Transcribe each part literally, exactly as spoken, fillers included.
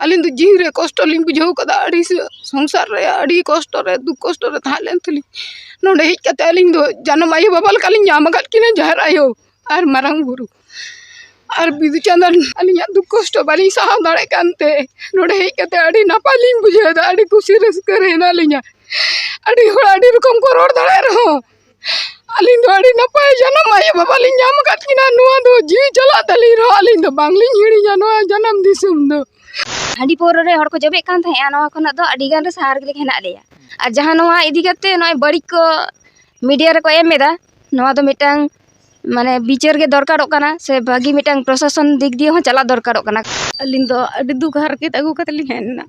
ᱟᱹᱞᱤᱧ ᱫᱚ ᱡᱤᱣᱤ ᱨᱮ ᱠᱚᱥᱴᱚ ᱞᱤᱧ ᱵᱩᱡᱷᱟᱹᱣ ᱠᱟᱫᱟ, ᱟᱹᱰᱤ ᱥᱚᱝᱥᱟᱨ ᱨᱮ ᱟᱹᱰᱤ ᱠᱚᱥᱴᱚ ᱨᱮ, ᱫᱩᱠ ᱠᱚᱥᱴᱚ ᱨᱮ ᱛᱟᱦᱮᱸ ᱞᱮᱱ ᱛᱟᱹᱞᱤᱧ᱾ ᱱᱚᱰᱮ ᱦᱮᱡ ᱠᱟᱛᱮ ᱟᱹᱞᱤᱧ ᱫᱚ ᱡᱟᱱᱟᱢ ᱟᱭᱳ ᱵᱟᱵᱟ ᱞᱮᱠᱟᱞᱤᱧ ᱧᱟᱢ ᱟᱠᱟᱫ ᱠᱤᱱᱟ, ᱡᱟᱦᱮᱨ ᱟᱭᱳ ᱟᱨ ᱢᱟᱨᱟᱝ ᱵᱩᱨᱩ ᱟᱨ ᱵᱤᱫᱩ ᱪᱟᱸᱫᱟᱱ᱾ ᱟᱹᱞᱤᱧᱟᱜ ᱫᱩᱠ ᱠᱚᱥᱴᱚ ᱵᱟᱹᱞᱤᱧ ᱥᱟᱦᱟᱣ ᱫᱟᱲᱮᱭᱟᱜ ᱠᱟᱱᱛᱮ ᱱᱚᱰᱮ ᱦᱮᱡ ᱠᱟᱛᱮ ᱟᱹᱰᱤ ᱱᱟᱯᱟᱭ ᱞᱤᱧ ᱵᱩᱡᱷᱟᱹᱣ ᱮᱫᱟ, ᱟᱹᱰᱤ ᱠᱩᱥᱤ ᱨᱟᱹᱥᱠᱟᱹ ᱨᱮ ᱦᱮᱱᱟᱜ ᱞᱤᱧᱟ᱾ ᱟᱹᱰᱤ ᱦᱚᱲ ᱟᱹᱰᱤ ᱨᱚᱠᱚᱢ ᱠᱚ ᱨᱚᱲ ᱫᱟᱲᱮᱭᱟᱜ ᱨᱮᱦᱚᱸ, ᱟᱹᱞᱤᱧ ᱫᱚ ᱟᱹᱰᱤ ᱱᱟᱯᱟᱭ ᱡᱟᱱᱟᱢ ᱟᱭᱳ ᱵᱟᱵᱟ ᱞᱤᱧ ᱧᱟᱢ ᱟᱠᱟᱫ ᱠᱤᱱᱟ᱾ ᱱᱚᱣᱟ ᱫᱚ ᱡᱤᱣᱤ ᱪᱟᱞᱟᱜ ᱛᱟᱹᱞᱤᱧ ᱨᱮᱦᱚᱸ ᱟᱹᱞᱤᱧ ᱫᱚ ᱵᱟᱝᱞᱤᱧ ᱦᱤᱲᱤᱧᱟ ᱱᱚᱣᱟ ᱡᱟᱱᱟᱢ ᱫᱤᱥᱚᱢ ᱫᱚ᱾ ᱦᱟᱺᱰᱤ ᱯᱟᱹᱣᱨᱟᱹ ᱨᱮ ᱦᱚᱲ ᱠᱚ ᱡᱚᱵᱮᱜ ᱠᱟᱱ ᱛᱟᱦᱮᱸᱜᱼᱟ, ᱱᱚᱣᱟ ᱠᱷᱚᱱᱟᱜ ᱫᱚ ᱟᱹᱰᱤ ᱜᱟᱱ ᱨᱮ ᱥᱟᱦᱟ ᱨᱮᱜᱮ ᱦᱮᱱᱟᱜ ᱞᱮᱭᱟ᱾ ᱟᱨ ᱡᱟᱦᱟᱸ ᱱᱚᱣᱟ ᱤᱫᱤ ᱠᱟᱛᱮ ᱱᱚᱜᱼᱚᱭ ᱵᱟᱹᱲᱤᱡ ᱠᱚ ᱢᱤᱰᱤᱭᱟ ᱨᱮᱠᱚ ᱮᱢ ᱮᱫᱟ, ᱱᱚᱣᱟ ᱫᱚ ᱢᱤᱫᱴᱟᱝ ᱢᱟᱱᱮ ᱵᱤᱪᱟᱹᱨ ᱜᱮ ᱫᱚᱨᱠᱟᱨᱚᱜ ᱠᱟᱱᱟ, ᱥᱮ ᱵᱷᱟᱹᱜᱤ ᱢᱤᱫᱴᱟᱝ ᱯᱨᱚᱥᱟᱥᱚᱱ ᱫᱤᱠ ᱫᱤᱭᱮ ᱦᱚᱸ ᱪᱟᱞᱟᱜ ᱫᱚᱨᱠᱟᱨᱚᱜ ᱠᱟᱱᱟ᱾ ᱟᱹᱞᱤᱧ ᱫᱚ ᱟᱹᱰᱤ ᱫᱩᱠ ᱦᱟᱨᱠᱮᱛ ᱟᱹᱜᱩ ᱠᱟᱛᱮ ᱞᱤᱧ ᱦᱮᱡ ᱮᱱᱟ᱾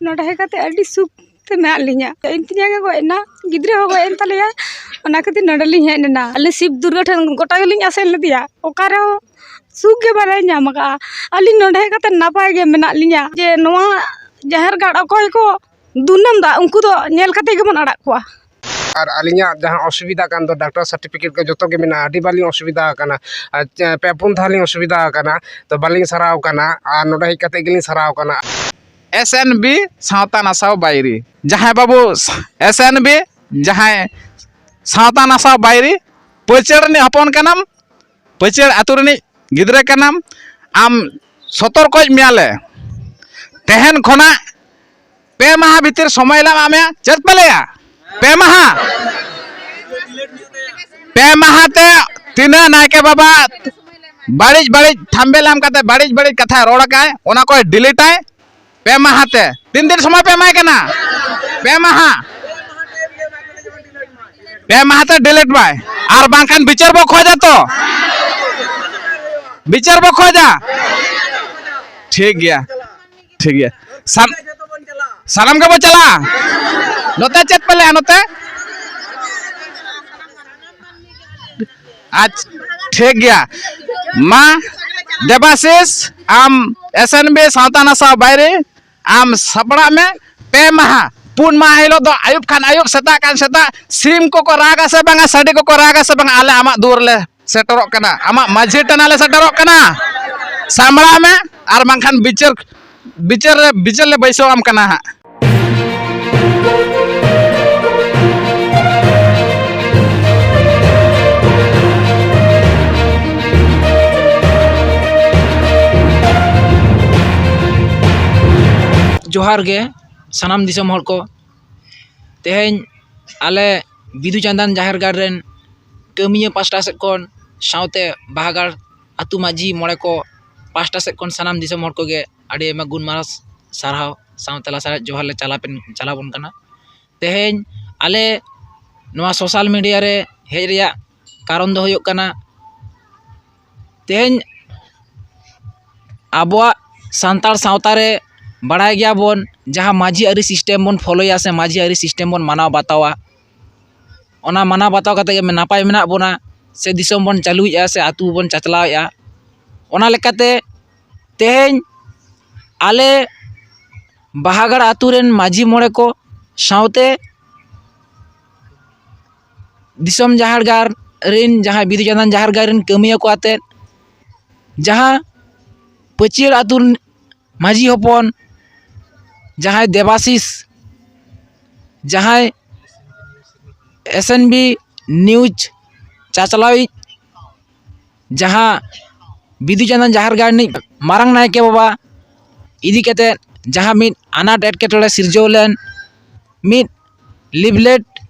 ᱱᱚᱰᱮ ᱦᱮᱡ ᱠᱟᱛᱮ ᱟᱹᱰᱤ ᱥᱩᱠ ᱛᱮ ᱢᱮᱱᱟᱜ ᱞᱤᱧᱟ᱾ ᱤᱧ ᱛᱤᱧᱟᱝ ᱮ ᱜᱚᱡ ᱮᱱᱟ, ᱜᱤᱫᱽᱨᱟᱹ ᱦᱚᱸ ᱜᱚᱡ ᱮᱱ ᱛᱟᱞᱮᱭᱟ, ᱚᱱᱟ ᱠᱷᱟᱹᱛᱤᱨ ᱱᱚᱰᱮ ᱞᱤᱧ ᱦᱮᱡ ᱮᱱᱟ᱾ ᱟᱞᱮ ᱥᱤᱵ ᱫᱩᱨᱜᱟᱹ ᱴᱷᱮᱱ ᱜᱚᱴᱟ ᱜᱮᱞᱤᱧ ᱟᱥᱮᱱ ᱞᱮᱫᱮᱭᱟ, ᱚᱠᱟ ᱨᱮᱦᱚᱸ ᱥᱩᱠ ᱜᱮ ᱵᱟᱞᱮ ᱧᱟᱢ ᱟᱠᱟᱫᱼᱟ᱾ ᱟᱹᱞᱤᱧ ᱱᱚᱰᱮ ᱦᱮᱡ ᱠᱟᱛᱮ ᱱᱟᱯᱟᱭ ᱜᱮ ᱢᱮᱱᱟᱜ ᱞᱤᱧᱟ᱾ ᱡᱮ ᱱᱚᱣᱟ ᱡᱟᱦᱮᱨ ᱜᱟᱲ ᱚᱠᱚᱭ ᱠᱚ ᱫᱩᱨᱱᱟᱢ ᱫᱟ, ᱩᱱᱠᱩ ᱫᱚ ᱧᱮᱞ ᱠᱟᱛᱮ ᱜᱮᱵᱚᱱ ᱟᱲᱟᱜ ᱠᱚᱣᱟ᱾ ᱟᱨ ᱟᱹᱞᱤᱧᱟᱜ ᱡᱟᱦᱟᱸ ᱚᱥᱩᱵᱤᱫᱷᱟ ᱠᱟᱱ ᱫᱚ, ᱰᱟᱠᱛᱟᱨ ᱥᱟᱨᱴᱤᱯᱷᱤᱠᱮᱴ ᱠᱚ ᱡᱚᱛᱚ ᱜᱮ ᱢᱮᱱᱟᱜᱼᱟ, ᱟᱹᱰᱤ ᱵᱟᱨ ᱞᱤᱧ ᱚᱥᱩᱵᱤᱫᱷᱟ ᱟᱠᱟᱱᱟ᱾ ᱟᱨ ᱪᱮ-, ᱯᱮ ᱯᱩᱱ ᱫᱷᱟᱣ ᱞᱤᱧ ᱚᱥᱩᱵᱤᱫᱷᱟ ᱟᱠᱟᱱᱟ, ᱛᱚ ᱵᱟᱹᱞᱤᱧ ᱥᱟᱨᱟᱣ ᱠᱟᱱᱟ᱾ ᱟᱨ ᱱᱚᱰᱮ ᱦᱮᱡ ᱠᱟᱛᱮ ᱜᱮᱞᱤᱧ ᱥᱟᱨᱟᱣ ᱠᱟᱱᱟ᱾ ᱮᱥ ᱮᱱ ᱵᱤ ᱥᱟᱶᱛᱟ ᱱᱟᱥᱟᱣ ᱵᱟᱭᱨᱤ, ᱡᱟᱦᱟᱸᱭ ᱵᱟᱹᱵᱩ ᱮᱥ ᱮᱱ ᱵᱤ, ᱡᱟᱦᱟᱸᱭ ᱥᱟᱶᱛᱟ ᱱᱟᱥᱟᱣ ᱵᱟᱭᱨᱤ, ᱯᱟᱹᱪᱟᱹᱲ ᱨᱤᱱᱤᱡ ᱦᱚᱯᱚᱱ ᱠᱟᱱᱟᱢ, ᱯᱟᱹᱪᱟᱹᱲ ᱟᱹᱛᱩ ᱨᱤᱱᱤᱡ ᱜᱤᱫᱽᱨᱟᱹ ᱠᱟᱱᱟᱢ, ᱟᱢ ᱥᱚᱛᱚᱨᱠᱚᱭᱮᱫ ᱢᱮᱭᱟᱞᱮ᱾ ᱛᱮᱦᱮᱧ ᱠᱷᱚᱱᱟᱜ ᱯᱮ ᱢᱟᱦᱟ ᱵᱷᱤᱛᱤᱨ ᱥᱚᱢᱚᱭ ᱞᱮ ᱮᱢᱟᱜ ᱢᱮᱭᱟ᱾ ᱪᱮᱫ ᱯᱮ ᱞᱟᱹᱭᱟ? ᱯᱮ ᱢᱟᱦᱟ, ᱯᱮ ᱢᱟᱦᱟ ᱛᱮ ᱛᱤᱱᱟᱹᱜ ᱱᱟᱭᱠᱮ ᱵᱟᱵᱟ ᱵᱟᱹᱲᱤᱡ ᱵᱟᱹᱲᱤᱡ ᱛᱷᱟᱢᱵᱮᱞ ᱮᱢ ᱠᱟᱛᱮ ᱵᱟᱹᱲᱤᱡ ᱵᱟᱹᱲᱤᱡ ᱠᱟᱛᱷᱟᱭ ᱨᱚᱲ ᱟᱠᱟᱫ, ᱚᱱᱟ ᱠᱚᱭ ᱰᱤᱞᱤᱴᱟᱭ᱾ ᱯᱮ ᱢᱟᱦᱟ ᱛᱮ᱾ ᱛᱤᱱ ᱫᱤᱱ ᱥᱚᱢᱚᱭ ᱯᱮ ᱮᱢᱟᱭ ᱠᱟᱱᱟ? ᱯᱮ ᱢᱟᱦᱟ᱾ ᱯᱮ ᱢᱟᱦᱟ ᱛᱮ ᱰᱤᱞᱤᱴ ᱢᱟᱭ, ᱟᱨ ᱵᱟᱝᱠᱷᱟᱱ ᱵᱤᱪᱟᱹᱨ ᱵᱚ ᱠᱷᱚᱡᱟ ᱛᱚ᱾ ᱵᱤᱪᱟᱹᱨ ᱵᱚ ᱠᱷᱚᱡᱟ᱾ ᱴᱷᱤᱠ ᱜᱮᱭᱟ, ᱴᱷᱤᱠ ᱜᱮᱭᱟ᱾ ᱥᱟᱱ-, ᱥᱟᱱᱟᱢ ᱜᱮᱵᱚ ᱪᱟᱞᱟᱜᱼᱟ᱾ ᱱᱚᱛᱮ ᱪᱮᱫ ᱯᱮ ᱞᱟᱹᱭᱟ ᱱᱚᱛᱮ? ᱟᱪᱪᱷᱟ, ᱴᱷᱤᱠ ᱜᱮᱭᱟ᱾ ᱢᱟ ᱫᱮᱵᱟᱥᱤᱥ, ᱟᱢ ᱮᱥ ᱮᱱ ᱵᱤ ᱥᱟᱶᱛᱟ ᱱᱟᱥᱟᱣ ᱵᱟᱭᱨᱤ, ᱟᱢ ᱥᱟᱯᱲᱟᱜ ᱢᱮ᱾ ᱯᱮ ᱢᱟᱦᱟ, ᱯᱩᱱ ᱢᱟᱦᱟ ᱦᱤᱞᱳᱜ ᱫᱚ ᱟᱹᱭᱩᱵ ᱠᱷᱟᱱ ᱟᱹᱭᱩᱵ, ᱥᱮᱛᱟᱜ ᱠᱷᱟᱱ ᱥᱮᱛᱟᱜ, ᱥᱤᱢ ᱠᱚᱠᱚ ᱨᱟᱜᱟ ᱥᱮ ᱵᱟᱝᱟ, ᱥᱟᱰᱤ ᱠᱚᱠᱚ ᱨᱟᱜᱟ ᱥᱮ ᱵᱟᱝᱟ, ᱟᱞᱮ ᱟᱢᱟᱜ ᱫᱩᱣᱟᱹᱨ ᱞᱮ ᱥᱮᱴᱮᱨᱚᱜ ᱠᱟᱱᱟ, ᱟᱢᱟᱜ ᱢᱟᱹᱡᱷᱤ ᱴᱟᱺᱰᱤ ᱞᱮ ᱥᱮᱴᱮᱨᱚᱜ ᱠᱟᱱᱟ᱾ ᱥᱟᱢᱵᱲᱟᱣ ᱢᱮ, ᱟᱨ ᱵᱟᱝᱠᱷᱟᱱ ᱵᱤᱪᱟᱹᱨ ᱵᱤᱪᱟᱹᱨ ᱨᱮ, ᱵᱤᱪᱟᱹᱨ ᱞᱮ ᱵᱟᱹᱭᱥᱟᱹᱣ ᱟᱢ ᱠᱟᱱᱟ ᱦᱟᱸᱜ᱾ ᱡᱚᱦᱟᱨ ᱜᱮ ᱥᱟᱱᱟᱢ ᱫᱤᱥᱚᱢ ᱦᱚᱲ ᱠᱚ᱾ ᱛᱮᱦᱮᱧ ᱟᱞᱮ ᱵᱤᱫᱩ ᱪᱟᱸᱫᱟᱱ ᱡᱟᱦᱮᱨ ᱜᱟᱲ ᱨᱮᱱ ᱠᱟᱹᱢᱤᱭᱟᱹ ᱯᱟᱥᱴᱟ ᱥᱮᱫ ᱠᱷᱚᱱ, ᱥᱟᱶᱛᱮ ᱵᱟᱦᱟᱜᱟᱲ ᱟᱹᱛᱩ ᱢᱟᱹᱡᱷᱤ ᱢᱚᱬᱮ ᱠᱚ ᱯᱟᱥᱴᱟ ᱥᱮᱫ ᱠᱷᱚᱱ ᱥᱟᱱᱟᱢ ᱫᱤᱥᱚᱢ ᱦᱚᱲ ᱠᱚᱜᱮ ᱟᱹᱰᱤ ᱟᱭᱢᱟ ᱜᱩᱱ ᱢᱟᱱᱟᱣ ᱥᱟᱨᱦᱟᱣ ᱥᱟᱶᱛᱮ ᱞᱟᱥᱟᱲᱦᱮᱫ ᱡᱚᱦᱟᱨ ᱞᱮ ᱪᱟᱞᱟᱯᱮᱱ-, ᱪᱟᱞᱟᱵᱚᱱ ᱠᱟᱱᱟ᱾ ᱛᱮᱦᱮᱧ ᱟᱞᱮ ᱱᱚᱣᱟ social media ᱨᱮ ᱦᱮᱡ ᱨᱮᱭᱟᱜ ᱠᱟᱨᱚᱱ ᱫᱚ ᱦᱩᱭᱩᱜ ᱠᱟᱱᱟ, ᱛᱮᱦᱮᱧ ᱟᱵᱚᱣᱟᱜ ᱥᱟᱱᱛᱟᱲ ᱥᱟᱶᱛᱟ ᱨᱮ ᱵᱟᱲᱟᱭ ᱜᱮᱭᱟᱵᱚᱱ, ᱡᱟᱦᱟᱸ ᱢᱟᱹᱡᱷᱤ ᱟᱹᱨᱤ system ᱵᱚᱱ ᱯᱷᱳᱞᱳᱭᱟ ᱥᱮ ᱢᱟᱹᱡᱷᱤ ᱟᱹᱨᱤ system ᱵᱚᱱ ᱢᱟᱱᱟᱣ ᱵᱟᱛᱟᱣᱟ, ᱚᱱᱟ ᱢᱟᱱᱟᱣ ᱵᱟᱛᱟᱣ ᱠᱟᱛᱮ ᱜᱮ ᱱᱟᱯᱟᱭ ᱢᱮᱱᱟᱜ ᱵᱚᱱᱟ ᱥᱮ ᱫᱤᱥᱚᱢ ᱵᱚᱱ ᱪᱟᱹᱞᱩᱭᱮᱫᱼᱟ ᱥᱮ ᱟᱹᱛᱩ ᱵᱚᱱ ᱪᱟᱪᱞᱟᱣᱮᱫᱼᱟ᱾ ᱚᱱᱟ ᱞᱮᱠᱟᱛᱮ ᱛᱮᱦᱮᱧ ᱟᱞᱮ ᱵᱟᱦᱟᱜᱟᱲ ᱟᱹᱛᱩ ᱨᱮᱱ ᱢᱟᱹᱡᱷᱤ ᱢᱚᱬᱮ ᱠᱚ ᱥᱟᱶᱛᱮ ᱫᱤᱥᱚᱢ ᱡᱟᱦᱮᱨ ᱜᱟᱲ ᱨᱮᱱ ᱡᱟᱦᱟᱸᱭ ᱵᱤᱫᱩ ᱪᱟᱸᱫᱟᱱ ᱡᱟᱦᱮᱨ ᱜᱟᱲ ᱨᱮᱱ ᱠᱟᱹᱢᱤᱭᱟᱹ ᱠᱚ ᱟᱛᱮᱫ, ᱡᱟᱦᱟᱸ ᱯᱟᱹᱪᱤᱭᱟᱹᱲ ᱟᱹᱛᱩ ᱨᱮᱱ ᱢᱟᱹᱡᱷᱤ ᱦᱚᱯᱚᱱ, ᱡᱟᱦᱟᱸᱭ ᱫᱮᱵᱟᱥᱤᱥ, ᱡᱟᱦᱟᱸᱭ S N B news ᱪᱟᱪᱞᱟᱣᱤᱡ, ᱡᱟᱦᱟᱸ ᱵᱤᱫᱩ ᱪᱟᱸᱫᱟᱱ ᱡᱟᱦᱮᱨ ᱜᱟᱲ ᱨᱤᱱᱤᱡ ᱢᱟᱨᱟᱝ ᱱᱟᱭᱠᱮ ᱵᱟᱵᱟ ᱤᱫᱤ ᱠᱟᱛᱮᱫ ᱡᱟᱦᱟᱸ ᱢᱤᱫ ᱟᱱᱟᱴ ᱮᱴᱠᱮᱴᱚᱬᱮ ᱥᱤᱨᱡᱟᱹᱣ ᱞᱮᱱ, ᱢᱤᱫ leaflet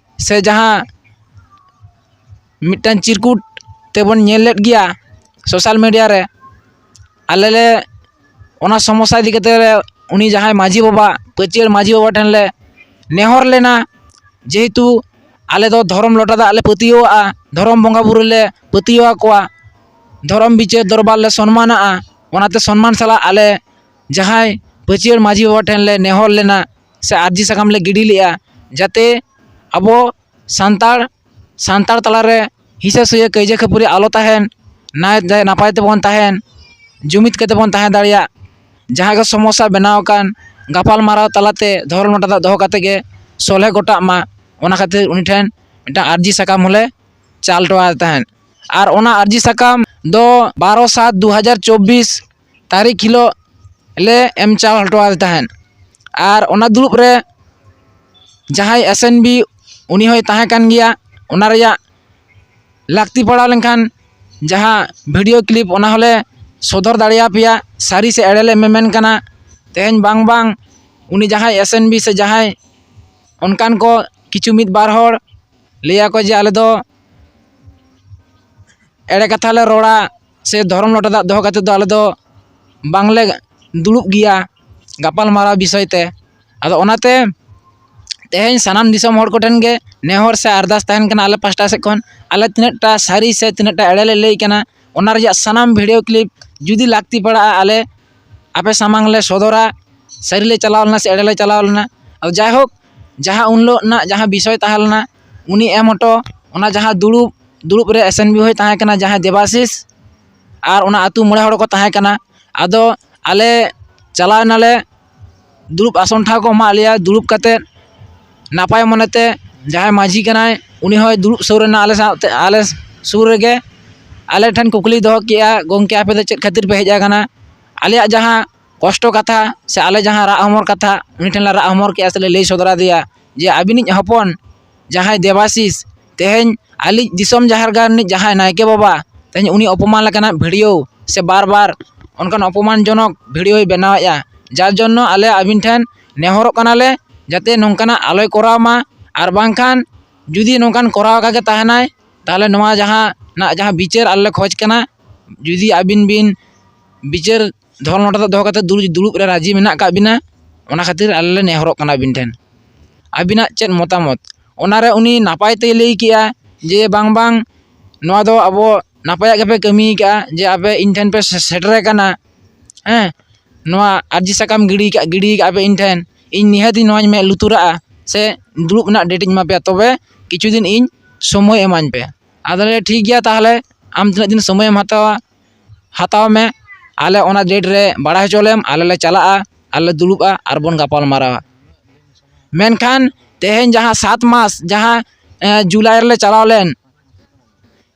ᱥᱮ ᱡᱟᱦᱟᱸ ᱢᱤᱫᱴᱟᱝ ᱪᱤᱨᱠᱩᱴ ᱛᱮᱵᱚᱱ ᱧᱮᱞ ᱞᱮᱫ ᱜᱮᱭᱟ social media ᱨᱮ᱾ ᱟᱞᱮ ᱞᱮ ᱚᱱᱟ ᱥᱚᱢᱚᱥᱥᱟ ᱤᱫᱤ ᱠᱟᱛᱮ ᱞᱮ ᱩᱱᱤ ᱡᱟᱦᱟᱸᱭ ᱢᱟᱹᱡᱷᱤ ᱵᱟᱵᱟ, ᱯᱟᱹᱪᱤᱭᱟᱹᱲ ᱢᱟᱹᱡᱷᱤ ᱵᱟᱵᱟ ᱴᱷᱮᱱ ᱞᱮ ᱱᱮᱦᱚᱨ ᱞᱮᱱᱟ, ᱡᱮᱦᱮᱛᱩ ᱟᱞᱮ ᱫᱚ ᱫᱷᱚᱨᱚᱢ ᱞᱚᱴᱟ ᱫᱟᱜ ᱞᱮ ᱯᱟᱹᱛᱭᱟᱹᱣᱟᱜᱼᱟ, ᱫᱷᱚᱨᱚᱢ ᱵᱚᱸᱜᱟ ᱵᱩᱨᱩ ᱞᱮ ᱯᱟᱹᱛᱭᱟᱹᱣ ᱟᱠᱚᱣᱟ, ᱫᱷᱚᱨᱚᱢ ᱵᱤᱪᱟᱹᱨ ᱫᱚᱨᱵᱟᱨ ᱞᱮ ᱥᱚᱱᱢᱟᱱᱟᱜᱼᱟ᱾ ᱚᱱᱟᱛᱮ ᱥᱚᱱᱢᱟᱱ ᱥᱟᱞᱟᱜ ᱟᱞᱮ ᱡᱟᱦᱟᱸᱭ ᱯᱟᱹᱪᱤᱭᱟᱹᱲ ᱢᱟᱹᱡᱷᱤ ᱵᱟᱵᱟ ᱴᱷᱮᱱ ᱞᱮ ᱱᱮᱦᱚᱨ ᱞᱮᱱᱟ ᱥᱮ ᱟᱨᱡᱤ ᱥᱟᱠᱟᱢ ᱞᱮ ᱜᱤᱰᱤ ᱞᱮᱫᱼᱟ, ᱡᱟᱛᱮ ᱟᱵᱚ ᱥᱟᱱᱛᱟᱲ, ᱥᱟᱱᱛᱟᱲ ᱛᱟᱞᱟᱨᱮ ᱦᱤᱥᱟᱹ ᱥᱩᱭᱟᱹ ᱠᱟᱹᱭᱡᱟᱹ ᱠᱷᱟᱹᱯᱟᱹᱨᱤ ᱟᱞᱚ ᱛᱟᱦᱮᱱ, ᱱᱟᱭ ᱱᱟᱯᱟᱭ ᱛᱮᱵᱚᱱ ᱛᱟᱦᱮᱱ, ᱡᱩᱢᱤᱫ ᱠᱟᱛᱮ ᱵᱚᱱ ᱛᱟᱦᱮᱸ ᱫᱟᱲᱮᱭᱟᱜ, ᱡᱟᱦᱟᱸ ᱜᱮ ᱥᱚᱢᱚᱥᱥᱟ ᱵᱮᱱᱟᱣ ᱟᱠᱟᱱ ᱜᱟᱯᱟᱞ ᱢᱟᱨᱟᱣ ᱛᱟᱞᱟᱛᱮ ᱫᱷᱚᱨᱚᱢ ᱞᱚᱴᱟ ᱫᱟᱜ ᱫᱚᱦᱚ ᱠᱟᱛᱮ ᱜᱮ ᱥᱚᱞᱦᱮ ᱜᱚᱴᱟᱜ ᱢᱟ, ᱚᱱᱟ ᱠᱷᱟᱹᱛᱤᱨ ᱩᱱᱤ ᱴᱷᱮᱱ ᱢᱤᱫᱴᱟᱝ ᱟᱨᱡᱤ ᱥᱟᱠᱟᱢ ᱦᱚᱸᱞᱮ ᱪᱟᱞ ᱦᱚᱴᱚ ᱟᱫᱮ ᱛᱟᱦᱮᱸᱫ᱾ ᱟᱨ ᱚᱱᱟ ᱟᱨᱡᱤ ᱥᱟᱠᱟᱢ ᱫᱚ ᱵᱟᱨᱚ ᱥᱟᱛ ᱫᱩ ᱦᱟᱡᱟᱨ ᱪᱚᱵᱵᱤᱥ ᱛᱟᱹᱨᱤᱠᱷ ᱦᱤᱞᱳᱜ ᱞᱮ ᱮᱢ ᱪᱟᱞ ᱦᱚᱴᱚ ᱟᱫᱮ ᱛᱟᱦᱮᱸᱫ᱾ ᱟᱨ ᱚᱱᱟ ᱫᱩᱲᱩᱵ ᱨᱮ ᱡᱟᱦᱟᱸᱭ ᱮᱥ ᱮᱱ ᱵᱤ, ᱩᱱᱤ ᱦᱚᱸᱭ ᱛᱟᱦᱮᱸ ᱠᱟᱱ ᱜᱮᱭᱟ᱾ ᱚᱱᱟ ᱨᱮᱭᱟᱜ ᱞᱟᱹᱠᱛᱤ ᱯᱟᱲᱟᱣ ᱞᱮᱱᱠᱷᱟᱱ ᱡᱟᱦᱟᱸ ᱵᱷᱤᱰᱤᱭᱳ ᱠᱞᱤᱯ, ᱚᱱᱟ ᱦᱚᱸᱞᱮ ᱥᱚᱫᱚᱨ ᱫᱟᱲᱮᱭᱟᱯᱮᱭᱟ᱾ ᱥᱟᱹᱨᱤ ᱥᱮ ᱮᱲᱮ ᱞᱮ ᱢᱮᱢᱮᱱ ᱠᱟᱱᱟ᱾ ᱛᱮᱦᱮᱧ ᱵᱟᱝ ᱵᱟᱝ ᱩᱱᱤ ᱡᱟᱦᱟᱸᱭ ᱮᱥ ᱮᱱ ᱵᱤ ᱥᱮ ᱡᱟᱦᱟᱸᱭ ᱚᱱᱠᱟᱱ ᱠᱚ ᱠᱤᱪᱷᱩ ᱢᱤᱫ ᱵᱟᱨ ᱦᱚᱲ ᱞᱟᱹᱭᱟᱠᱚ ᱡᱮ ᱟᱞᱮ ᱫᱚ ᱮᱲᱮ ᱠᱟᱛᱷᱟ ᱞᱮ ᱨᱚᱲᱟ ᱥᱮ ᱫᱷᱚᱨᱚᱢ ᱞᱚᱴᱟ ᱫᱟᱜ ᱫᱚᱦᱚ ᱠᱟᱛᱮ ᱫᱚ ᱟᱞᱮ ᱫᱚ ᱵᱟᱝᱞᱮ ᱫᱩᱲᱩᱵ ᱜᱮᱭᱟ ᱜᱟᱯᱟᱞ ᱢᱟᱨᱟᱣ ᱵᱤᱥᱚᱭ ᱛᱮ᱾ ᱟᱫᱚ ᱚᱱᱟᱛᱮ ᱛᱮᱦᱮᱧ ᱥᱟᱱᱟᱢ ᱫᱤᱥᱚᱢ ᱦᱚᱲ ᱠᱚᱴᱷᱮᱱ ᱜᱮ ᱱᱮᱦᱚᱨ ᱥᱮ ᱟᱨᱫᱟᱥ ᱛᱟᱦᱮᱱ ᱠᱟᱱᱟ ᱟᱞᱮ ᱯᱟᱥᱴᱟ ᱥᱮᱫ ᱠᱷᱚᱱ, ᱟᱞᱮ ᱛᱤᱱᱟᱹᱜ ᱴᱟ ᱥᱟᱹᱨᱤ ᱥᱮ ᱛᱤᱱᱟᱹᱜ ᱴᱟ ᱮᱲᱮ ᱞᱮ ᱞᱟᱹᱭ ᱠᱟᱱᱟ, ᱚᱱᱟ ᱨᱮᱭᱟᱜ ᱥᱟᱱᱟᱢ ᱵᱷᱤᱰᱤᱭᱳ ᱠᱞᱤᱯ ᱡᱩᱫᱤ ᱞᱟᱹᱠᱛᱤ ᱯᱟᱲᱟᱜᱼᱟ, ᱟᱞᱮ ᱟᱯᱮ ᱥᱟᱢᱟᱝ ᱞᱮ ᱥᱚᱫᱚᱨᱟ, ᱥᱟᱹᱨᱤ ᱞᱮ ᱪᱟᱞᱟᱣ ᱞᱮᱱᱟ ᱥᱮ ᱮᱲᱮ ᱞᱮ ᱪᱟᱞᱟᱣ ᱞᱮᱱᱟ᱾ ᱟᱫᱚ ᱡᱟᱭᱦᱳᱠ, ᱡᱟᱦᱟᱸ ᱩᱱ ᱦᱤᱞᱳᱜ ᱨᱮᱱᱟᱜ ᱡᱟᱦᱟᱸ ᱵᱤᱥᱚᱭ ᱛᱟᱦᱮᱸ ᱞᱮᱱᱟ, ᱩᱱᱤ ᱮᱢ ᱦᱚᱴᱚ, ᱚᱱᱟ ᱡᱟᱦᱟᱸ ᱫᱩᱲᱩᱵ, ᱫᱩᱲᱩᱵ ᱨᱮ ᱮᱥ ᱮᱱ ᱵᱤ ᱦᱚᱸᱭ ᱛᱟᱦᱮᱸ ᱠᱟᱱᱟ, ᱡᱟᱦᱟᱸᱭ ᱫᱮᱵᱟᱥᱤᱥ, ᱟᱨ ᱚᱱᱟ ᱟᱹᱛᱩ ᱢᱚᱬᱮ ᱦᱚᱲ ᱠᱚ ᱛᱟᱦᱮᱸ ᱠᱟᱱᱟ᱾ ᱟᱫᱚ ᱟᱞᱮ ᱪᱟᱞᱟᱣ ᱮᱱᱟᱞᱮ, ᱫᱩᱲᱩᱵ ᱟᱥᱚᱱ ᱴᱷᱟᱶ ᱠᱚ ᱮᱢᱟᱜ ᱞᱮᱭᱟ᱾ ᱫᱩᱲᱩᱵ ᱠᱟᱛᱮᱫ ᱱᱟᱯᱟᱭ ᱢᱚᱱᱮᱛᱮ ᱡᱟᱦᱟᱸᱭ ᱢᱟᱹᱡᱷᱤ ᱠᱟᱱᱟᱭ, ᱩᱱᱤ ᱦᱚᱸᱭ ᱫᱩᱲᱩᱵ ᱥᱩᱨ ᱮᱱᱟ ᱟᱞᱮ ᱥᱟᱶᱛᱮ, ᱟᱞᱮ ᱥᱩᱨ ᱨᱮᱜᱮ᱾ ᱟᱞᱮ ᱴᱷᱮᱱ ᱠᱩᱠᱞᱤᱭ ᱫᱚᱦᱚ ᱠᱮᱜᱼᱟ, "ᱜᱚᱢᱠᱮ, ᱟᱯᱮ ᱫᱚ ᱪᱮᱫ ᱠᱷᱟᱹᱛᱤᱨ ᱯᱮ ᱦᱮᱡ ᱟᱠᱟᱱᱟ?" ᱟᱞᱮᱭᱟᱜ ᱡᱟᱦᱟᱸ ᱠᱚᱥᱴᱚ ᱠᱟᱛᱷᱟ ᱥᱮ ᱟᱞᱮ ᱡᱟᱦᱟᱸ ᱨᱟᱜ ᱦᱚᱢᱚᱨ ᱠᱟᱛᱷᱟ ᱩᱱᱤ ᱴᱷᱮᱱ ᱞᱮ ᱨᱟᱜ ᱦᱚᱢᱚᱨ ᱠᱮᱜᱼᱟ ᱥᱮ ᱞᱮ ᱞᱟᱹᱭ ᱥᱚᱫᱚᱨ ᱟᱫᱮᱭᱟ ᱡᱮ ᱟᱹᱵᱤᱱᱤᱡ ᱦᱚᱯᱚᱱ ᱡᱟᱦᱟᱸᱭ ᱫᱮᱵᱟᱥᱤᱥ ᱛᱮᱦᱮᱧ ᱟᱞᱮᱭᱤᱡ ᱫᱤᱥᱚᱢ ᱡᱟᱦᱮᱨ ᱜᱟᱲ ᱨᱤᱱᱤᱡ ᱡᱟᱦᱟᱸᱭ ᱱᱟᱭᱠᱮ ᱵᱟᱵᱟ ᱛᱮᱦᱮᱧ ᱩᱱᱤ ᱚᱯᱚᱢᱟᱱ ᱞᱮᱠᱟᱱᱟᱜ ᱵᱷᱤᱰᱤᱭᱳ ᱥᱮ ᱵᱟᱨ ᱵᱟᱨ ᱚᱱᱠᱟᱱ ᱚᱯᱚᱢᱟᱱ ᱡᱚᱱᱚᱠ ᱵᱷᱤᱰᱤᱭᱳᱭ ᱵᱮᱱᱟᱣᱮᱫᱼᱟ, ᱡᱟᱨ ᱡᱚᱱᱱᱚ ᱟᱞᱮ ᱟᱹᱵᱤᱱ ᱴᱷᱮᱱ ᱱᱮᱦᱚᱨᱚᱜ ᱠᱟᱱᱟᱞᱮ ᱡᱟᱛᱮ ᱱᱚᱝᱠᱟᱱᱟᱜ ᱟᱞᱚᱭ ᱠᱚᱨᱟᱣ ᱢᱟ, ᱟᱨ ᱵᱟᱝᱠᱷᱟᱱ ᱡᱩᱫᱤ ᱱᱚᱝᱠᱟᱱ ᱠᱚᱨᱟᱣ ᱟᱠᱟᱫ ᱜᱮ ᱛᱟᱦᱮᱱᱟᱭ, ᱛᱟᱦᱚᱞᱮ ᱱᱚᱣᱟ ᱡᱟᱦᱟᱸ ᱱᱟᱜ ᱡᱟᱦᱟᱸ ᱵᱤᱪᱟᱹᱨ ᱟᱞᱮ ᱞᱮ ᱠᱷᱚᱡᱽ ᱠᱟᱱᱟ, ᱡᱩᱫᱤ ᱟᱹᱵᱤᱱ ᱵᱤᱱ ᱵᱤᱪᱟᱹᱨ ᱫᱷᱚᱨᱚᱢ ᱞᱚᱴᱟ ᱫᱟᱜ ᱫᱚᱦᱚ ᱠᱟᱛᱮ ᱫᱩᱲᱩᱵ, ᱫᱩᱲᱩᱵ ᱨᱮ ᱨᱟᱹᱡᱤ ᱢᱮᱱᱟᱜ ᱟᱠᱟᱫ ᱵᱤᱱᱟ, ᱚᱱᱟ ᱠᱷᱟᱹᱛᱤᱨ ᱟᱞᱮ ᱞᱮ ᱱᱮᱦᱚᱨᱚᱜ ᱠᱟᱱᱟ ᱟᱹᱵᱤᱱ ᱴᱷᱮᱱ᱾ ᱟᱹᱵᱤᱱᱟᱜ ᱪᱮᱫ ᱢᱚᱛᱟᱢᱚᱛ? ᱚᱱᱟᱨᱮ ᱩᱱᱤ ᱱᱟᱯᱟᱭ ᱛᱮᱭ ᱞᱟᱹᱭ ᱠᱮᱜᱼᱟ ᱡᱮ, "ᱵᱟᱝ, ᱵᱟᱝ, ᱱᱚᱣᱟ ᱫᱚ ᱟᱵᱚ ᱱᱟᱯᱟᱭᱟᱜ ᱜᱮᱯᱮ ᱠᱟᱹᱢᱤ ᱠᱟᱜᱼᱟ ᱡᱮ ᱟᱯᱮ ᱤᱧ ᱴᱷᱮᱱ ᱯᱮ ᱥᱮ-, ᱥᱮᱴᱮᱨ ᱟᱠᱟᱱᱟ, ᱦᱮᱸ, ᱱᱚᱣᱟ ᱟᱨᱡᱤ ᱥᱟᱠᱟᱢ ᱜᱤᱰᱤ ᱠᱟᱜ, ᱜᱤᱰᱤ ᱠᱟᱜᱼᱟ ᱯᱮ ᱤᱧ ᱴᱷᱮᱱ, ᱤᱧ ᱱᱤᱦᱟᱹᱛ ᱤᱧ ᱱᱚᱣᱟᱧ ᱢᱮᱫ ᱞᱩᱛᱩᱨᱟᱜᱼᱟ ᱥᱮ ᱫᱩᱲᱩᱵ ᱨᱮᱱᱟᱜ ᱰᱮᱴ ᱤᱧ ᱮᱢᱟ ᱯᱮᱭᱟ, ᱛᱚᱵᱮ ᱠᱤᱪᱷᱩ ᱫᱤᱱ ᱤᱧ ᱥᱚᱢᱚᱭ ᱮᱢᱟᱹᱧ ᱯᱮ᱾" ᱟᱫᱚ ᱞᱮ, "ᱴᱷᱤᱠ ᱜᱮᱭᱟ, ᱛᱟᱦᱚᱞᱮ ᱟᱢ ᱛᱤᱱᱟᱹᱜ ᱫᱤᱱ ᱥᱚᱢᱚᱭᱮᱢ ᱦᱟᱛᱟᱣᱟ, ᱦᱟᱛᱟᱣ ᱢᱮ, ᱟᱞᱮ ᱚᱱᱟ ᱰᱮᱴ ᱨᱮ ᱵᱟᱲᱟᱭ ᱦᱚᱪᱚ ᱞᱮᱢ, ᱟᱞᱮ ᱞᱮ ᱪᱟᱞᱟᱜᱼᱟ, ᱟᱨ ᱞᱮ ᱫᱩᱲᱩᱵᱼᱟ, ᱟᱨ ᱵᱚᱱ ᱜᱟᱯᱟᱞ ᱢᱟᱨᱟᱣᱟ᱾" ᱢᱮᱱᱠᱷᱟᱱ ᱛᱮᱦᱮᱧ ᱡᱟᱦᱟᱸ ᱥᱟᱛ ᱢᱟᱥ, ᱡᱟᱦᱟᱸ, ᱮᱸ, ᱡᱩᱞᱟᱭ ᱨᱮᱞᱮ ᱪᱟᱞᱟᱣ ᱞᱮᱱ,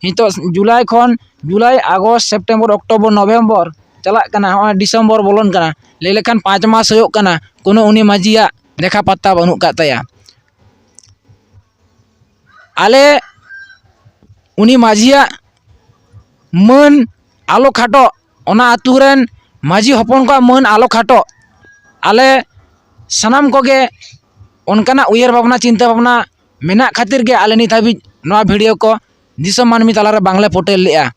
ᱱᱤᱛᱚᱜ ᱡᱩᱞᱟᱭ ᱠᱷᱚᱱ, ᱡᱩᱞᱟᱭ, ᱟᱜᱚᱥᱴ, ᱥᱮᱯᱴᱮᱢᱵᱚᱨ, ᱚᱠᱴᱳᱵᱚᱨ, ᱱᱚᱵᱷᱮᱢᱵᱚᱨ ᱪᱟᱞᱟᱜ ᱠᱟᱱᱟ, ᱱᱚᱜᱼᱚᱭ ᱰᱤᱥᱮᱢᱵᱚᱨ ᱵᱚᱞᱚᱱ ᱠᱟᱱᱟ, ᱞᱟᱹᱭ ᱞᱮᱠᱷᱟᱱ ᱯᱟᱸᱪ ᱢᱟᱥ ᱦᱩᱭᱩᱜ ᱠᱟᱱᱟ, ᱠᱳᱱᱳ ᱩᱱᱤ ᱢᱟᱹᱡᱷᱤᱭᱟᱜ ᱫᱮᱠᱷᱟ ᱯᱟᱛᱛᱟ ᱵᱟᱹᱱᱩᱜ ᱟᱠᱟᱫ ᱛᱟᱭᱟ᱾ ᱟᱞᱮ ᱩᱱᱤ ᱢᱟᱹᱡᱷᱤᱭᱟᱜ ᱢᱟᱹᱱ ᱟᱞᱚ ᱠᱷᱟᱴᱚᱜ, ᱚᱱᱟ ᱟᱹᱛᱩ ᱨᱮᱱ ᱢᱟᱹᱡᱷᱤ ᱦᱚᱯᱚᱱ ᱠᱚᱣᱟᱜ ᱢᱟᱹᱱ ᱟᱞᱚ ᱠᱷᱟᱴᱚᱜ, ᱟᱞᱮ ᱥᱟᱱᱟᱢ ᱠᱚᱜᱮ ᱚᱱᱠᱟᱱᱟᱜ ᱩᱭᱦᱟᱹᱨ ᱵᱷᱟᱵᱽᱱᱟ, ᱪᱤᱱᱛᱟᱹ ᱵᱷᱟᱵᱽᱱᱟ ᱢᱮᱱᱟᱜ ᱠᱷᱟᱹᱛᱤᱨ ᱜᱮ ᱟᱞᱮ ᱱᱤᱛ ᱦᱟᱹᱵᱤᱡ ᱱᱚᱣᱟ ᱵᱷᱤᱰᱤᱭᱳ ᱠᱚ ᱫᱤᱥᱚᱢ ᱢᱟᱹᱱᱢᱤ ᱛᱟᱞᱟᱨᱮ ᱵᱟᱝᱞᱮ ᱯᱷᱳᱴᱮᱞ ᱞᱮᱫᱼᱟ᱾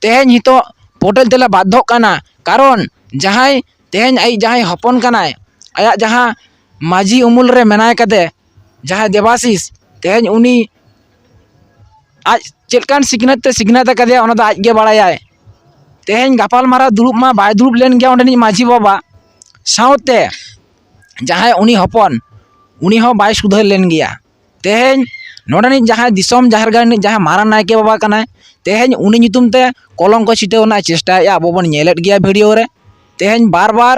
ᱛᱮᱦᱮᱧ ᱱᱤᱛᱚᱜ ᱯᱷᱳᱴᱮᱞ ᱛᱮᱞᱮ ᱵᱟᱫᱽᱫᱷᱚᱜ ᱠᱟᱱᱟ, ᱠᱟᱨᱚᱱ ᱡᱟᱦᱟᱸᱭ ᱛᱮᱦᱮᱧ ᱟᱡ ᱡᱟᱦᱟᱸᱭ ᱦᱚᱯᱚᱱ ᱠᱟᱱᱟᱭ, ᱟᱭᱟᱜ ᱡᱟᱦᱟᱸ ᱢᱟᱹᱡᱷᱤ ᱩᱢᱩᱞ ᱨᱮ ᱢᱮᱱᱟᱭ ᱠᱟᱫᱮ, ᱡᱟᱦᱟᱸᱭ ᱫᱮᱵᱟᱥᱤᱥ, ᱛᱮᱦᱮᱧ ᱩᱱᱤ ᱟᱡ ᱪᱮᱫ ᱞᱮᱠᱟᱱ ᱥᱤᱠᱷᱱᱟᱹᱛ ᱛᱮ ᱥᱤᱠᱷᱱᱟᱹᱛ ᱟᱠᱟᱫᱮᱭᱟ, ᱚᱱᱟ ᱫᱚ ᱟᱡ ᱜᱮ ᱵᱟᱲᱟᱭᱟᱭ᱾ ᱛᱮᱦᱮᱧ ᱜᱟᱯᱟᱞᱢᱟᱨᱟᱣ ᱫᱩᱲᱩᱵ ᱢᱟ ᱵᱟᱭ ᱫᱩᱲᱩᱵ ᱞᱮᱱ ᱜᱮᱭᱟ ᱚᱸᱰᱮᱱᱤᱡ ᱢᱟᱹᱡᱷᱤ ᱵᱟᱵᱟ ᱥᱟᱶᱛᱮ, ᱡᱟᱦᱟᱸᱭ ᱩᱱᱤ ᱦᱚᱯᱚᱱ, ᱩᱱᱤ ᱦᱚᱸ ᱵᱟᱭ ᱥᱩᱫᱷᱟᱹᱨ ᱞᱮᱱ ᱜᱮᱭᱟ᱾ ᱛᱮᱦᱮᱧ ᱱᱚᱰᱮᱱᱤᱡ ᱡᱟᱦᱟᱸᱭ ᱫᱤᱥᱚᱢ ᱡᱟᱦᱮᱨ ᱜᱟᱲ ᱨᱤᱱᱤᱡ ᱡᱟᱦᱟᱸᱭ ᱢᱟᱨᱟᱝ ᱱᱟᱭᱠᱮ ᱵᱟᱵᱟ ᱠᱟᱱᱟᱭ, ᱛᱮᱦᱮᱧ ᱩᱱᱤ ᱧᱩᱛᱩᱢ ᱛᱮ ᱠᱚᱞᱚᱝᱠᱚ ᱪᱷᱤᱴᱟᱹᱣ ᱨᱮᱱᱟᱜ ᱪᱮᱥᱴᱟᱭᱮᱫᱼᱟ, ᱟᱵᱚ ᱵᱚᱱ ᱧᱮᱞᱮᱫ ᱜᱮᱭᱟ ᱵᱷᱤᱰᱤᱭᱳ ᱨᱮ᱾ ᱛᱮᱦᱮᱧ ᱵᱟᱨ ᱵᱟᱨ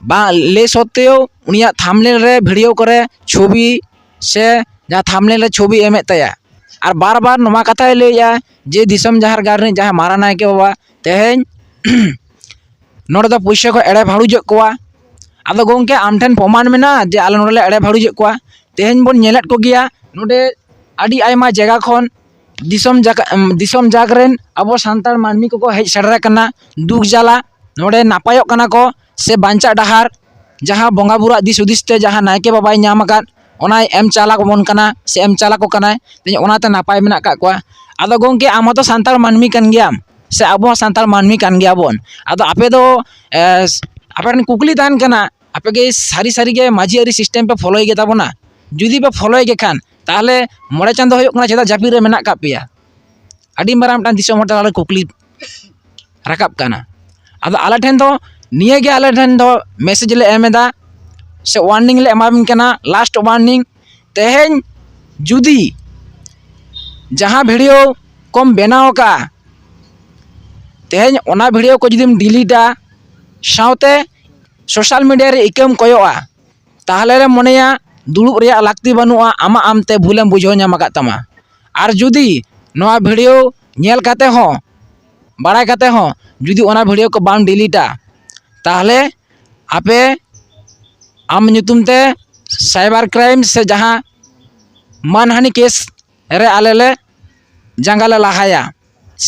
ᱵᱟᱝ ᱞᱟᱹᱭ ᱥᱚᱛᱛᱮᱣ ᱩᱱᱤᱭᱟᱜ ᱛᱷᱟᱢᱵᱽᱱᱮᱞ ᱨᱮ ᱵᱷᱤᱰᱤᱭᱳ ᱠᱚᱨᱮ ᱪᱷᱚᱵᱤ ᱥᱮ ᱡᱟᱦᱟᱸ ᱛᱷᱟᱢᱵᱽᱱᱮᱞ ᱨᱮ ᱪᱷᱚᱵᱤ ᱮᱢᱮᱫ ᱛᱟᱭᱟ, ᱟᱨ ᱵᱟᱨ ᱵᱟᱨ ᱱᱚᱣᱟ ᱠᱟᱛᱷᱟᱭ ᱞᱟᱹᱭᱮᱫᱼᱟ ᱡᱮ ᱫᱤᱥᱚᱢ ᱡᱟᱦᱮᱨ ᱜᱟᱲ ᱨᱤᱱᱤᱡ ᱡᱟᱦᱟᱸᱭ ᱢᱟᱨᱟᱝ ᱱᱟᱭᱠᱮ ᱵᱟᱵᱟ ᱛᱮᱦᱮᱧ ᱱᱚᱰᱮ ᱫᱚ ᱯᱩᱭᱥᱟᱹ ᱠᱚ ᱮᱲᱮ ᱵᱷᱟᱲᱩᱡᱮᱫ ᱠᱚᱣᱟ᱾ ᱟᱫᱚ ᱜᱚᱢᱠᱮ, ᱟᱢ ᱴᱷᱮᱱ ᱯᱨᱚᱢᱟᱱ ᱢᱮᱱᱟᱜᱼᱟ ᱡᱮ ᱟᱞᱮ ᱱᱚᱰᱮ ᱞᱮ ᱮᱲᱮ ᱵᱷᱟᱲᱩᱡᱮᱫ ᱠᱚᱣᱟ? ᱛᱮᱦᱮᱧ ᱵᱚᱱ ᱧᱮᱞᱮᱫ ᱠᱚᱜᱮᱭᱟ ᱱᱚᱰᱮ ᱟᱹᱰᱤ ᱟᱭᱢᱟ ᱡᱟᱭᱜᱟ ᱠᱷᱚᱱ ᱫᱤᱥᱚᱢ ᱡᱟᱠ-, ᱫᱤᱥᱚᱢ ᱡᱟᱠ ᱨᱮᱱ ᱟᱵᱚ ᱥᱟᱱᱛᱟᱲ ᱢᱟᱹᱱᱢᱤ ᱠᱚᱠᱚ ᱦᱮᱡ ᱥᱮᱴᱮᱨ ᱟᱠᱟᱱᱟ ᱫᱩᱠ ᱡᱟᱞᱟ᱾ ᱱᱚᱰᱮ ᱱᱟᱯᱟᱭᱚᱜ ᱠᱟᱱᱟ ᱠᱚ ᱥᱮ ᱵᱟᱧᱪᱟᱜ ᱰᱟᱦᱟᱨ, ᱡᱟᱦᱟᱸ ᱵᱚᱸᱜᱟ ᱵᱩᱨᱩᱣᱟᱜ ᱫᱤᱥ ᱦᱩᱫᱤᱥ ᱛᱮ ᱡᱟᱦᱟᱸ ᱱᱟᱭᱠᱮ ᱵᱟᱵᱟᱭ ᱧᱟᱢ ᱟᱠᱟᱫ, ᱚᱱᱟᱭ ᱮᱢ ᱪᱟᱞ ᱟᱵᱚᱱ ᱠᱟᱱᱟ ᱥᱮ ᱮᱢ ᱪᱟᱞ ᱟᱠᱚ ᱠᱟᱱᱟᱭ᱾ ᱛᱮᱦᱮᱧ ᱚᱱᱟᱛᱮ ᱱᱟᱯᱟᱭ ᱢᱮᱱᱟᱜ ᱟᱠᱟᱫ ᱠᱚᱣᱟ᱾ ᱟᱫᱚ ᱜᱚᱢᱠᱮ, ᱟᱢ ᱦᱚᱸᱛᱚ ᱥᱟᱱᱛᱟᱲ ᱢᱟᱹᱱᱢᱤ ᱠᱟᱱ ᱜᱮᱭᱟᱢ ᱥᱮ ᱟᱵᱚ ᱦᱚᱸ ᱥᱟᱱᱛᱟᱲ ᱢᱟᱹᱱᱢᱤ ᱠᱟᱱ ᱜᱮᱭᱟᱵᱚᱱ᱾ ᱟᱫᱚ ᱟᱯᱮ ᱫᱚ, ᱮ, ᱟᱯᱮ ᱴᱷᱮᱱ ᱠᱩᱠᱞᱤ ᱛᱟᱦᱮᱱ ᱠᱟᱱᱟ, ᱟᱯᱮ ᱜᱮ ᱥᱟᱹᱨᱤ ᱥᱟᱹᱨᱤ ᱜᱮ ᱢᱟᱹᱡᱷᱤ ᱟᱹᱨᱤ ᱥᱤᱥᱴᱮᱢ ᱯᱮ ᱯᱷᱚᱞᱳᱭ ᱜᱮ ᱛᱟᱵᱚᱱᱟ? ᱡᱩᱫᱤ ᱯᱮ ᱯᱷᱚᱞᱳᱭ ᱜᱮ ᱠᱷᱟᱱ, ᱛᱟᱦᱚᱞᱮ ᱢᱚᱬᱮ ᱪᱟᱸᱫᱚ ᱦᱩᱭᱩᱜ ᱠᱟᱱᱟ, ᱪᱮᱫᱟᱜ ᱡᱟᱹᱯᱤᱫ ᱨᱮ ᱢᱮᱱᱟᱜ ᱟᱠᱟᱫ ᱯᱮᱭᱟ? ᱟᱹᱰᱤ ᱢᱟᱨᱟᱝ ᱢᱤᱫᱴᱟᱝ ᱫᱤᱥᱚᱢ ᱦᱚᱲ ᱛᱟᱞᱟᱨᱮ ᱠᱩᱠᱞᱤ ᱨᱟᱠᱟᱵ ᱠᱟᱱᱟ᱾ ᱟᱫᱚ ᱟᱞᱮ ᱴᱷᱮᱱ ᱫᱚ ᱱᱤᱭᱟᱹ ᱜᱮ, ᱟᱞᱮ ᱴᱷᱮᱱ ᱫᱚ ᱢᱮᱥᱮᱡᱽ ᱞᱮ ᱮᱢ ᱮᱫᱟ ᱥᱮ ᱣᱟᱨᱱᱤᱝ ᱞᱮ ᱮᱢᱟᱵᱤᱱ ᱠᱟᱱᱟ, ᱞᱟᱥᱴ ᱣᱟᱨᱱᱤᱝ᱾ ᱛᱮᱦᱮᱧ ᱡᱩᱫᱤ ᱡᱟᱦᱟᱸ ᱵᱷᱤᱰᱤᱭᱳ ᱠᱚᱢ ᱵᱮᱱᱟᱣ ᱟᱠᱟᱫᱼᱟ, ᱛᱮᱦᱮᱧ ᱚᱱᱟ ᱵᱷᱤᱰᱤᱭᱳ ᱠᱚ ᱡᱩᱫᱤᱢ ᱰᱤᱞᱤᱴᱟ, ᱥᱟᱶᱛᱮ ᱥᱳᱥᱟᱞ ᱢᱤᱰᱤᱭᱟ ᱨᱮ ᱤᱠᱟᱹᱢ ᱠᱚᱭᱚᱜᱼᱟ, ᱛᱟᱦᱚᱞᱮ ᱞᱮ ᱢᱚᱱᱮᱭᱟ ᱫᱩᱲᱩᱵ ᱨᱮᱭᱟᱜ ᱞᱟᱹᱠᱛᱤ ᱵᱟᱹᱱᱩᱜᱼᱟ, ᱟᱢᱟᱜ ᱟᱢᱛᱮ ᱵᱷᱩᱞᱮᱢ ᱵᱩᱡᱷᱟᱹᱣ ᱧᱟᱢ ᱟᱠᱟᱫ ᱛᱟᱢᱟ᱾ ᱟᱨ ᱡᱩᱫᱤ ᱱᱚᱣᱟ ᱵᱷᱤᱰᱤᱭᱳ ᱧᱮᱞ ᱠᱟᱛᱮ ᱦᱚᱸ, ᱵᱟᱲᱟᱭ ᱠᱟᱛᱮ ᱦᱚᱸ ᱡᱩᱫᱤ ᱚᱱᱟ ᱵᱷᱤᱰᱤᱭᱳ ᱠᱚ ᱵᱟᱢ ᱰᱤᱞᱤᱴᱟ, ᱛᱟᱦᱚᱞᱮ ᱟᱯᱮ ᱟᱢ ᱧᱩᱛᱩᱢ ᱛᱮ ᱥᱟᱭᱵᱟᱨ ᱠᱨᱟᱭᱤᱢ ᱥᱮ ᱡᱟᱦᱟᱸ ᱢᱟᱱᱦᱟᱹᱱᱤ ᱠᱮᱥ ᱨᱮ ᱟᱞᱮ ᱞᱮ ᱡᱟᱸᱜᱟ ᱞᱮ ᱞᱟᱦᱟᱭᱟ᱾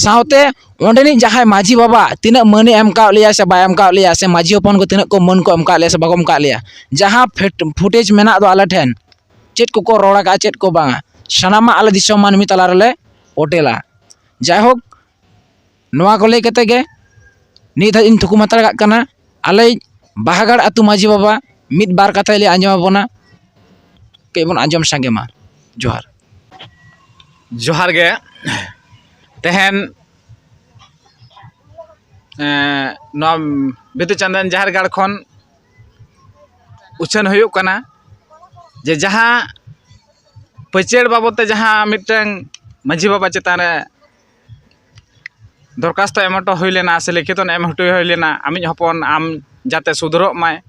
ᱥᱟᱶᱛᱮ ᱚᱸᱰᱮᱱᱤᱡ ᱡᱟᱦᱟᱸᱭ ᱢᱟᱹᱡᱷᱤ ᱵᱟᱵᱟ ᱛᱤᱱᱟᱹᱜ ᱢᱟᱹᱱᱮ ᱮᱢ ᱠᱟᱣᱟᱫ ᱞᱮᱭᱟ ᱥᱮ ᱵᱟᱭ ᱮᱢ ᱠᱟᱣᱟᱫ ᱞᱮᱭᱟ, ᱥᱮ ᱢᱟᱹᱡᱷᱤ ᱦᱚᱯᱚᱱ ᱠᱚ ᱛᱤᱱᱟᱹᱜ ᱠᱚ ᱢᱟᱹᱱ ᱠᱚ ᱮᱢ ᱠᱟᱣᱟᱫ ᱞᱮᱭᱟ ᱥᱮ ᱵᱟᱠᱚ ᱮᱢ ᱠᱟᱣᱟᱫ ᱞᱮᱭᱟ, ᱡᱟᱦᱟᱸ ᱯᱷᱮᱴ-, ᱯᱷᱩᱴᱮᱡᱽ ᱢᱮᱱᱟᱜ ᱫᱚ ᱟᱞᱮ ᱴᱷᱮᱱ, ᱪᱮᱫ ᱠᱚᱠᱚ ᱨᱚᱲ ᱟᱠᱟᱫᱼᱟ, ᱪᱮᱫ ᱠᱚ ᱵᱟᱝᱟ, ᱥᱟᱱᱟᱢᱟᱜ ᱟᱞᱮ ᱫᱤᱥᱚᱢ ᱢᱟᱹᱱᱢᱤ ᱛᱟᱞᱟ ᱨᱮᱞᱮ ᱯᱚᱴᱮᱞᱟ᱾ ᱡᱟᱭᱦᱳᱠ, ᱱᱚᱣᱟ ᱠᱚ ᱞᱟᱹᱭ ᱠᱟᱛᱮ ᱜᱮ ᱱᱤᱛ ᱦᱟᱹᱵᱤᱡ ᱤᱧ ᱛᱷᱩᱠᱩᱢ ᱦᱟᱛᱟᱲ ᱠᱟᱜ ᱠᱟᱱᱟ᱾ ᱟᱞᱮᱭᱤᱡ ᱵᱟᱦᱟᱜᱟᱲ ᱟᱹᱛᱩ ᱢᱟᱹᱡᱷᱤ ᱵᱟᱵᱟ ᱢᱤᱫ ᱵᱟᱨ ᱠᱟᱛᱷᱟᱭ ᱞᱟᱹᱭ ᱟᱸᱡᱚᱢ ᱟᱵᱚᱱᱟ, ᱠᱟᱹᱡ ᱵᱚᱱ ᱟᱸᱡᱚᱢ ᱥᱟᱸᱜᱮ ᱢᱟ᱾ ᱡᱚᱦᱟᱨ᱾ ᱡᱚᱦᱟᱨ ᱜᱮ᱾ ᱛᱮᱦᱮᱧ, ᱮᱸ, ᱱᱚᱣᱟ ᱵᱤᱫᱩ ᱪᱟᱸᱫᱟᱱ ᱡᱟᱦᱮᱨ ᱜᱟᱲ ᱠᱷᱚᱱ ᱩᱪᱷᱟᱹᱱ ᱦᱩᱭᱩᱜ ᱠᱟᱱᱟ ᱡᱮ ᱡᱟᱦᱟᱸ ᱯᱟᱹᱪᱟᱹᱲ ᱵᱟᱵᱚᱫ ᱛᱮ ᱡᱟᱦᱟᱸ ᱢᱤᱫᱴᱟᱝ ᱢᱟᱹᱡᱷᱤ ᱵᱟᱵᱟ ᱪᱮᱛᱟᱱ ᱨᱮ ᱫᱚᱨᱠᱷᱟᱥᱛᱚ ᱮᱢ ᱦᱚᱴᱚ ᱦᱩᱭ ᱞᱮᱱᱟ ᱥᱮ ᱞᱤᱠᱷᱤᱛ ᱮᱢ ᱦᱚᱴᱚ ᱦᱩᱭ ᱞᱮᱱᱟ, ᱟᱢᱤᱡ ᱦᱚᱯᱚᱱ ᱟᱢ ᱡᱟᱛᱮ ᱥᱩᱫᱷᱟᱹᱨᱚᱜ ᱢᱟᱭ,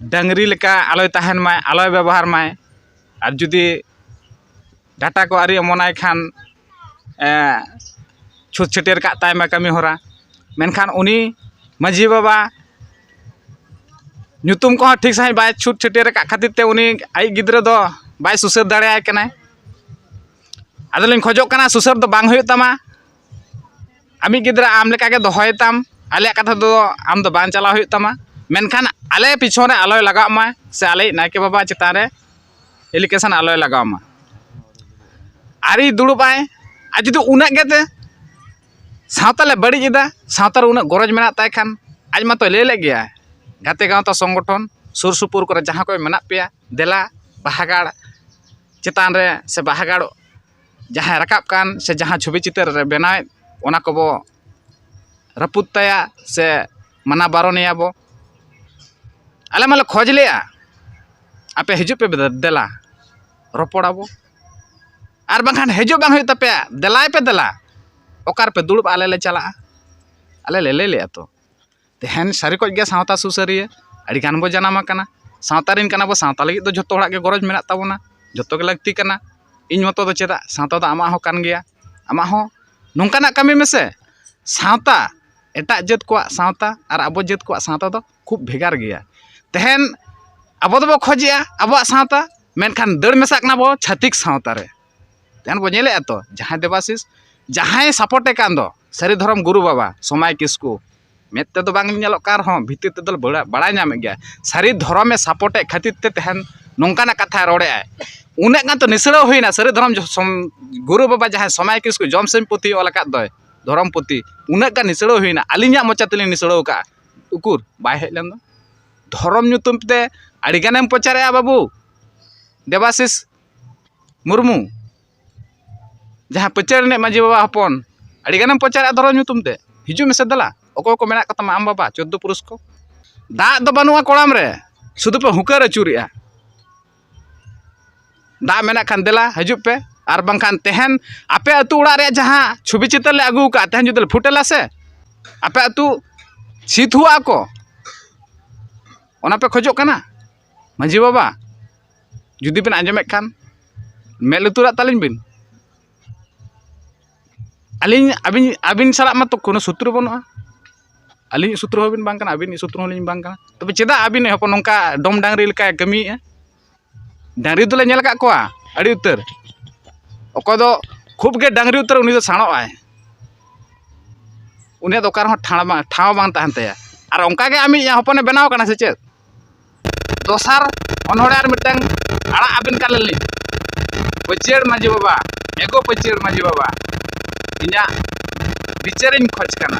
ᱰᱟᱹᱝᱨᱤ ᱞᱮᱠᱟ ᱟᱞᱚᱭ ᱛᱟᱦᱮᱱ ᱢᱟᱭ, ᱟᱞᱚᱭ ᱵᱮᱵᱚᱦᱟᱨ ᱢᱟᱭ, ᱟᱨ ᱡᱩᱫᱤ ᱰᱟᱴᱟ ᱠᱚ ᱟᱹᱣᱨᱤ ᱚᱢᱚᱱᱟᱭ ᱠᱷᱟᱱ, ᱮ, ᱪᱷᱩᱛ ᱪᱷᱟᱹᱴᱭᱟᱹᱨ ᱠᱟᱜ ᱛᱟᱭ ᱢᱟ ᱠᱟᱹᱢᱤ ᱦᱚᱨᱟ᱾ ᱢᱮᱱᱠᱷᱟᱱ ᱩᱱᱤ ᱢᱟᱹᱡᱷᱤ ᱵᱟᱵᱟ ᱧᱩᱛᱩᱢ ᱠᱚᱦᱚᱸ ᱴᱷᱤᱠ ᱥᱟᱺᱦᱤᱡ ᱵᱟᱭ ᱪᱷᱩᱛ ᱪᱷᱟᱹᱴᱭᱟᱹᱨ ᱟᱠᱟᱫ ᱠᱷᱟᱹᱛᱤᱨ ᱛᱮ ᱩᱱᱤ ᱟᱡ ᱜᱤᱫᱽᱨᱟᱹ ᱫᱚ ᱵᱟᱭ ᱥᱩᱥᱟᱹᱨ ᱫᱟᱲᱮᱭᱟᱭ ᱠᱟᱱᱟᱭ᱾ ᱟᱫᱚᱞᱤᱧ ᱠᱷᱚᱡᱚᱜ ᱠᱟᱱᱟ, ᱥᱩᱥᱟᱹᱨ ᱫᱚ ᱵᱟᱝ ᱦᱩᱭᱩᱜ ᱛᱟᱢᱟ, ᱟᱢᱤᱡ ᱜᱤᱫᱽᱨᱟᱹ ᱟᱢ ᱞᱮᱠᱟᱜᱮ ᱫᱚᱦᱚᱭ ᱛᱟᱢ, ᱟᱞᱮᱭᱟᱜ ᱠᱟᱛᱷᱟ ᱫᱚ ᱟᱢ ᱫᱚ ᱵᱟᱝ ᱪᱟᱞᱟᱣ ᱦᱩᱭᱩᱜ ᱛᱟᱢᱟ, ᱢᱮᱱᱠᱷᱟᱱ ᱟᱞᱮ ᱯᱤᱪᱷᱚᱱ ᱨᱮ ᱟᱞᱚᱭ ᱞᱟᱜᱟᱜ ᱢᱟ ᱥᱮ ᱟᱞᱮᱭᱤᱡ ᱱᱟᱭᱠᱮ ᱵᱟᱵᱟ ᱪᱮᱛᱟᱱ ᱨᱮ ᱮᱞᱤᱜᱮᱥᱚᱱ ᱟᱞᱚᱭ ᱞᱟᱜᱟᱣ ᱢᱟ᱾ ᱟᱨᱮ ᱫᱩᱲᱩᱵ ᱟᱭ, ᱟᱨ ᱡᱩᱫᱤ ᱩᱱᱟᱹᱜ ᱜᱮ ᱛᱮ ᱥᱟᱶᱛᱟ ᱞᱮ ᱵᱟᱹᱲᱤᱡ ᱮᱫᱟ, ᱥᱟᱶᱛᱟ ᱨᱮ ᱩᱱᱟᱹᱜ ᱜᱚᱨᱚᱡᱽ ᱢᱮᱱᱟᱜ ᱛᱟᱭ ᱠᱷᱟᱱ, ᱟᱡ ᱢᱟᱛᱚᱭ ᱞᱟᱹᱭ ᱞᱮᱫ ᱜᱮᱭᱟ, ᱜᱟᱛᱮ ᱜᱟᱶᱛᱟ ᱥᱚᱝᱜᱚᱴᱷᱚᱱ ᱥᱩᱨ ᱥᱩᱯᱩᱨ ᱠᱚᱨᱮ ᱡᱟᱦᱟᱸ ᱠᱚ ᱢᱮᱱᱟᱜ ᱯᱮᱭᱟ, ᱫᱮᱞᱟ ᱵᱟᱦᱟᱜᱟᱲ ᱪᱮᱛᱟᱱ ᱨᱮ ᱥᱮ ᱵᱟᱦᱟᱜᱟᱲ ᱡᱟᱦᱟᱸᱭ ᱨᱟᱠᱟᱵ ᱠᱟᱱ ᱥᱮ ᱡᱟᱦᱟᱸ ᱪᱷᱚᱵᱤ ᱪᱤᱛᱟᱹᱨ ᱨᱮ ᱵᱮᱱᱟᱣᱮᱫ, ᱚᱱᱟ ᱠᱚᱵᱚ ᱨᱟᱹᱯᱩᱫ ᱛᱟᱭᱟ ᱥᱮ ᱢᱟᱱᱟ ᱵᱟᱨᱚᱱᱮᱭᱟ ᱵᱚ᱾ ᱟᱞᱮ ᱢᱟᱞᱮ ᱠᱷᱚᱡᱽ ᱞᱮᱜᱼᱟ, ᱟᱯᱮ ᱦᱤᱡᱩᱜ ᱯᱮ ᱫᱮᱞᱟ, ᱨᱚᱯᱚᱲᱟᱵᱚ᱾ ᱟᱨ ᱵᱟᱝᱠᱷᱟᱱ ᱦᱤᱡᱩᱜ ᱵᱟᱝ ᱦᱩᱭᱩᱜ ᱛᱟᱯᱮᱭᱟ, ᱫᱮᱞᱟᱭ ᱯᱮ ᱫᱮᱞᱟ᱾ ᱚᱠᱟ ᱨᱮᱯᱮ ᱫᱩᱲᱩᱵ, ᱟᱞᱮ ᱞᱮ ᱪᱟᱞᱟᱜᱼᱟ᱾ ᱟᱞᱮ ᱞᱮ ᱞᱟᱹᱭ ᱞᱮᱜᱼᱟ ᱛᱚ᱾ ᱛᱮᱦᱮᱧ ᱥᱟᱹᱨᱤ ᱠᱚᱡ ᱜᱮ ᱥᱟᱶᱛᱟ ᱥᱩᱥᱟᱹᱨᱤᱭᱟᱹ ᱟᱹᱰᱤ ᱜᱟᱱ ᱵᱚ ᱡᱟᱱᱟᱢ ᱟᱠᱟᱱᱟ᱾ ᱥᱟᱶᱛᱟ ᱨᱮᱱ ᱠᱟᱱᱟ ᱵᱚ, ᱥᱟᱶᱛᱟ ᱞᱟᱹᱜᱤᱫ ᱫᱚ ᱡᱷᱚᱛᱚ ᱦᱚᱲᱟᱜ ᱜᱮ ᱜᱚᱨᱚᱡᱽ ᱢᱮᱱᱟᱜ ᱛᱟᱵᱚᱱᱟ, ᱡᱷᱚᱛᱚ ᱜᱮ ᱞᱟᱹᱠᱛᱤ ᱠᱟᱱᱟ᱾ ᱤᱧ ᱢᱚᱛᱚ ᱫᱚ ᱪᱮᱫᱟᱜ, ᱥᱟᱶᱛᱟ ᱫᱚ ᱟᱢᱟᱜ ᱦᱚᱸ ᱠᱟᱱ ᱜᱮᱭᱟ, ᱟᱢᱟᱜ ᱦᱚᱸ᱾ ᱱᱚᱝᱠᱟᱱᱟᱜ ᱠᱟᱹᱢᱤ ᱢᱮᱥᱮ, ᱥᱟᱶᱛᱟ ᱮᱴᱟᱜ ᱡᱟᱹᱛ ᱠᱚᱣᱟᱜ ᱥᱟᱶᱛᱟ ᱟᱨ ᱟᱵᱚ ᱡᱟᱹᱛ ᱠᱚᱣᱟᱜ ᱥᱟᱶᱛᱟ ᱫᱚ ᱠᱷᱩᱵ ᱵᱷᱮᱜᱟᱨ ᱜᱮᱭᱟ᱾ ᱛᱮᱦᱮᱧ ᱟᱵᱚ ᱫᱚᱵᱚ ᱠᱷᱚᱡᱮᱜᱼᱟ ᱟᱵᱚᱣᱟᱜ ᱥᱟᱶᱛᱟ, ᱢᱮᱱᱠᱷᱟᱱ ᱫᱟᱹᱲ ᱢᱮᱥᱟᱜ ᱠᱟᱱᱟ ᱵᱚ ᱪᱷᱟᱹᱛᱤᱠ ᱥᱟᱶᱛᱟ ᱨᱮ᱾ ᱛᱮᱦᱮᱧ ᱵᱚ ᱧᱮᱞᱮᱜᱼᱟ ᱛᱚ, ᱡᱟᱦᱟᱸᱭ ᱫᱮᱵᱟᱥᱤᱥ, ᱡᱟᱦᱟᱸᱭ ᱥᱟᱯᱳᱨᱴᱮ ᱠᱟᱱ ᱫᱚ ᱥᱟᱹᱨᱤ ᱫᱷᱚᱨᱚᱢ ᱜᱩᱨᱩ ᱵᱟᱵᱟ ᱥᱚᱢᱟᱭ ᱠᱤᱥᱠᱩ, ᱢᱮᱫ ᱛᱮᱫᱚ ᱵᱟᱝ ᱧᱮᱞᱚᱜ ᱠᱟᱱ ᱨᱮᱦᱚᱸ ᱵᱷᱤᱛᱤᱨ ᱛᱮᱫᱚ ᱵᱟᱲᱟ-, ᱵᱟᱲᱟᱭ ᱧᱟᱢᱮᱫ ᱜᱮᱭᱟ᱾ ᱥᱟᱹᱨᱤ ᱫᱷᱚᱨᱚᱢᱮ ᱥᱟᱯᱳᱨᱴᱮᱫ ᱠᱷᱟᱹᱛᱤᱨ ᱛᱮ ᱛᱮᱦᱮᱧ ᱱᱚᱝᱠᱟᱱᱟᱜ ᱠᱟᱛᱷᱟᱭ ᱨᱚᱲᱮᱫᱼᱟᱭ᱾ ᱩᱱᱟᱹᱜ ᱜᱟᱱ ᱛᱚ ᱱᱤᱥᱲᱟᱹᱣ ᱦᱩᱭᱱᱟ ᱥᱟᱹᱨᱤ ᱫᱷᱚᱨᱚᱢ ᱡᱚ-, ᱥᱚᱢ-, ᱜᱩᱨᱩ ᱵᱟᱵᱟ ᱡᱟᱦᱟᱸᱭ ᱥᱚᱢᱟᱭ ᱠᱤᱥᱠᱩ ᱡᱚᱢᱥᱤᱢ ᱯᱩᱛᱷᱤ ᱚᱞ ᱟᱠᱟᱫ ᱫᱚᱭ, ᱫᱷᱚᱨᱚᱢ ᱯᱩᱛᱷᱤ, ᱩᱱᱟᱹᱜ ᱜᱟᱱ ᱱᱤᱥᱲᱟᱹᱣ ᱦᱩᱭᱱᱟ, ᱟᱹᱞᱤᱧᱟᱜ ᱢᱚᱪᱟ ᱛᱮᱞᱤᱧ ᱱᱤᱥᱲᱟᱹᱣ ᱠᱟᱜᱼᱟ᱾ ᱩᱠᱩᱨ ᱵᱟᱭ ᱦᱮᱡ ᱞᱮᱱ ᱫᱚ? ᱫᱷᱚᱨᱚᱢ ᱧᱩᱛᱩᱢ ᱛᱮ ᱟᱹᱰᱤ ᱜᱟᱱᱮᱢ ᱯᱨᱚᱪᱟᱨᱮᱜᱼᱟ ᱵᱟᱹᱵᱩ ᱫᱮᱵᱟᱥᱤᱥ ᱢᱩᱨᱢᱩ, ᱡᱟᱦᱟᱸ ᱯᱟᱹᱪᱟᱹᱲ ᱮᱱᱮᱡ ᱢᱟᱹᱡᱷᱤ ᱵᱟᱵᱟ ᱦᱚᱯᱚᱱ, ᱟᱹᱰᱤ ᱜᱟᱱᱮᱢ ᱯᱨᱚᱪᱟᱨᱮᱜᱼᱟ ᱫᱷᱚᱨᱚᱢ ᱧᱩᱛᱩᱢ ᱛᱮ᱾ ᱦᱤᱡᱩᱜ ᱢᱮᱥᱮ ᱫᱮᱞᱟ, ᱚᱠᱚᱭ ᱠᱚ ᱢᱮᱱᱟᱜ ᱠᱚ ᱛᱟᱢᱟ ᱟᱢ ᱵᱟᱵᱟ ᱪᱳᱫᱽᱫᱳ ᱯᱩᱨᱩᱥ ᱠᱚ? ᱫᱟᱜ ᱫᱚ ᱵᱟᱹᱱᱩᱜᱼᱟ ᱠᱚᱲᱟᱢ ᱨᱮ, ᱥᱩᱫᱷᱩ ᱯᱮ ᱦᱩᱠᱟᱹᱨ ᱟᱹᱪᱩᱨᱮᱜᱼᱟ᱾ ᱫᱟᱜ ᱢᱮᱱᱟᱜ ᱠᱷᱟᱱ ᱫᱮᱞᱟ ᱦᱤᱡᱩᱜ ᱯᱮ, ᱟᱨ ᱵᱟᱝᱠᱷᱟᱱ ᱛᱮᱦᱮᱧ ᱟᱯᱮ ᱟᱹᱛᱩ ᱚᱲᱟᱜ ᱨᱮᱭᱟᱜ ᱡᱟᱦᱟᱸ ᱪᱷᱚᱵᱤ ᱪᱤᱛᱟᱹᱨ ᱞᱮ ᱟᱹᱜᱩ ᱟᱠᱟᱫᱼᱟ, ᱛᱮᱦᱮᱧ ᱡᱩᱫᱤ ᱞᱮ ᱯᱷᱩᱴᱮᱞᱟ ᱥᱮ, ᱟᱯᱮ ᱟᱹᱛᱩ ᱪᱷᱤᱛ ᱦᱩᱣᱟᱜ ᱟᱠᱚ, ᱚᱱᱟ ᱯᱮ ᱠᱷᱚᱡᱚᱜ ᱠᱟᱱᱟ? ᱢᱟᱹᱡᱷᱤ ᱵᱟᱵᱟ, ᱡᱩᱫᱤ ᱵᱤᱱ ᱟᱸᱡᱚᱢᱮᱫ ᱠᱷᱟᱱ ᱢᱮᱫ ᱞᱩᱛᱩᱨᱟᱜ ᱛᱟᱹᱞᱤᱧ ᱵᱤᱱ᱾ ᱟᱹᱞᱤᱧ ᱟᱹᱵᱤᱱ, ᱟᱹᱵᱤᱱ ᱥᱟᱞᱟᱜ ᱢᱟᱛᱚ ᱠᱳᱱᱳ ᱥᱩᱛᱨᱩ ᱵᱟᱹᱱᱩᱜᱼᱟ᱾ ᱟᱹᱞᱤᱧᱤᱡ ᱥᱩᱛᱨᱩ ᱦᱚᱸᱵᱤᱱ ᱵᱟᱝ ᱠᱟᱱᱟ, ᱟᱹᱵᱤᱱᱤᱡ ᱥᱩᱛᱨᱩ ᱦᱚᱸᱞᱤᱧ ᱵᱟᱝ ᱠᱟᱱᱟ᱾ ᱛᱚᱵᱮ ᱪᱮᱫᱟᱜ ᱟᱹᱵᱤᱱ ᱦᱚᱯᱚᱱ ᱱᱚᱝᱠᱟ ᱰᱚᱢ ᱰᱟᱝᱨᱤ ᱞᱮᱠᱟᱭ ᱠᱟᱹᱢᱤᱭᱮᱫᱼᱟ? ᱰᱟᱝᱨᱤ ᱫᱚᱞᱮ ᱧᱮᱞ ᱟᱠᱟᱫ ᱠᱚᱣᱟ ᱟᱹᱰᱤ ᱩᱛᱟᱹᱨ᱾ ᱚᱠᱚᱭ ᱫᱚ ᱠᱷᱩᱵ ᱜᱮ ᱰᱟᱝᱨᱤ ᱩᱛᱟᱹᱨ, ᱩᱱᱤ ᱫᱚ ᱥᱟᱬᱚᱜ ᱟᱭ᱾ ᱩᱱᱤᱭᱟᱜ ᱫᱚ ᱚᱠᱟ ᱨᱮᱦᱚᱸ ᱴᱷᱟᱶ ᱵᱟᱝ, ᱴᱷᱟᱶ ᱵᱟᱝ ᱛᱟᱦᱮᱱ ᱛᱟᱭᱟ᱾ ᱟᱨ ᱚᱱᱠᱟ ᱜᱮ ᱟᱢᱤᱡ ᱦᱚᱯᱚᱱᱮ ᱵᱮᱱᱟᱣ ᱠᱟᱱᱟ ᱥᱮ ᱪᱮᱫ? ᱫᱚᱥᱟᱨ ᱚᱱᱚᱲᱦᱮ ᱟᱨ ᱢᱤᱫᱴᱟᱝ ᱟᱲᱟᱜ ᱟᱹᱵᱤᱱ ᱠᱟᱱᱟᱞᱤᱧ᱾ ᱯᱟᱹᱪᱟᱹᱲ ᱢᱟᱹᱡᱷᱤ ᱵᱟᱵᱟ, ᱮᱜᱳ ᱯᱟᱹᱪᱟᱹᱲ ᱢᱟᱹᱡᱷᱤ ᱵᱟᱵᱟ, ᱤᱧᱟᱹᱜ ᱵᱤᱪᱟᱹᱨᱤᱧ ᱠᱷᱚᱡᱽ ᱠᱟᱱᱟ᱾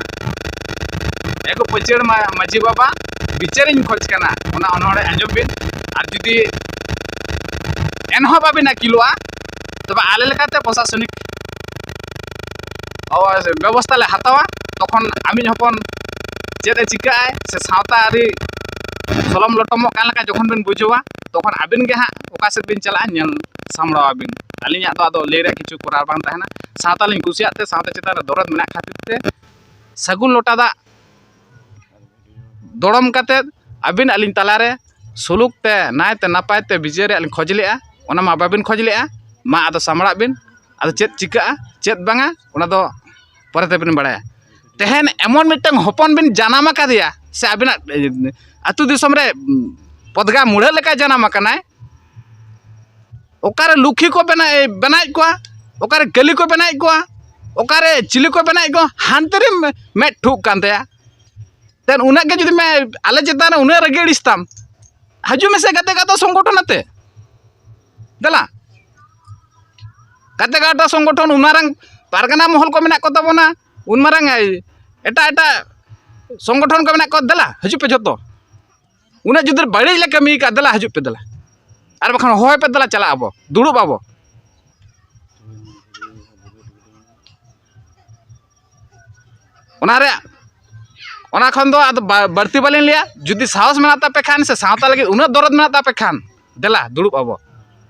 ᱮᱜᱳ ᱯᱟᱹᱪᱟᱹᱲ ᱢᱟ-, ᱢᱟᱹᱡᱷᱤ ᱵᱟᱵᱟ, ᱵᱤᱪᱟᱹᱨᱤᱧ ᱠᱷᱚᱡᱽ ᱠᱟᱱᱟ᱾ ᱚᱱᱟ ᱚᱱᱚᱲᱦᱮ ᱟᱸᱡᱚᱢ ᱵᱤᱱ᱾ ᱟᱨ ᱡᱩᱫᱤ ᱮᱱᱦᱚᱸ ᱵᱟᱵᱤᱱ ᱟᱹᱠᱤᱞᱚᱜᱼᱟ, ᱛᱚᱵᱮ ᱟᱞᱮ ᱞᱮᱠᱟᱛᱮ ᱯᱨᱚᱥᱟᱥᱚᱱᱤᱠ ᱵᱮᱵᱚᱥᱛᱷᱟ ᱞᱮ ᱦᱟᱛᱟᱣᱟ᱾ ᱛᱚᱠᱷᱚᱱ ᱟᱹᱵᱤᱱ ᱦᱚᱯᱚᱱ ᱪᱮᱫ ᱮ ᱪᱤᱠᱟᱹᱜ ᱟᱭ ᱥᱮ ᱥᱟᱶᱛᱟ ᱟᱹᱨᱤ ᱥᱚᱞᱚᱢ ᱞᱚᱴᱚᱢᱚᱜ ᱠᱟᱱ ᱞᱮᱠᱟ ᱡᱚᱠᱷᱚᱱ ᱵᱤᱱ ᱵᱩᱡᱷᱟᱹᱣᱟ, ᱛᱚᱠᱷᱚᱱ ᱟᱹᱵᱤᱱ ᱜᱮ ᱦᱟᱸᱜ ᱚᱠᱟ ᱥᱮᱫ ᱵᱤᱱ ᱪᱟᱞᱟᱜᱼᱟ, ᱧᱮᱞ ᱥᱟᱢᱵᱲᱟᱣ ᱟᱹᱵᱤᱱ᱾ ᱟᱹᱞᱤᱧᱟᱜ ᱫᱚ ᱟᱫᱚ ᱞᱟᱹᱭ ᱨᱮᱭᱟᱜ ᱠᱤᱪᱷᱩ ᱠᱚᱨᱟᱨ ᱵᱟᱝ ᱛᱟᱦᱮᱱᱟ᱾ ᱥᱟᱶᱛᱟ ᱞᱤᱧ ᱠᱩᱥᱤᱭᱟᱜ ᱛᱮ, ᱥᱟᱶᱛᱟ ᱪᱮᱛᱟᱱ ᱨᱮ ᱫᱚᱨᱚᱫ ᱢᱮᱱᱟᱜ ᱠᱷᱟᱹᱛᱤᱨ ᱛᱮ, ᱥᱟᱹᱜᱩᱱ ᱞᱚᱴᱟ ᱫᱟᱜ ᱫᱚᱲᱚᱢ ᱠᱟᱛᱮᱫ ᱟᱹᱵᱤᱱ ᱟᱹᱞᱤᱧ ᱛᱟᱞᱟᱨᱮ ᱥᱩᱞᱩᱠ ᱛᱮ, ᱱᱟᱭ ᱛᱮ, ᱱᱟᱯᱟᱭ ᱛᱮ ᱵᱤᱡᱚᱭ ᱨᱮᱭᱟᱜ ᱞᱤᱧ ᱠᱷᱚᱡᱽ ᱞᱮᱜᱼᱟ᱾ ᱚᱱᱟ ᱢᱟ ᱵᱟᱵᱤᱱ ᱠᱷᱚᱡᱽ ᱞᱮᱜᱼᱟ᱾ ᱢᱟ ᱟᱫᱚ ᱥᱟᱢᱵᱲᱟᱜ ᱵᱤᱱ᱾ ᱟᱫᱚ ᱪᱮᱫ ᱪᱤᱠᱟᱹᱜᱼᱟ, ᱪᱮᱫ ᱵᱟᱝᱟ, ᱚᱱᱟ ᱫᱚ ᱯᱚᱨᱮ ᱛᱮᱵᱤᱱ ᱵᱟᱲᱟᱭᱟ᱾ ᱛᱮᱦᱮᱧ ᱮᱢᱚᱱ ᱢᱤᱫᱴᱟᱝ ᱦᱚᱯᱚᱱ ᱵᱤᱱ ᱡᱟᱱᱟᱢ ᱟᱠᱟᱫᱮᱭᱟ, ᱥᱮ ᱟᱵᱤᱱᱟᱜ ᱟᱹᱛᱩ ᱫᱤᱥᱚᱢ ᱨᱮ ᱯᱚᱫᱽᱜᱟ ᱢᱩᱲᱟᱹ ᱞᱮᱠᱟ ᱡᱟᱱᱟᱢ ᱟᱠᱟᱱᱟᱭ, ᱚᱠᱟᱨᱮ ᱞᱩᱠᱷᱤ ᱠᱚ ᱵᱮᱱᱟᱣ ᱵᱮᱱᱟᱣᱮᱫ ᱠᱚᱣᱟ, ᱚᱠᱟᱨᱮ ᱠᱟᱹᱞᱤ ᱠᱚ ᱵᱮᱱᱟᱣᱮᱫ ᱠᱚᱣᱟ, ᱚᱠᱟᱨᱮ ᱪᱤᱞᱤ ᱠᱚ ᱵᱮᱱᱟᱣᱮᱫ ᱠᱚᱣᱟ, ᱦᱟᱱᱛᱮ ᱨᱮ ᱢᱮᱫ ᱴᱷᱩᱠ ᱠᱟᱱ ᱛᱟᱭᱟ᱾ ᱛᱮᱱ ᱩᱱᱟᱹᱜ ᱜᱮ ᱡᱩᱫᱤ ᱢᱮ ᱟᱞᱮ ᱪᱮᱛᱟᱱ ᱨᱮ ᱩᱱᱟᱹᱜ ᱨᱟᱹᱜᱤ ᱟᱹᱲᱤᱥ ᱛᱟᱢ, ᱦᱤᱡᱩᱜ ᱢᱮᱥᱮ ᱜᱟᱛᱮ ᱜᱟᱶᱛᱟ ᱥᱚᱝᱜᱚᱴᱷᱚᱱ ᱟᱛᱮ᱾ ᱫᱮᱞᱟ, ᱜᱟᱛᱮ ᱜᱟᱶᱛᱟ ᱥᱚᱝᱜᱚᱴᱷᱚᱱ, ᱩᱱ ᱢᱟᱨᱟᱝ ᱯᱟᱨᱜᱟᱱᱟ ᱢᱚᱦᱚᱞ ᱠᱚ ᱢᱮᱱᱟᱜ ᱠᱚ ᱛᱟᱵᱚᱱᱟ, ᱩᱱ ᱢᱟᱨᱟᱝ ᱮᱴᱟᱜ ᱮᱴᱟᱜ ᱥᱚᱝᱜᱚᱴᱷᱚᱱ ᱠᱚ ᱢᱮᱱᱟᱜ ᱠᱚᱣᱟ᱾ ᱫᱮᱞᱟ, ᱦᱤᱡᱩᱜ ᱯᱮ ᱡᱷᱚᱛᱚ᱾ ᱩᱱᱟᱹᱜ ᱡᱩᱫᱤ ᱵᱟᱹᱲᱤᱡ ᱞᱮ ᱠᱟᱹᱢᱤ ᱟᱠᱟᱫ, ᱫᱮᱞᱟ ᱦᱤᱡᱩᱜ ᱯᱮ, ᱫᱮᱞᱟ᱾ ᱟᱨ ᱵᱟᱠᱷᱟᱱ ᱦᱚᱦᱚᱭ ᱯᱮ, ᱫᱮᱞᱟ ᱪᱟᱞᱟᱜ ᱟᱵᱚ, ᱫᱩᱲᱩᱵ ᱟᱵᱚ᱾ ᱚᱱᱟ ᱨᱮ, ᱚᱱᱟ ᱠᱷᱚᱱ ᱫᱚ ᱟᱫᱚ ᱵᱟ- ᱵᱟᱹᱲᱛᱤ ᱵᱟᱹᱞᱤᱧ ᱞᱟᱹᱭᱟ᱾ ᱡᱩᱫᱤ ᱥᱟᱦᱚᱥ ᱢᱮᱱᱟᱜ ᱛᱟᱯᱮ ᱠᱷᱟᱱ ᱥᱮ ᱥᱟᱶᱛᱟ ᱞᱟᱹᱜᱤᱫ ᱩᱱᱟᱹᱜ ᱫᱚᱨᱚᱫ ᱢᱮᱱᱟᱜ ᱛᱟᱯᱮ ᱠᱷᱟᱱ, ᱫᱮᱞᱟ ᱫᱩᱲᱩᱵ ᱟᱵᱚ᱾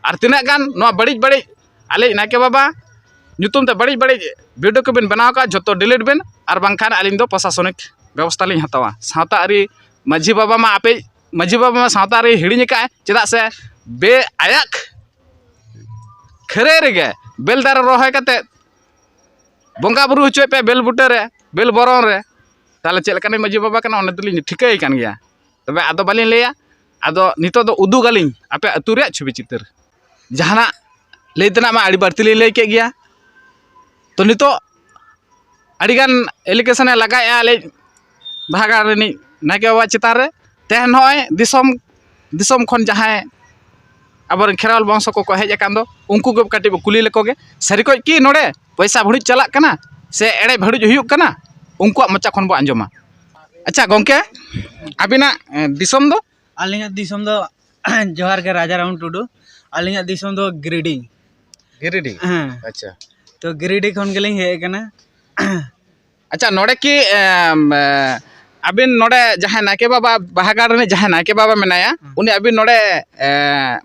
ᱟᱨ ᱛᱤᱱᱟᱹᱜ ᱜᱟᱱ ᱱᱚᱣᱟ ᱵᱟᱹᱲᱤᱡ ᱵᱟᱹᱲᱤᱡ ᱟᱞᱮ ᱱᱟᱭᱠᱮ ᱵᱟᱵᱟ ᱧᱩᱛᱩᱢ ᱛᱮ ᱵᱟᱹᱲᱤᱡ ᱵᱟᱹᱲᱤᱡ ᱵᱷᱤᱰᱤᱭᱳ ᱠᱚᱵᱤᱱ ᱵᱮᱱᱟᱣ ᱟᱠᱟᱫ, ᱡᱷᱚᱛᱚ ᱰᱤᱞᱤᱴ ᱵᱤᱱ, ᱟᱨ ᱵᱟᱝᱠᱷᱟᱱ ᱟᱹᱞᱤᱧ ᱫᱚ ᱯᱨᱚᱥᱟᱥᱚᱱᱤᱠ ᱵᱮᱵᱚᱥᱛᱷᱟ ᱞᱤᱧ ᱦᱟᱛᱟᱣᱟ᱾ ᱥᱟᱶᱛᱟ ᱟᱹᱨᱤ ᱢᱟᱹᱡᱷᱤ ᱵᱟᱵᱟ ᱢᱟ ᱟᱯᱮ, ᱢᱟᱹᱡᱷᱤ ᱵᱟᱵᱟ ᱢᱟ ᱥᱟᱶᱛᱟ ᱟᱹᱨᱤ ᱦᱤᱲᱤᱧ ᱟᱠᱟᱫᱼᱟᱭ, ᱪᱮᱫᱟᱜ ᱥᱮ ᱵᱮ ᱟᱭᱟᱜ ᱠᱷᱟᱹᱨᱟᱹᱭ ᱨᱮᱜᱮ ᱵᱮᱞ ᱫᱟᱨᱮ ᱨᱚᱦᱚᱭ ᱠᱟᱛᱮ ᱵᱚᱸᱜᱟ ᱵᱩᱨᱩ ᱦᱚᱪᱚᱭ ᱯᱮ ᱵᱮᱞ ᱵᱩᱴᱟᱹ ᱨᱮ, ᱵᱮᱞ ᱵᱚᱨᱚᱱ ᱨᱮ᱾ ᱛᱟᱦᱚᱞᱮ ᱪᱮᱫ ᱞᱮᱠᱟᱱᱤᱡ ᱢᱟᱹᱡᱷᱤ ᱵᱟᱵᱟ ᱠᱟᱱᱟ, ᱚᱱᱟ ᱫᱚᱞᱤᱧ ᱴᱷᱤᱠᱟᱹᱭ ᱠᱟᱱ ᱜᱮᱭᱟ᱾ ᱛᱚᱵᱮ ᱟᱫᱚ ᱵᱟᱹᱞᱤᱧ ᱞᱟᱹᱭᱟ, ᱟᱫᱚ ᱱᱤᱛᱚᱜ ᱫᱚ ᱩᱫᱩᱜ ᱟᱹᱞᱤᱧ ᱟᱯᱮ ᱟᱹᱛᱩ ᱨᱮᱭᱟᱜ ᱪᱷᱚᱵᱤ ᱪᱤᱛᱟᱹᱨ᱾ ᱡᱟᱦᱟᱱᱟᱜ ᱞᱟᱹᱭ ᱛᱮᱱᱟᱜ ᱢᱟ ᱟᱹᱰᱤ ᱵᱟᱹᱲᱛᱤ ᱞᱤᱧ ᱞᱟᱹᱭ ᱠᱮᱫ ᱜᱮᱭᱟ᱾ ᱛᱚ ᱱᱤᱛᱚᱜ ᱟᱹᱰᱤᱜᱟᱱ ᱮᱞᱤᱜᱮᱥᱚᱱᱮ ᱞᱟᱜᱟᱭᱮᱫᱼᱟ ᱟᱞᱮ ᱵᱟᱦᱟ ᱜᱟᱲ ᱨᱤᱱᱤᱡ ᱱᱟᱭᱠᱮ ᱵᱟᱵᱟ ᱪᱮᱛᱟᱱ ᱨᱮ᱾ ᱛᱮᱦᱮᱧ ᱱᱚᱜᱼᱚᱭ ᱫᱤᱥᱚᱢ, ᱫᱤᱥᱚᱢ ᱠᱷᱚᱱ ᱡᱟᱦᱟᱸᱭ ᱟᱵᱚᱨᱮᱱ ᱠᱷᱮᱨᱣᱟᱞ ᱵᱚᱝᱥᱚ ᱠᱚᱠᱚ ᱦᱮᱡ ᱟᱠᱟᱱ ᱫᱚ, ᱩᱱᱠᱩ ᱜᱮ ᱠᱟᱹᱴᱤᱡ ᱵᱚ ᱠᱩᱞᱤ ᱞᱮᱠᱚ ᱜᱮ, ᱥᱟᱹᱨᱤ ᱠᱚᱡ ᱠᱤ ᱱᱚᱰᱮ ᱯᱚᱭᱥᱟ ᱵᱷᱟᱹᱲᱩᱡ ᱪᱟᱞᱟᱜ ᱠᱟᱱᱟ ᱥᱮ ᱮᱲᱮ ᱵᱷᱟᱹᱲᱩᱡ ᱦᱩᱭᱩᱜ ᱠᱟᱱᱟ? ᱩᱱᱠᱩᱣᱟᱜ ᱢᱚᱪᱟ ᱠᱷᱚᱱ ᱵᱚ ᱟᱸᱡᱚᱢᱟ᱾ ᱟᱪᱪᱷᱟ ᱜᱚᱢᱠᱮ, ᱟᱹᱵᱤᱱᱟᱜ, ᱮ, ᱫᱤᱥᱚᱢ ᱫᱚ? ᱟᱹᱞᱤᱧᱟᱜ ᱫᱤᱥᱚᱢ ᱫᱚ ᱡᱚᱦᱟᱨ ᱜᱮ, ᱨᱟᱡᱟ ᱨᱟᱢ ᱴᱩᱰᱩ᱾ ᱟᱹᱞᱤᱧᱟᱜ ᱫᱤᱥᱚᱢ ᱫᱚ ᱜᱤᱨᱤᱰᱤ᱾ ᱜᱤᱨᱤᱰᱤ? ᱦᱮᱸ᱾ ᱟᱪᱪᱷᱟ᱾ ᱛᱚ ᱜᱤᱨᱤᱰᱤ ᱠᱷᱚᱱ ᱜᱮᱞᱤᱧ ᱦᱮᱡ ᱟᱠᱟᱱᱟ᱾ ᱟᱪᱪᱷᱟ, ᱱᱚᱰᱮ ᱠᱤ, ᱮᱢ, ᱮ, ᱟᱹᱵᱤᱱ ᱱᱚᱰᱮ ᱡᱟᱦᱟᱸᱭ ᱱᱟᱭᱠᱮ ᱵᱟᱵᱟ, ᱵᱟᱦᱟ ᱜᱟᱲ ᱨᱤᱱᱤᱡ ᱡᱟᱦᱟᱸᱭ ᱱᱟᱭᱠᱮ ᱵᱟᱵᱟ ᱢᱮᱱᱟᱭᱟ, ᱦᱮᱸ᱾ ᱩᱱᱤ ᱟᱹᱵᱤᱱ ᱱᱚᱰᱮ, ᱮ,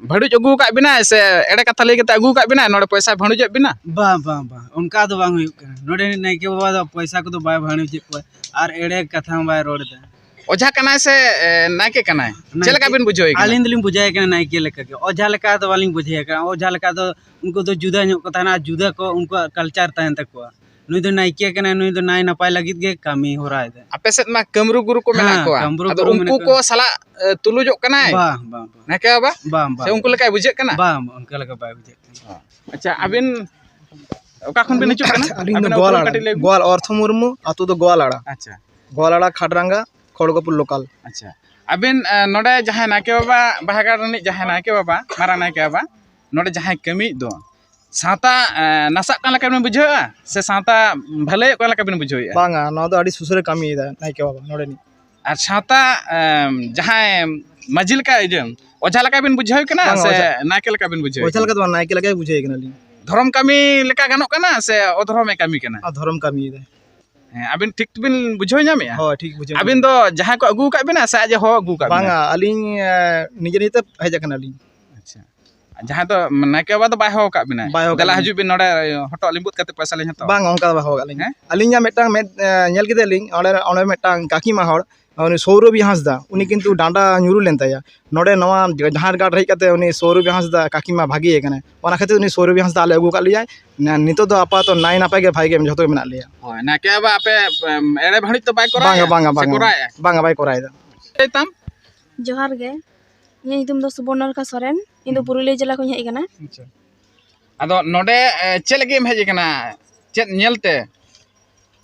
ᱵᱷᱟᱹᱲᱩᱡ ᱟᱹᱜᱩ ᱟᱠᱟᱫ ᱵᱤᱱᱟᱭ ᱥᱮ ᱮᱲᱮ ᱠᱟᱛᱷᱟ ᱞᱟᱹᱭ ᱠᱟᱛᱮ ᱟᱹᱜᱩ ᱟᱠᱟᱫ ᱵᱤᱱᱟᱭ, ᱱᱚᱰᱮ ᱯᱚᱭᱥᱟ ᱵᱷᱟᱹᱲᱩᱡᱮᱫ ᱵᱤᱱᱟ? ᱵᱟᱝ, ᱵᱟᱝ, ᱵᱟᱝ, ᱚᱱᱠᱟ ᱫᱚ ᱵᱟᱝ ᱦᱩᱭᱩᱜ ᱠᱟᱱᱟ᱾ ᱱᱚᱰᱮ ᱨᱤᱱᱤᱡ ᱱᱟᱭᱠᱮ ᱵᱟᱵᱟ ᱫᱚ ᱯᱚᱭᱥᱟ ᱠᱚᱫᱚ ᱵᱟᱭ ᱵᱷᱟᱹᱲᱩᱡᱮᱫ ᱠᱚᱣᱟ ᱟᱨ ᱮᱲᱮ ᱠᱟᱛᱷᱟ ᱦᱚᱸ ᱵᱟᱭ ᱨᱚᱲ ᱮᱫᱟ᱾ ᱚᱡᱷᱟ ᱠᱟᱱᱟᱭ ᱥᱮ, ᱮ, ᱱᱟᱭᱠᱮ ᱠᱟᱱᱟᱭ? ᱪᱮᱫ ᱞᱮᱠᱟ ᱱᱟᱭᱠᱮ᱾ ᱵᱤᱱ ᱵᱩᱡᱷᱟᱹᱣᱮ ᱠᱟᱱᱟ? ᱟᱹᱞᱤᱧ ᱫᱚᱞᱤᱧ ᱵᱩᱡᱷᱟᱹᱣᱮ ᱠᱟᱱᱟ ᱱᱟᱭᱠᱮ ᱞᱮᱠᱟ ᱜᱮ᱾ ᱚᱡᱷᱟ ᱞᱮᱠᱟ ᱫᱚ ᱵᱟᱹᱞᱤᱧ ᱵᱩᱡᱷᱟᱹᱣᱮ ᱠᱟᱱᱟ᱾ ᱚᱡᱷᱟ ᱞᱮᱠᱟ ᱫᱚ ᱩᱱᱠᱩ ᱫᱚ ᱡᱩᱫᱟᱹ ᱧᱚᱜ ᱠᱚ ᱛᱟᱦᱮᱱᱟ, ᱡᱩᱫᱟᱹ ᱠᱚ, ᱩᱱᱠᱩᱣᱟᱜ ᱠᱟᱞᱪᱟᱨ ᱛᱟᱦᱮᱱ ᱛᱟᱠᱚᱣᱟ᱾ ᱱᱩᱭ ᱫᱚ ᱱᱟᱭᱠᱮ ᱠᱟᱱᱟᱭ, ᱱᱩᱭ ᱫᱚ ᱱᱟᱭ ᱱᱟᱯᱟᱭ ᱞᱟᱹᱜᱤᱫ ᱜᱮ ᱠᱟᱹᱢᱤ ᱦᱚᱨᱟᱭ ᱫᱟᱭ᱾ ᱟᱯᱮ ᱥᱮᱫ ᱢᱟ ᱠᱟᱹᱢᱨᱩ ᱜᱩᱨᱩ ᱠᱚ ᱢᱮᱱᱟᱜ ᱦᱮᱸ, ᱠᱚᱣᱟ, ᱠᱟᱹᱢᱨᱩ ᱟᱫᱚ ᱜᱩᱨᱩ ᱩᱱᱠᱩ ᱢᱮᱱᱟᱜ ᱠᱚ ᱠᱚᱣᱟ᱾ ᱥᱟᱞᱟᱜ ᱮ, ᱛᱩᱞᱩᱡᱚᱜ ᱠᱟᱱᱟᱭ ᱵᱟᱝ, ᱵᱟᱝ, ᱵᱟᱝ᱾ ᱱᱟᱭᱠᱮ ᱵᱟᱵᱟ? ᱵᱟᱝ, ᱵᱟᱝ, ᱥᱮ ᱵᱟᱝ᱾ ᱩᱱᱠᱩ ᱞᱮᱠᱟᱭ ᱵᱩᱡᱷᱟᱹᱜ ᱠᱟᱱᱟ? ᱵᱟᱝ, ᱵᱟᱝ, ᱚᱱᱠᱟ ᱞᱮᱠᱟ ᱵᱟᱭ ᱵᱩᱡᱷᱟᱹᱜ ᱠᱟᱱᱟ᱾ ᱟᱪᱪᱷᱟ, ᱟᱹᱵᱤᱱ ᱚᱠᱟ ᱠᱷᱚᱱ ᱵᱤᱱ ᱦᱤᱡᱩᱜ ᱠᱟᱱᱟ? ᱟᱹᱞᱤᱧ ᱫᱚ ᱟᱹᱵᱤᱱᱟᱜ ᱩᱯᱨᱩᱢ ᱜᱳᱣᱟᱞ ᱠᱟᱹᱴᱤᱡ ᱞᱟᱹᱭ ᱵᱤᱱ᱾ ᱜᱳᱣᱟᱞ ᱚᱨᱛᱷᱚ ᱢᱩᱨᱢᱩ, ᱟᱹᱛᱩ ᱫᱚ ᱜᱳᱣᱟᱞᱟᱲᱟ᱾ ᱟᱪᱪᱷᱟ᱾ ᱜᱳᱣᱟᱞᱟᱲᱟ, ᱠᱷᱟᱰᱨᱟᱝᱜᱟ, ᱠᱷᱚᱲᱜᱚᱯᱩᱨ local᱾ ᱟᱪᱪᱷᱟ᱾ ᱟᱹᱵᱤᱱ, ᱮ, ᱱᱚᱰᱮ ᱡᱟᱦᱟᱸᱭ ᱱᱟᱭᱠᱮ ᱵᱟᱵᱟ, ᱵᱟᱦᱟᱜᱟᱲ ᱨᱤᱱᱤᱡ ᱡᱟᱦᱟᱸᱭ ᱱᱟᱭᱠᱮ ᱵᱟᱵᱟ, ᱢᱟᱨᱟᱝ ᱱᱟᱭᱠᱮ ᱵᱟᱵᱟ, ᱱᱚᱰᱮ ᱡᱟᱦᱟᱸᱭ ᱠᱟᱹᱢᱤᱭᱮᱫ ᱫᱚ, ᱥᱟᱶᱛᱟ, ᱮ, ᱱᱟᱥᱟᱜ ᱠᱟᱱ ᱞᱮᱠᱟ ᱵᱤᱱ ᱵᱩᱡᱷᱟᱹᱣᱮᱫᱼᱟ ᱥᱮ ᱥᱟᱶᱛᱟ ᱵᱷᱟᱹᱞᱟᱹᱭᱚᱜ ᱠᱟᱱ ᱞᱮᱠᱟ ᱵᱤᱱ ᱵᱩᱡᱷᱟᱹᱣᱮᱫᱼᱟ? ᱵᱟᱝᱟ, ᱱᱚᱣᱟ ᱫᱚ ᱟᱹᱰᱤ ᱥᱩᱥᱟᱹᱨᱮ ᱠᱟᱹᱢᱤᱭᱮᱫᱟ ᱱᱟᱭᱠᱮ ᱵᱟᱵᱟ ᱱᱚᱰᱮᱱᱤᱡ᱾ ᱟᱨ ᱥᱟᱶᱛᱟ, ᱮᱢ, ᱡᱟᱦᱟᱸᱭ ᱢᱟᱹᱡᱷᱤ ᱞᱮᱠᱟ, ᱤᱭᱟᱹ, ᱚᱡᱷᱟ ᱞᱮᱠᱟ ᱵᱤᱱ ᱵᱩᱡᱷᱟᱹᱣ ᱠᱟᱱᱟ ᱵᱟᱝᱟ, ᱥᱮ ᱚᱡᱷᱟ᱾ ᱱᱟᱭᱠᱮ ᱞᱮᱠᱟ ᱵᱤᱱ ᱵᱩᱡᱷᱟᱹᱣ ᱚᱡᱷᱟ ᱠᱟᱱᱟ? ᱞᱮᱠᱟ ᱫᱚ ᱵᱟᱝ, ᱱᱟᱭᱠᱮ ᱞᱮᱠᱟ ᱜᱮ ᱵᱩᱡᱷᱟᱹᱣ ᱠᱟᱱᱟᱞᱤᱧ᱾ ᱫᱷᱚᱨᱚᱢ ᱠᱟᱹᱢᱤ ᱞᱮᱠᱟ ᱜᱟᱱᱚᱜ ᱠᱟᱱᱟ ᱥᱮ ᱚᱫᱷᱚᱨᱚᱢᱮ ᱠᱟᱹᱢᱤ ᱠᱟᱱᱟ? ᱟᱨ ᱫᱷᱚᱨᱚᱢ ᱠᱟᱹᱢᱤᱭᱮᱫᱟᱭ᱾ ᱦᱮᱸ, ᱟᱹᱵᱤᱱ ᱴᱷᱤᱠ ᱵᱤᱱ ᱵᱩᱡᱷᱟᱹᱣ ᱧᱟᱢᱮᱫᱼᱟ? ᱦᱳᱭ, ᱴᱷᱤᱠ ᱵᱩᱡᱷᱟᱹᱣ ᱟᱹᱵᱤᱱ ᱧᱟᱢᱮᱫ᱾ ᱫᱚ ᱡᱟᱦᱟᱸᱭ ᱠᱚ ᱟᱹᱜᱩ ᱟᱠᱟᱫ ᱵᱤᱱᱟ ᱥᱮ ᱟᱡ ᱮ ᱦᱚᱦᱚ ᱟᱹᱜᱩ ᱟᱠᱟᱫ ᱵᱤᱱᱟ? ᱵᱟᱝᱟ, ᱟᱹᱞᱤᱧ, ᱮ, ᱱᱤᱡᱮ ᱱᱤᱡᱮ ᱛᱮ ᱦᱮᱡ ᱟᱠᱟᱱᱟᱞᱤᱧ᱾ ᱟᱪᱪᱷᱟ᱾ ᱡᱟᱦᱟᱸᱭ ᱫᱚ ᱱᱟᱭᱠᱮ ᱵᱟᱵᱟ ᱫᱚ ᱵᱟᱭ ᱦᱚᱦᱚ ᱟᱠᱟᱫ ᱵᱤᱱᱟ? ᱵᱟᱭ ᱦᱚᱦᱚ ᱟᱠᱟᱫ ᱫᱮᱞᱟ ᱞᱤᱧᱟ᱾ ᱦᱤᱡᱩᱜ ᱵᱤᱱ, ᱱᱚᱰᱮ ᱦᱚᱴᱚᱜ ᱞᱤᱵᱩᱫ ᱠᱟᱛᱮ ᱯᱚᱭᱥᱟ ᱞᱤᱧ ᱦᱟᱛᱟᱣᱟ᱾ ᱵᱟᱝ, ᱚᱱᱠᱟ ᱫᱚ ᱵᱟᱭ ᱦᱚᱦᱚ ᱟᱠᱟᱫ ᱞᱤᱧᱟ᱾ ᱦᱮᱸ? ᱟᱹᱞᱤᱧᱟᱜ ᱢᱤᱫᱴᱟᱝ ᱢᱮᱫ, ᱮ, ᱧᱮᱞ ᱠᱮᱫᱟᱞᱤᱧ, ᱚᱸᱰᱮ, ᱚᱸᱰᱮ ᱢᱤᱫᱴᱟᱝ ᱠᱟᱹᱠᱤᱢᱟ ᱦᱚᱲ, ᱩᱱᱤ ᱥᱳᱣᱨᱚᱵᱷᱤ ᱦᱟᱸᱥᱫᱟ, ᱩᱱᱤ ᱠᱤᱱᱛᱩ ᱰᱟᱸᱰᱟ ᱧᱩᱨᱩ ᱞᱮᱱ ᱛᱟᱭᱟ᱾ ᱱᱚᱰᱮ ᱱᱚᱣᱟ ᱡᱟᱦᱟᱸ ᱜᱟᱲ ᱨᱮ ᱦᱮᱡ ᱠᱟᱛᱮ ᱩᱱᱤ ᱥᱳᱣᱨᱚᱵᱷᱤ ᱦᱟᱸᱥᱫᱟ ᱠᱟᱹᱠᱤᱢᱟ ᱵᱷᱟᱜᱮ ᱟᱠᱟᱱᱟᱭ᱾ ᱚᱱᱟ ᱠᱷᱟᱹᱛᱤᱨ ᱩᱱᱤ ᱥᱳᱣᱨᱚᱵᱷᱤ ᱦᱟᱸᱥᱫᱟ ᱟᱞᱮ ᱟᱹᱜᱩ ᱟᱠᱟᱫ ᱞᱮᱭᱟᱭ᱾ ᱱᱟ-, ᱱᱤᱛᱚᱜ ᱫᱚ ᱟᱯᱟᱛᱚᱛᱚ ᱱᱟᱭ ᱱᱟᱯᱟᱭ ᱜᱮ ᱵᱷᱟᱜᱮ ᱜᱮ ᱡᱚᱛᱚ ᱜᱮ ᱢᱮᱱᱟᱜ ᱞᱮᱭᱟ᱾ ᱦᱳᱭ, ᱱᱟᱭᱠᱮ ᱵᱟᱵᱟ ᱟᱯᱮ, ᱮᱢ, ᱮᱲᱮ ᱵᱷᱟᱹᱲᱤᱡ ᱛᱚ ᱵᱟᱭ ᱠᱚᱨᱟᱣᱮᱫᱼᱟ? ᱵᱟᱝᱟ, ᱵᱟᱝᱟ, ᱥᱮ ᱵᱟᱝᱟ᱾ ᱠᱚᱨᱟᱣᱮᱫᱼᱟ? ᱵᱟᱝᱟ, ᱵᱟᱭ ᱠᱚᱨᱟᱣᱮᱫᱟ᱾ ᱞᱟᱹᱭ ᱛᱟᱢ? ᱡᱚᱦᱟᱨ ᱜᱮ᱾ ᱤᱧᱟᱹᱜ ᱧᱩᱛᱩᱢ ᱫᱚ ᱥᱩᱵᱚᱨᱱᱚᱨᱮᱠᱷᱟ ᱥᱚᱨᱮᱱ᱾ ᱤᱧ ᱫᱚ ᱦᱩᱸ᱾ ᱯᱩᱨᱩᱞᱤᱭᱟᱹ ᱡᱮᱞᱟ ᱠᱷᱚᱱᱤᱧ ᱦᱮᱡ ᱟᱠᱟᱱᱟ᱾ ᱟᱪᱪᱷᱟ᱾ ᱟᱫᱚ ᱱᱚᱰᱮ, ᱮ, ᱪᱮᱫ ᱞᱟᱹᱜᱤᱫ ᱮᱢ ᱦᱮᱡ ᱟᱠᱟᱱᱟ? ᱪᱮᱫ ᱧᱮᱞ ᱛᱮ?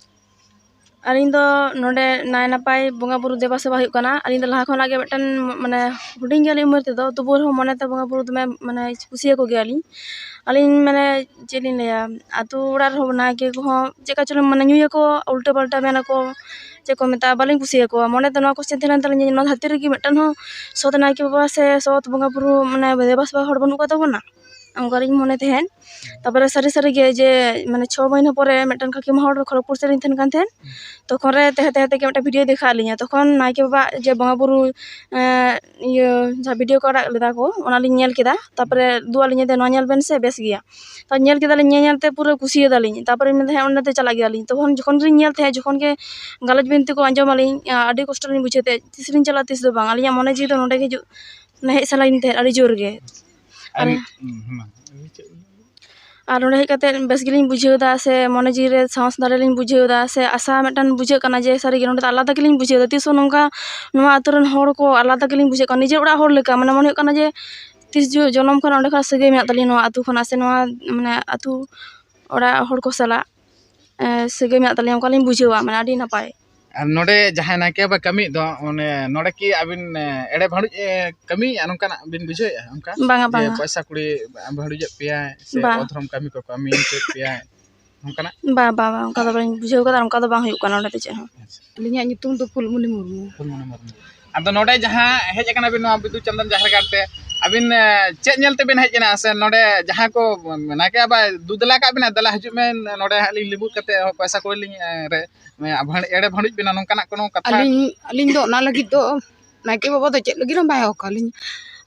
ᱟᱹᱞᱤᱧ ᱫᱚ ᱱᱚᱰᱮ ᱱᱟᱭ ᱱᱟᱯᱟᱭ ᱵᱚᱸᱜᱟ ᱵᱩᱨᱩ ᱫᱮᱵᱟ ᱥᱮᱵᱟ ᱦᱩᱭᱩᱜ ᱠᱟᱱᱟ᱾ ᱟᱹᱞᱤᱧ ᱫᱚ ᱞᱟᱦᱟ ᱠᱷᱚᱱᱟᱜ ᱜᱮ ᱢᱤᱫᱴᱮᱱ, ᱢᱟᱱᱮ, ᱦᱩᱰᱤᱧ ᱜᱮᱭᱟᱞᱤᱧ ᱩᱢᱮᱨ ᱛᱮᱫᱚ, ᱛᱚᱵᱩ ᱨᱮᱦᱚᱸ ᱢᱚᱱᱮᱛᱮ ᱵᱚᱸᱜᱟ ᱵᱩᱨᱩ ᱫᱚᱢᱮ, ᱢᱟᱱᱮ, ᱠᱩᱥᱤᱭᱟᱠᱚ ᱜᱮᱭᱟᱞᱤᱧ᱾ ᱟᱹᱞᱤᱧ, ᱢᱟᱱᱮ, ᱪᱮᱫ ᱞᱤᱧ ᱞᱟᱹᱭᱟ, ᱟᱛᱳ ᱚᱲᱟᱜ ᱨᱮᱦᱚᱸ ᱱᱟᱭᱠᱮ ᱠᱚᱦᱚᱸ ᱪᱮᱫᱠᱟ ᱪᱚᱞᱚ, ᱢᱟᱱᱮ, ᱧᱩᱭᱟᱠᱚ, ᱩᱞᱴᱟᱹ ᱯᱟᱞᱴᱟ ᱢᱮᱱᱟᱠᱚ, ᱪᱮᱫ ᱠᱚ ᱢᱮᱛᱟᱜᱼᱟ, ᱵᱟᱹᱞᱤᱧ ᱠᱩᱥᱤᱭᱟᱠᱚᱣᱟ᱾ ᱢᱚᱱᱮᱛᱮ ᱱᱚᱣᱟ question ᱛᱟᱦᱮᱸ ᱞᱮᱱ ᱛᱟᱹᱞᱤᱧᱟ ᱡᱮ ᱱᱚᱣᱟ ᱫᱷᱟᱹᱨᱛᱤ ᱨᱮᱜᱮ ᱢᱤᱫᱴᱮᱱ ᱦᱚᱸ ᱥᱚᱛ ᱱᱟᱭᱠᱮ ᱵᱟᱵᱟ ᱥᱮ ᱥᱚᱛ ᱵᱚᱸᱜᱟ ᱵᱩᱨᱩ, ᱢᱟᱱᱮ, ᱫᱮᱵᱟ ᱥᱮᱵᱟ ᱦᱚᱲ ᱵᱟᱹᱱᱩᱜ ᱠᱚ ᱛᱟᱵᱚᱱᱟ? ᱚᱱᱠᱟᱞᱤᱧ ᱢᱚᱱᱮ ᱛᱟᱦᱮᱸᱫ᱾ ᱛᱟᱨᱯᱚᱨᱮ ᱥᱟᱹᱨᱤ ᱥᱟᱹᱨᱤ ᱜᱮ ᱡᱮ, ᱢᱟᱱᱮ, ᱪᱷᱚ ᱢᱟᱹᱦᱱᱟᱹ ᱯᱚᱨᱮ ᱢᱤᱫᱴᱮᱱ ᱠᱟᱹᱠᱤᱢᱟ ᱦᱚᱲ ᱠᱷᱚᱲᱚᱜᱽᱯᱩᱨ ᱥᱮᱫ ᱞᱤᱧ ᱛᱟᱦᱮᱱ ᱠᱟᱱ ᱛᱟᱦᱮᱸᱫ᱾ ᱛᱚᱠᱷᱚᱱ ᱨᱮ ᱛᱟᱦᱮᱸ ᱛᱟᱦᱮᱸ ᱛᱮᱜᱮ ᱢᱤᱫᱴᱮᱱ video ᱫᱮᱠᱷᱟᱣ ᱞᱤᱧᱟ᱾ ᱛᱚᱠᱷᱚᱱ ᱱᱟᱭᱠᱮ ᱵᱟᱵᱟ ᱡᱮ ᱵᱚᱸᱜᱟ ᱵᱩᱨᱩ, ᱮᱸ, ᱤᱭᱟᱹ, ᱡᱟᱦᱟᱸ video ᱠᱚ ᱟᱲᱟᱜ ᱞᱮᱫᱟ ᱠᱚ, ᱚᱱᱟᱞᱤᱧ ᱧᱮᱞ ᱠᱮᱫᱟ᱾ ᱛᱟᱨᱯᱚᱨᱮ ᱩᱫᱩᱜ ᱟᱹᱞᱤᱧᱟ ᱫᱮ, "ᱱᱚᱣᱟ ᱧᱮᱞ ᱵᱮᱱ ᱥᱮ, ᱵᱮᱥ ᱜᱮᱭᱟ᱾" ᱛᱚ ᱧᱮᱞ ᱠᱮᱫᱟᱞᱤᱧ, ᱧᱮᱞ ᱧᱮᱞ ᱛᱮ ᱯᱩᱨᱟᱹ ᱠᱩᱥᱤᱭᱟᱫᱟᱞᱤᱧ᱾ ᱛᱟᱨᱯᱚᱨᱮ ᱢᱮᱱᱫᱟ, "ᱦᱮᱸ, ᱚᱸᱰᱮ ᱫᱚ ᱪᱟᱞᱟᱜ ᱜᱮᱭᱟᱞᱤᱧ᱾" ᱛᱚᱠᱷᱚᱱ ᱡᱚᱠᱷᱚᱱ ᱜᱮᱞᱤᱧ ᱧᱮᱞ ᱛᱟᱦᱮᱸᱫ, ᱡᱚᱠᱷᱚᱱ ᱜᱮ ᱜᱟᱞᱚᱪ ᱵᱤᱱᱛᱤ ᱠᱚ ᱟᱸᱡᱚᱢᱟᱞᱤᱧ, ᱟᱹᱰᱤ ᱠᱚᱥᱴᱚ ᱞᱤᱧ ᱵᱩᱡᱷᱟᱹᱣ ᱛᱟᱦᱮᱸᱫ, ᱛᱤᱥ ᱞᱤᱧ ᱪᱟᱞᱟᱜᱼᱟ, ᱛᱤᱥ ᱫᱚ ᱵᱟᱝ᱾ ᱟᱹᱞᱤᱧᱟᱜ ᱢᱚᱱᱮ ᱡᱤᱣᱤ ᱫᱚ ᱱᱚᱸᱰᱮ ᱜᱮ ᱦᱤᱡᱩᱜ, ᱢᱟᱱᱮ, ᱦᱮᱡ ᱥᱟᱱᱟᱭᱤᱧ ᱛᱟᱦᱮᱸᱫ ᱟᱹᱰᱤ ᱡᱳᱨ ᱜᱮ᱾ ᱟᱨ ᱟᱨ ᱦᱩᱸ, ᱦᱩᱸ, ᱢᱟ᱾ ᱟᱨ ᱱᱚᱸᱰᱮ ᱦᱮᱡ ᱠᱟᱛᱮ ᱵᱮᱥ ᱜᱮᱞᱤᱧ ᱵᱩᱡᱷᱟᱹᱣ ᱮᱫᱟ, ᱥᱮ ᱢᱚᱱᱮ ᱡᱤᱣᱤ ᱨᱮ ᱥᱟᱦᱚᱥ ᱫᱟᱲᱮ ᱞᱤᱧ ᱵᱩᱡᱷᱟᱹᱣ ᱮᱫᱟ, ᱥᱮ ᱟᱥᱟ ᱢᱤᱫᱴᱟᱝ ᱵᱩᱡᱷᱟᱹᱜ ᱠᱟᱱᱟ ᱡᱮ ᱥᱟᱹᱨᱤ ᱜᱮ ᱱᱚᱸᱰᱮ ᱫᱚ ᱟᱞᱟᱫᱟ ᱜᱮᱞᱤᱧ ᱵᱩᱡᱷᱟᱹᱣ ᱮᱫᱟ᱾ ᱛᱤᱥ ᱦᱚᱸ ᱱᱚᱝᱠᱟ ᱱᱚᱣᱟ ᱟᱹᱛᱩ ᱨᱮᱱ ᱦᱚᱲ ᱠᱚ ᱟᱞᱟᱫᱟ ᱜᱮᱞᱤᱧ ᱵᱩᱡᱷᱟᱹᱣᱮᱫ ᱠᱚᱣᱟ, ᱱᱤᱡᱮᱨ ᱚᱲᱟᱜ ᱦᱚᱲ ᱞᱮᱠᱟ᱾ ᱢᱟᱱᱮ ᱢᱚᱱᱮ ᱦᱩᱭᱩᱜ ᱠᱟᱱᱟ ᱡᱮ ᱛᱤᱥ ᱡᱚ-, ᱡᱚᱱᱚᱢ ᱠᱷᱚᱱ ᱚᱸᱰᱮ ᱠᱷᱚᱱᱟᱜ ᱥᱟᱹᱜᱟᱹᱭ ᱢᱮᱱᱟᱜ ᱛᱟᱹᱞᱤᱧᱟ ᱱᱚᱣᱟ ᱟᱹᱛᱩ ᱠᱷᱚᱱᱟᱜ, ᱥᱮ ᱱᱚᱣᱟ, ᱢᱟᱱᱮ, ᱟᱹᱛᱩ ᱚᱲᱟᱜ ᱦᱚᱲ ᱠᱚ ᱥᱟᱞᱟᱜ, ᱮ, ᱥᱟᱹᱜᱟᱹᱭ ᱢᱮᱱᱟᱜ ᱛᱟᱹᱞᱤᱧᱟ, ᱚᱱᱠᱟ ᱞᱤᱧ ᱵᱩᱡᱷᱟᱹᱣᱟ, ᱢᱟᱱᱮ, ᱟᱹᱰᱤ ᱱᱟᱯᱟᱭ᱾ ᱟᱨ ᱱᱚᱰᱮ ᱡᱟᱦᱟᱸᱭ ᱱᱟᱭᱠᱮ ᱵᱟᱵᱟ ᱠᱟᱹᱢᱤᱭᱮᱫ ᱫᱚ, ᱚᱱᱮ ᱱᱚᱰᱮ ᱠᱤ ᱟᱹᱵᱤᱱ, ᱮ, ᱮᱲᱮ ᱵᱷᱟᱹᱲᱩᱡ, ᱮ, ᱠᱟᱹᱢᱤᱭᱮᱫᱼᱟ, ᱱᱚᱝᱠᱟᱱᱟᱜ ᱵᱤᱱ ᱵᱩᱡᱷᱟᱹᱣᱮᱫᱼᱟ? ᱚᱱᱠᱟ ᱵᱟᱝᱟ, ᱡᱮ ᱵᱟᱝᱟ᱾ ᱯᱚᱭᱥᱟ ᱠᱩᱲᱤ ᱵᱷᱟᱹᱲᱩᱡᱮᱫ ᱯᱮᱭᱟᱭ ᱥᱮ ᱵᱟ᱾ ᱚᱫᱷᱨᱚᱢ ᱠᱟᱹᱢᱤ ᱠᱚᱠᱚ ᱠᱟᱹᱢᱤᱭᱮᱫ ᱯᱮᱭᱟᱭ, ᱱᱚᱝᱠᱟᱱᱟᱜ? ᱵᱟ, ᱵᱟ, ᱵᱟ, ᱚᱱᱠᱟ ᱫᱚ ᱵᱟᱹᱧ ᱵᱩᱡᱷᱟᱹᱣ ᱠᱟᱫᱟ, ᱚᱱᱠᱟ ᱫᱚ ᱵᱟᱝ ᱦᱩᱭᱩᱜ ᱠᱟᱱᱟ ᱱᱚᱰᱮ ᱫᱚ ᱪᱮᱫ ᱦᱚᱸ᱾ ᱟᱹᱞᱤᱧᱟᱜ ᱧᱩᱛᱩᱢ ᱫᱚ ᱯᱷᱩᱞᱢᱩᱱᱤ ᱢᱩᱨᱢᱩ᱾ ᱯᱷᱩᱞᱢᱩᱱᱤ ᱢᱩᱨᱢᱩ᱾ ᱟᱫᱚ ᱱᱚᱰᱮ ᱡᱟᱦᱟᱸ ᱦᱮᱡ ᱟᱠᱟᱱᱟ ᱵᱤᱱ ᱱᱚᱣᱟ ᱵᱤᱫᱩ ᱪᱟᱸᱫᱟᱱ ᱡᱟᱦᱮᱨ ᱜᱟᱲ ᱛᱮ, ᱟᱹᱵᱤᱱ, ᱮ, ᱪᱮᱫ ᱧᱮᱞ ᱛᱮᱵᱤᱱ ᱦᱮᱡ ᱮᱱᱟ? ᱥᱮ ᱱᱚᱰᱮ ᱡᱟᱦᱟᱸ ᱠᱚ ᱱᱟᱭᱠᱮ ᱵᱟᱵᱟᱭ ᱫᱩ ᱫᱮᱞᱟ ᱠᱟᱜ ᱵᱤᱱᱟ, "ᱫᱮᱞᱟ ᱦᱤᱡᱩᱜ ᱢᱮ, ᱱᱚᱰᱮ ᱦᱟᱸᱜ ᱞᱤᱧ ᱞᱤᱵᱩᱫ ᱠᱟᱛᱮ ᱯᱚᱭᱥᱟ ᱠᱚ ᱞᱤᱧ, ᱮ, ᱨᱮ, ᱮ, ᱮᱲᱮ ᱵᱷᱟᱹᱲᱩᱡ ᱵᱤᱱᱟ", ᱱᱚᱝᱠᱟᱱᱟᱜ ᱠᱳᱱᱳ ᱠᱟᱛᱷᱟ? ᱟᱹᱞᱤᱧ ᱟᱹᱞᱤᱧ ᱫᱚ ᱚᱱᱟ ᱞᱟᱹᱜᱤᱫ ᱫᱚ ᱱᱟᱭᱠᱮ ᱵᱟᱵᱟ ᱫᱚ ᱪᱮᱫ ᱞᱟᱹᱜᱤᱫ ᱦᱚᱸ ᱵᱟᱭ ᱦᱚᱦᱚ ᱠᱟᱜ ᱞᱤᱧᱟ᱾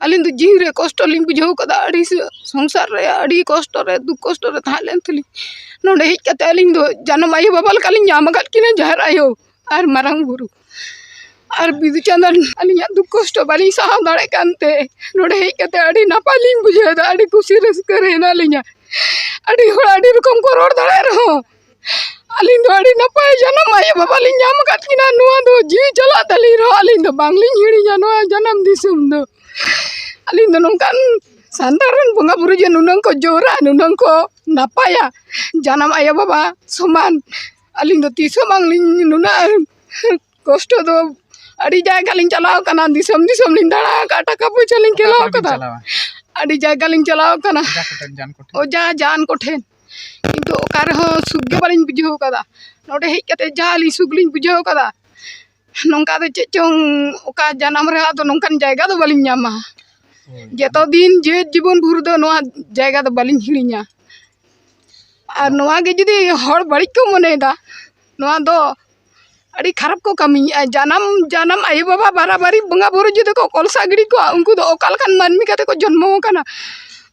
ᱟᱹᱞᱤᱧ ᱫᱚ ᱡᱤᱣᱤ ᱨᱮ ᱠᱚᱥᱴᱚ ᱞᱤᱧ ᱵᱩᱡᱷᱟᱹᱣ ᱠᱟᱫᱟ, ᱟᱹᱰᱤ ᱥᱚᱝᱥᱟᱨ ᱨᱮ ᱟᱹᱰᱤ ᱠᱚᱥᱴᱚ ᱨᱮ, ᱫᱩᱠ ᱠᱚᱥᱴᱚ ᱨᱮ ᱛᱟᱦᱮᱸ ᱞᱮᱱ ᱛᱮᱞᱤᱧ ᱱᱚᱰᱮ ᱦᱮᱡ ᱠᱟᱛᱮ ᱟᱹᱞᱤᱧ ᱫᱚ ᱡᱟᱱᱟᱢ ᱟᱭᱳ ᱵᱟᱵᱟ ᱞᱮᱠᱟᱞᱤᱧ ᱧᱟᱢ ᱟᱠᱟᱫ ᱠᱤᱱᱟ, ᱡᱟᱦᱮᱨ ᱟᱭᱳ ᱟᱨ ᱢᱟᱨᱟᱝ ᱵᱩᱨᱩ᱾ ᱟᱨ ᱵᱤᱫᱩ ᱪᱟᱸᱫᱟᱱ ᱟᱹᱞᱤᱧᱟᱜ ᱫᱩᱠ ᱠᱚᱥᱴᱚ ᱵᱟᱹᱞᱤᱧ ᱥᱟᱦᱟᱣ ᱫᱟᱲᱮᱭᱟᱜ ᱠᱟᱱᱛᱮ ᱱᱚᱰᱮ ᱦᱮᱡ ᱠᱟᱛᱮ ᱟᱹᱰᱤ ᱱᱟᱯᱟᱭ ᱞᱤᱧ ᱵᱩᱡᱷᱟᱹᱣ ᱮᱫᱟ, ᱟᱹᱰᱤ ᱠᱩᱥᱤ ᱨᱟᱹᱥᱠᱟᱹ ᱨᱮ ᱦᱮᱱᱟᱜ ᱞᱤᱧᱟ᱾ ᱟᱹᱰᱤ ᱦᱚᱲ ᱟᱹᱰᱤ ᱨᱚᱠᱚᱢ ᱠᱚ ᱨᱚᱲ ᱫᱟᱲᱮᱭᱟᱜ ᱨᱮᱦᱚᱸ ᱟᱹᱞᱤᱧ ᱫᱚ ᱟᱹᱰᱤ ᱱᱟᱯᱟᱭ ᱡᱟᱱᱟᱢ ᱟᱭᱳ ᱵᱟᱵᱟ ᱞᱤᱧ ᱧᱟᱢ ᱟᱠᱟᱫ ᱠᱤᱱᱟ᱾ ᱱᱚᱣᱟ ᱫᱚ ᱡᱤᱣᱤ ᱪᱟᱞᱟᱜ ᱛᱟᱹᱞᱤᱧ ᱨᱮᱦᱚᱸ ᱟᱹᱞᱤᱧ ᱫᱚ ᱵᱟᱝᱞᱤᱧ ᱦᱤᱲᱤᱧᱟ ᱱᱚᱣᱟ ᱡᱟᱱᱟᱢ ᱫᱤᱥᱚᱢ ᱫᱚ᱾ ᱟᱹᱞᱤᱧ ᱫᱚ ᱱᱚᱝᱠᱟᱱ ᱥᱟᱱᱛᱟᱲ ᱨᱮᱱ ᱵᱚᱸᱜᱟ ᱵᱩᱨᱩ ᱡᱮ ᱱᱩᱱᱟᱹᱝ ᱠᱚ ᱡᱳᱨᱟ, ᱱᱩᱱᱟᱹᱝ ᱠᱚ ᱱᱟᱯᱟᱭᱟ, ᱡᱟᱱᱟᱢ ᱟᱭᱳ ᱵᱟᱵᱟ ᱥᱚᱢᱟᱱ ᱟᱹᱞᱤᱧ ᱫᱚ ᱛᱤᱥ ᱦᱚᱸ ᱵᱟᱝᱞᱤᱧ ᱱᱩᱱᱟᱹᱜ ᱠᱚᱥᱴᱚ ᱫᱚ᱾ ᱟᱹᱰᱤ ᱡᱟᱭᱜᱟ ᱞᱤᱧ ᱪᱟᱞᱟᱣ ᱠᱟᱱᱟ, ᱫᱤᱥᱚᱢ ᱫᱤᱥᱚᱢ ᱞᱤᱧ ᱫᱟᱬᱟ ᱟᱠᱟᱫᱼᱟ, ᱴᱟᱠᱟ ᱯᱚᱭᱥᱟ ᱞᱤᱧ ᱚᱠᱟ ᱠᱷᱮᱞᱟᱣ ᱠᱚᱨᱮ ᱵᱤᱱ ᱠᱟᱫᱟ, ᱪᱟᱞᱟᱣᱟ? ᱟᱹᱰᱤ ᱡᱟᱭᱜᱟ ᱞᱤᱧ ᱪᱟᱞᱟᱣ ᱠᱟᱱᱟ ᱚᱡᱷᱟ ᱠᱚᱴᱷᱮᱱ, ᱡᱟᱱ ᱠᱚᱴᱷᱮᱱ? ᱚᱡᱷᱟ ᱡᱟᱱ ᱠᱚᱴᱷᱮᱱ, ᱠᱤᱱᱛᱩ ᱚᱠᱟ ᱨᱮᱦᱚᱸ ᱥᱩᱠ ᱜᱮ ᱵᱟᱹᱞᱤᱧ ᱵᱩᱡᱷᱟᱹᱣ ᱠᱟᱫᱟ᱾ ᱱᱚᱰᱮ ᱦᱮᱡ ᱠᱟᱛᱮ ᱡᱟ ᱟᱹᱞᱤᱧ ᱥᱩᱠ ᱞᱤᱧ ᱵᱩᱡᱷᱟᱹᱣ ᱠᱟᱫᱟ, ᱱᱚᱝᱠᱟ ᱫᱚ ᱪᱮᱫ ᱪᱚᱝ ᱚᱠᱟ ᱡᱟᱱᱟᱢ ᱨᱮᱦᱚᱸ ᱟᱫᱚ ᱱᱚᱝᱠᱟᱱ ᱡᱟᱭᱜᱟ ᱫᱚ ᱵᱟᱹᱞᱤᱧ ᱧᱟᱢᱟ᱾ ᱡᱚᱛᱚ ᱫᱤᱱ ᱡᱮᱣᱮᱫ ᱡᱤᱵᱚᱱ ᱵᱷᱳᱨ ᱫᱚ ᱱᱚᱣᱟ ᱡᱟᱭᱜᱟ ᱫᱚ ᱵᱟᱹᱞᱤᱧ ᱦᱤᱲᱤᱧᱟ᱾ ᱟᱨ ᱱᱚᱣᱟ ᱜᱮ ᱡᱩᱫᱤ ᱦᱚᱲ ᱵᱟᱹᱲᱤᱡ ᱠᱚ ᱢᱚᱱᱮᱭᱮᱫᱟ, ᱱᱚᱣᱟ ᱫᱚ ᱟᱹᱰᱤ ᱠᱷᱟᱨᱟᱯ ᱠᱚ ᱠᱟᱹᱢᱤᱭᱮᱫᱼᱟ᱾ ᱡᱟᱱᱟᱢ ᱡᱟᱱᱟᱢ ᱟᱭᱳ ᱵᱟᱵᱟ ᱵᱟᱨᱟᱵᱟᱨᱤ ᱵᱚᱸᱜᱟ ᱵᱩᱨᱩ ᱡᱩᱫᱤ ᱠᱚ ᱠᱚᱞᱥᱟ ᱜᱤᱰᱤ ᱠᱚᱣᱟ, ᱩᱱᱠᱩ ᱫᱚ ᱚᱠᱟ ᱞᱮᱠᱟᱱ ᱢᱟᱹᱱᱢᱤ ᱠᱟᱛᱮ ᱠᱚ ᱡᱚᱱᱢᱚ ᱟᱠᱟᱱᱟ?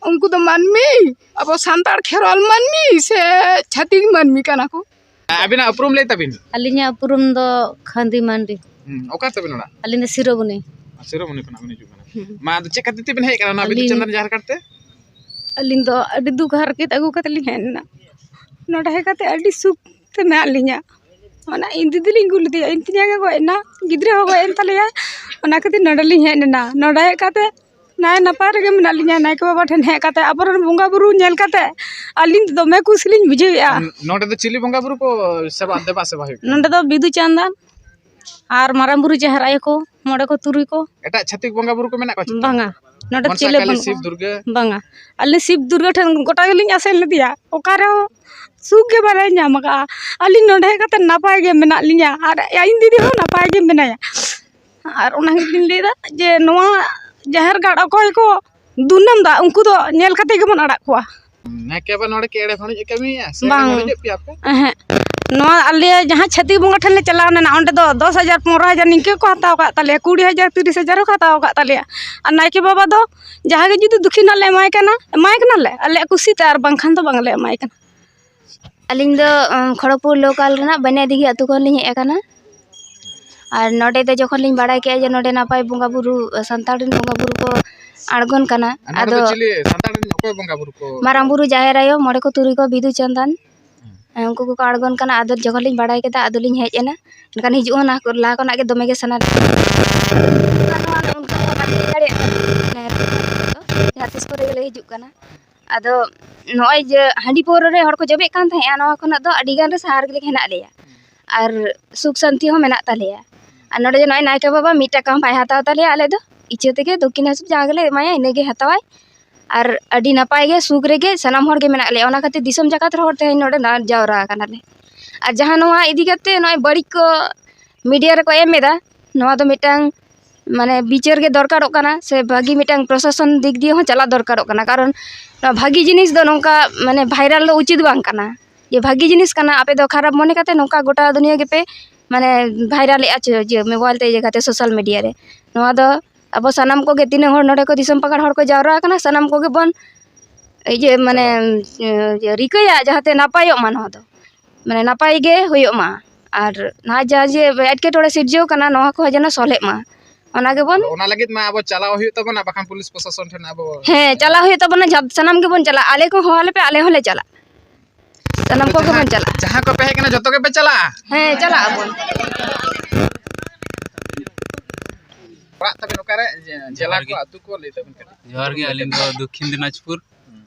ᱩᱱᱠᱩ ᱫᱚ ᱢᱟᱹᱱᱢᱤ, ᱟᱵᱚ ᱥᱟᱱᱛᱟᱲ ᱠᱷᱮᱨᱣᱟᱞ ᱢᱟᱹᱱᱢᱤ ᱥᱮ ᱪᱷᱟᱹᱛᱤᱠ ᱢᱟᱹᱱᱢᱤ ᱠᱟᱱᱟ ᱠᱚ? ᱟᱹᱵᱤᱱᱟᱜ ᱩᱯᱨᱩᱢ ᱞᱟᱹᱭ ᱛᱟᱵᱤᱱ᱾ ᱟᱹᱞᱤᱧᱟᱜ ᱩᱯᱨᱩᱢ ᱫᱚ ᱠᱷᱟᱹᱱᱫᱤ ᱢᱟᱱᱰᱤ᱾ ᱦᱩᱸ, ᱚᱠᱟ ᱛᱟᱵᱤᱱ ᱚᱲᱟᱜ? ᱟᱹᱞᱤᱧ ᱫᱚ ᱥᱤᱨᱳᱵᱚᱱᱤ᱾ ᱥᱤᱨᱳᱢᱚᱱᱤ ᱠᱷᱚᱱᱟᱜ ᱵᱤᱱ ᱦᱤᱡᱩᱜ ᱠᱟᱱᱟ᱾ ᱢᱟ, ᱟᱫᱚ ᱪᱮᱫ ᱠᱷᱟᱹᱛᱤᱨ ᱛᱮᱵᱤᱱ ᱦᱮᱡ ᱟᱠᱟᱱᱟ ᱱᱚᱣᱟ ᱵᱤᱫᱩ ᱟᱹᱞᱤᱧ- ᱪᱟᱸᱫᱟᱱ ᱡᱟᱦᱮᱨ ᱜᱟᱲ ᱛᱮ? ᱟᱹᱞᱤᱧ ᱫᱚ ᱟᱹᱰᱤ ᱫᱩᱠ ᱦᱟᱨᱠᱮᱛ ᱟᱹᱜᱩ ᱠᱟᱛᱮᱫ ᱞᱤᱧ ᱦᱮᱡ ᱮᱱᱟ᱾ ᱱᱚᱰᱮ ᱦᱮᱡ ᱠᱟᱛᱮᱫ ᱟᱹᱰᱤ ᱥᱩᱠ ᱛᱮ ᱢᱮᱱᱟᱜ ᱞᱤᱧᱟ᱾ ᱚᱱᱟ ᱤᱧ ᱫᱤᱫᱤ ᱞᱤᱧ ᱜᱩᱞ ᱞᱮᱫᱮᱭᱟ, ᱤᱧ ᱛᱮᱧᱟᱝ ᱮ ᱜᱚᱡ ᱮᱱᱟ, ᱜᱤᱫᱽᱨᱟᱹ ᱦᱚᱸ ᱜᱚᱡ ᱮᱱ ᱛᱟᱞᱮᱭᱟ᱾ ᱚᱱᱟ ᱠᱷᱟᱹᱛᱤᱨ ᱱᱚᱰᱮ ᱞᱤᱧ ᱦᱮᱡ ᱮᱱᱟ᱾ ᱱᱚᱰᱮ ᱦᱮᱡ ᱠᱟᱛᱮᱫ ᱱᱟᱭ ᱱᱟᱯᱟᱭ ᱨᱮᱜᱮ ᱢᱮᱱᱟᱜ ᱞᱤᱧᱟ᱾ ᱱᱟᱭᱠᱮ ᱵᱟᱵᱟ ᱴᱷᱮᱱ ᱦᱮᱡ ᱠᱟᱛᱮᱫ ᱟᱵᱚᱨᱮᱱ ᱵᱚᱸᱜᱟ ᱵᱩᱨᱩ ᱧᱮᱞ ᱠᱟᱛᱮᱫ ᱟᱹᱞᱤᱧ ᱫᱚᱢᱮ ᱠᱩᱥᱤ ᱞᱤᱧ ᱵᱩᱡᱷᱟᱹᱣᱮᱫᱼᱟ᱾ ᱱᱚᱰᱮ ᱫᱚ ᱪᱤᱞᱤ ᱵᱚᱸᱜᱟ ᱵᱩᱨᱩ ᱠᱚ ᱥᱮᱵᱟ, ᱫᱮᱵᱟ ᱥᱮᱵᱟ ᱦᱩᱭᱩᱜ ᱠᱟᱱᱟ? ᱱᱚᱰᱮ ᱫᱚ ᱵᱤᱫᱩ ᱪᱟᱸᱫᱟᱱ ᱟᱨ ᱢᱟᱨᱟᱝ ᱵᱩᱨᱩ ᱡᱟᱦᱮᱨ ᱟᱭᱳ ᱠᱚ, ᱢᱚᱬᱮ ᱠᱚ ᱛᱩᱨᱩᱭ ᱠᱚ᱾ ᱮᱴᱟᱜ ᱪᱷᱟᱹᱛᱤᱠ ᱵᱚᱸᱜᱟ ᱵᱩᱨᱩ ᱠᱚ ᱢᱮᱱᱟᱜ ᱠᱚᱣᱟ ᱪᱮ? ᱵᱟᱝᱟ, ᱱᱚᱰᱮ ᱢᱚᱱᱥᱟ ᱪᱮᱞᱮ ᱠᱟᱞᱤ, ᱵᱟᱹᱱᱩᱜ ᱥᱤᱵ ᱠᱚᱣᱟ᱾ ᱫᱩᱨᱜᱟᱹ? ᱵᱟᱝᱟ, ᱟᱹᱞᱤᱧ ᱥᱤᱵ ᱫᱩᱨᱜᱟᱹ ᱴᱷᱮᱱ ᱜᱚᱴᱟ ᱜᱮᱞᱤᱧ ᱟᱥᱮᱱ ᱞᱮᱫᱮᱭᱟ, ᱚᱠᱟ ᱨᱮᱦᱚᱸ ᱥᱩᱠ ᱜᱮ ᱵᱟᱞᱮ ᱧᱟᱢ ᱟᱠᱟᱫᱼᱟ᱾ ᱟᱹᱞᱤᱧ ᱱᱚᱰᱮ ᱦᱮᱡ ᱠᱟᱛᱮ ᱱᱟᱯᱟᱭ ᱜᱮ ᱢᱮᱱᱟᱜ ᱞᱤᱧᱟ ᱟᱨ ᱤᱧ ᱫᱤᱫᱤ ᱦᱚᱸ ᱱᱟᱯᱟᱭ ᱜᱮ ᱢᱮᱱᱟᱭᱟ᱾ ᱟᱨ ᱚᱱᱟ ᱜᱮᱞᱤᱧ ᱞᱟᱹᱭᱫᱟ ᱡᱮ ᱱᱚᱣᱟ ᱡᱟᱦᱮᱨ ᱜᱟᱲ ᱚᱠᱚᱭ ᱠᱚ ᱫᱩᱨᱱᱟᱢ ᱫᱟ, ᱩᱱᱠᱩ ᱫᱚ ᱧᱮᱞ ᱠᱟᱛᱮ ᱜᱮᱵᱚᱱ ᱟᱲᱟᱜ ᱠᱚᱣᱟ᱾ ᱱᱟᱭᱠᱮ ᱵᱟᱵᱟ ᱱᱚᱰᱮ ᱠᱤ ᱮᱲᱮ ᱵᱟᱹᱲᱤᱡ ᱮ ᱠᱟᱹᱢᱤᱭᱮᱫᱼᱟ ᱥᱮ ᱵᱟᱝ᱾ ᱵᱟᱹᱲᱤᱡᱮᱫ ᱯᱮᱭᱟ ᱯᱮ? ᱮᱦᱮᱸ᱾ ᱱᱚᱣᱟ ᱟᱞᱮ ᱡᱟᱦᱟᱸ ᱪᱷᱟᱹᱛᱤᱠ ᱵᱚᱸᱜᱟ ᱴᱷᱮᱱ ᱞᱮ ᱪᱟᱞᱟᱣ ᱞᱮᱱᱟ, ᱚᱸᱰᱮ ᱫᱚ ᱫᱚᱥ ᱦᱟᱡᱟᱨ, ᱯᱚᱱᱨᱚ ᱦᱟᱡᱟᱨ ᱱᱤᱝᱠᱟᱹ ᱠᱚ ᱦᱟᱛᱟᱣ ᱟᱠᱟᱫ ᱛᱟᱞᱮᱭᱟ, ᱠᱩᱲᱤ ᱦᱟᱡᱟᱨ, ᱛᱤᱨᱤᱥ ᱦᱟᱡᱟᱨ ᱦᱚᱸᱠᱚ ᱦᱟᱛᱟᱣ ᱟᱠᱟᱫ ᱛᱟᱞᱮᱭᱟ᱾ ᱟᱨ ᱱᱟᱭᱠᱮ ᱵᱟᱵᱟ ᱫᱚ ᱡᱟᱦᱟᱸ ᱜᱮ ᱡᱩᱫᱤ ᱫᱚᱠᱷᱤᱱᱟ ᱞᱮ ᱮᱢᱟᱭ ᱠᱟᱱᱟ, ᱮᱢᱟᱭ ᱠᱟᱱᱟᱞᱮ ᱟᱞᱮᱭᱟᱜ ᱠᱩᱥᱤᱛᱮ, ᱟᱨ ᱵᱟᱝᱠᱷᱟᱱ ᱫᱚ ᱵᱟᱝᱞᱮ ᱮᱢᱟᱭ ᱠᱟᱱᱟ᱾ ᱟᱹᱞᱤᱧ ᱫᱚ, ᱩᱢ, ᱠᱷᱚᱲᱚᱜᱽᱯᱩᱨ ᱞᱳᱠᱟᱞ ᱨᱮᱱᱟᱜ ᱵᱟᱹᱱᱤᱭᱟᱹᱫᱤᱜᱷᱤ ᱟᱹᱛᱩ ᱠᱷᱚᱱ ᱞᱤᱧ ᱦᱮᱡ ᱟᱠᱟᱱᱟ᱾ ᱟᱨ ᱱᱚᱰᱮ ᱫᱚ ᱡᱚᱠᱷᱚᱱ ᱞᱤᱧ ᱵᱟᱲᱟᱭ ᱠᱮᱜᱼᱟ ᱡᱮ ᱱᱚᱰᱮ ᱱᱟᱯᱟᱭ ᱵᱚᱸᱜᱟ ᱵᱩᱨᱩ, ᱥᱟᱱᱛᱟᱲ ᱨᱮᱱ ᱵᱚᱸᱜᱟ ᱵᱩᱨᱩ ᱠᱚ ᱟᱬᱜᱚᱱ ᱠᱟᱱᱟ, ᱟᱨ ᱱᱚᱰᱮ ᱟᱫᱚ ᱫᱚ ᱪᱤᱞᱤ ᱥᱟᱱᱛᱟᱲ ᱨᱮᱱ ᱚᱠᱚᱭ ᱵᱚᱸᱜᱟ ᱵᱩᱨᱩ ᱠᱚ? ᱢᱟᱨᱟᱝ ᱵᱩᱨᱩ, ᱡᱟᱦᱮᱨ ᱟᱭᱳ, ᱢᱚᱬᱮ ᱠᱚ ᱛᱩᱨᱩᱭ ᱠᱚ, ᱵᱤᱫᱩ ᱪᱟᱸᱫᱟᱱ, ᱦᱮᱸ᱾ ᱩᱱᱠᱩ ᱠᱚᱠᱚ ᱟᱬᱜᱚᱱ ᱠᱟᱱᱟ᱾ ᱟᱫᱚ ᱡᱚᱠᱷᱚᱱ ᱞᱤᱧ ᱵᱟᱲᱟᱭ ᱠᱮᱫᱟ, ᱟᱫᱚ ᱞᱤᱧ ᱦᱮᱡ ᱮᱱᱟ᱾ ᱮᱱᱠᱷᱟᱱ ᱦᱤᱡᱩᱜ ᱦᱚᱸ ᱞᱟᱦᱟ ᱠᱷᱚᱱᱟᱜ ᱜᱮ ᱫᱚᱢᱮ ᱜᱮ ᱥᱟᱱᱟ ᱞᱤᱧᱟ᱾ ᱚᱱᱠᱟ ᱫᱚ ᱦᱟᱸᱜ ᱚᱱᱠᱟ ᱫᱚ ᱵᱟᱹᱞᱤᱧ ᱞᱟᱹᱭ ᱫᱟᱲᱮᱭᱟᱜ ᱠᱟᱱᱟ, ᱡᱟᱦᱟᱸ ᱛᱤᱥ ᱠᱚᱨᱮ ᱜᱮᱞᱮ ᱦᱤᱡᱩᱜ ᱠᱟᱱᱟ᱾ ᱟᱫᱚ ᱱᱚᱜᱼᱚᱭ ᱡᱮ ᱦᱟᱺᱰᱤ ᱯᱟᱹᱣᱨᱟᱹ ᱨᱮ ᱦᱚᱲ ᱠᱚ ᱡᱚᱵᱮᱜ ᱠᱟᱱ ᱛᱟᱦᱮᱸᱜᱼᱟ, ᱱᱚᱣᱟ ᱠᱷᱚᱱᱟᱜ ᱫᱚ ᱟᱹᱰᱤ ᱜᱟᱱ ᱨᱮ ᱥᱟᱦᱟ ᱨᱮᱜᱮ ᱦᱮᱱᱟᱜ ᱞᱮᱭᱟ ᱟᱨ ᱥᱩᱠ ᱥᱟᱱᱛᱤ ᱦᱚᱸ ᱢᱮᱱᱟᱜ ᱛᱟᱞᱮᱭᱟ᱾ ᱟᱨ ᱱᱚᱰᱮ ᱡᱮ ᱱᱚᱜᱼᱚᱭ ᱱᱟᱭᱠᱮ ᱵᱟᱵᱟ ᱢᱤᱫ ᱴᱟᱠᱟ ᱦᱚᱸ ᱵᱟᱭ ᱦᱟᱛᱟᱣ ᱛᱟᱞᱮᱭᱟ, ᱟᱞᱮ ᱫᱚ ᱤᱪᱪᱷᱟᱹ ᱛᱮᱜᱮ ᱫᱚᱠᱠᱷᱤᱱᱟ ᱦᱤᱥᱟᱹᱵ ᱡᱟᱦᱟᱸ ᱜᱮᱞᱮ ᱮᱢᱟᱭᱟ ᱤᱱᱟᱹᱜᱮ ᱦᱟᱛᱟᱣᱟᱭ᱾ ᱟᱨ ᱟᱹᱰᱤ ᱱᱟᱯᱟᱭ ᱜᱮ ᱥᱩᱠ ᱨᱮᱜᱮ ᱥᱟᱱᱟᱢ ᱦᱚᱲ ᱜᱮ ᱢᱮᱱᱟᱜ ᱞᱮᱭᱟ, ᱚᱱᱟ ᱠᱷᱟᱹᱛᱤᱨ ᱫᱤᱥᱚᱢ ᱡᱟᱠᱟᱛ ᱨᱮ ᱦᱚᱲ ᱛᱮᱦᱮᱧ ᱱᱚᱰᱮ ᱱᱟ-, ᱡᱟᱣᱨᱟ ᱟᱠᱟᱱᱟᱞᱮ᱾ ᱟᱨ ᱡᱟᱦᱟᱸ ᱱᱚᱣᱟ ᱤᱫᱤ ᱠᱟᱛᱮ ᱱᱚᱜᱼᱚᱭ ᱵᱟᱹᱲᱤᱡ ᱠᱚ ᱢᱤᱰᱤᱭᱟ ᱨᱮᱠᱚ ᱮᱢ ᱮᱫᱟ, ᱱᱚᱣᱟ ᱫᱚ ᱢᱤᱫᱴᱟᱝ ᱢᱟᱱᱮ ᱵᱤᱪᱟᱹᱨ ᱜᱮ ᱫᱚᱨᱠᱟᱨᱚᱜ ᱠᱟᱱᱟ, ᱥᱮ ᱵᱷᱟᱹᱜᱤ ᱢᱤᱫᱴᱟᱝ ᱯᱨᱚᱥᱟᱥᱚᱱ ᱫᱤᱠ ᱫᱤᱭᱮ ᱦᱚᱸ ᱪᱟᱞᱟᱜ ᱫᱚᱨᱠᱟᱨᱚᱜ ᱠᱟᱱᱟ᱾ ᱠᱟᱨᱚᱱ ᱱᱚᱣᱟ ᱵᱷᱟᱹᱜᱤ ᱡᱤᱱᱤᱥ ᱫᱚ ᱱᱚᱝᱠᱟ ᱢᱟᱱᱮ ᱵᱷᱟᱭᱨᱟᱞ ᱫᱚ ᱩᱪᱤᱛ ᱵᱟᱝ ᱠᱟᱱᱟ᱾ ᱡᱮ ᱵᱷᱟᱹᱜᱤ ᱡᱤᱱᱤᱥ ᱠᱟᱱᱟ, ᱟᱯᱮ ᱫᱚ ᱠᱷᱟᱨᱟᱯ ᱢᱚᱱᱮ ᱠᱟᱛᱮ ᱱᱚᱝᱠᱟ ᱜᱚᱴᱟ ᱫᱩᱱᱤᱭᱟᱹ ᱜᱮᱯᱮ ᱢᱟᱱᱮ ᱵᱷᱟᱭᱨᱟᱞᱮᱜᱼᱟ, ᱪᱮ ᱤᱭᱟᱹ ᱢᱳᱵᱟᱭᱤᱞ ᱛᱮ ᱤᱭᱟᱹ ᱠᱟᱛᱮ ᱥᱳᱥᱟᱞ ᱢᱤᱰᱤᱭᱟ ᱨᱮ᱾ ᱱᱚᱣᱟ ᱫᱚ ᱟᱵᱚ ᱥᱟᱱᱟᱢ ᱠᱚᱜᱮ, ᱛᱤᱱᱟᱹᱜ ᱦᱚᱲ ᱱᱚᱰᱮ ᱠᱚ ᱫᱤᱥᱚᱢ ᱯᱟᱠᱟᱲ ᱦᱚᱲ ᱠᱚ ᱡᱟᱣᱨᱟ ᱟᱠᱟᱱᱟ, ᱥᱟᱱᱟᱢ ᱠᱚᱜᱮ ᱵᱚᱱ ᱤᱭᱟᱹ ᱢᱟᱱᱮ ᱤᱭᱟᱹ ᱨᱤᱠᱟᱹᱭᱟ ᱡᱟᱦᱟᱸᱛᱮ ᱱᱟᱯᱟᱭᱚᱜ ᱢᱟ ᱱᱚᱣᱟ ᱫᱚ, ᱢᱟᱱᱮ ᱱᱟᱯᱟᱭ ᱜᱮ ᱦᱩᱭᱩᱜ ᱢᱟ᱾ ᱟᱨ ᱱᱚᱣᱟ ᱡᱟᱦᱟᱸ ᱡᱮ ᱮᱴᱠᱮᱴᱚᱬᱮ ᱥᱤᱨᱡᱟᱹᱣ ᱠᱟᱱᱟ, ᱱᱚᱣᱟ ᱠᱚᱦᱚᱸ ᱡᱮᱱᱚ ᱥᱚᱞᱦᱮᱜ ᱢᱟ᱾ ᱚᱱᱟ ᱜᱮᱵᱚᱱ ᱟᱫᱚ ᱚᱱᱟ ᱞᱟᱹᱜᱤᱫ ᱢᱟ ᱟᱵᱚ ᱪᱟᱞᱟᱣ ᱦᱩᱭᱩᱜ ᱛᱟᱵᱚᱱᱟ, ᱵᱟᱠᱷᱟᱱ ᱯᱩᱞᱤᱥ ᱯᱨᱚᱥᱟᱥᱚᱱ ᱴᱷᱮᱱ ᱟᱵᱚ ᱦᱮᱸ, ᱪᱟᱞᱟᱣ ᱦᱩᱭᱩᱜ ᱛᱟᱵᱚᱱᱟ, ᱡᱷᱟᱯ- ᱥᱟᱱᱟᱢ ᱜᱮᱵᱚᱱ ᱪᱟᱞᱟᱜᱼᱟ, ᱟᱞᱮ ᱠᱚ ᱦᱚᱦᱚ ᱟᱞᱮ ᱯᱮ, ᱟᱞᱮ ᱦᱚᱸᱞᱮ ᱪᱟᱞᱟᱜᱼᱟ, ᱥᱟᱱᱟᱢ ᱠᱚᱜᱮ ᱵᱚᱱ ᱪᱟᱞᱟᱜᱼᱟ᱾ ᱡᱟᱦᱟᱸ ᱠᱚ ᱯᱮ ᱦᱮᱡ ᱠᱟᱱᱟ, ᱡᱚᱛᱚ ᱜᱮᱯᱮ ᱪᱟᱞᱟᱜᱼᱟ? ᱦᱮᱸ, ᱪᱟᱞᱟᱜ ᱟᱵᱚᱱ᱾ ᱚᱲᱟᱜ ᱛᱟᱵᱮᱱ ᱚᱠᱟᱨᱮ? ᱡᱮ-, ᱡᱮᱞᱟ ᱡᱚᱦᱟᱨ ᱠᱚ, ᱜᱮ᱾ ᱟᱹᱛᱩ ᱠᱚ ᱞᱟᱹᱭ ᱛᱟᱵᱮᱱ ᱠᱟᱹᱴᱤᱡ᱾ ᱡᱚᱦᱟᱨ ᱜᱮ, ᱟᱹᱞᱤᱧ ᱫᱚ ᱫᱚᱠᱠᱷᱤᱱ ᱫᱤᱱᱟᱡᱽᱯᱩᱨ᱾ ᱦᱩᱸ᱾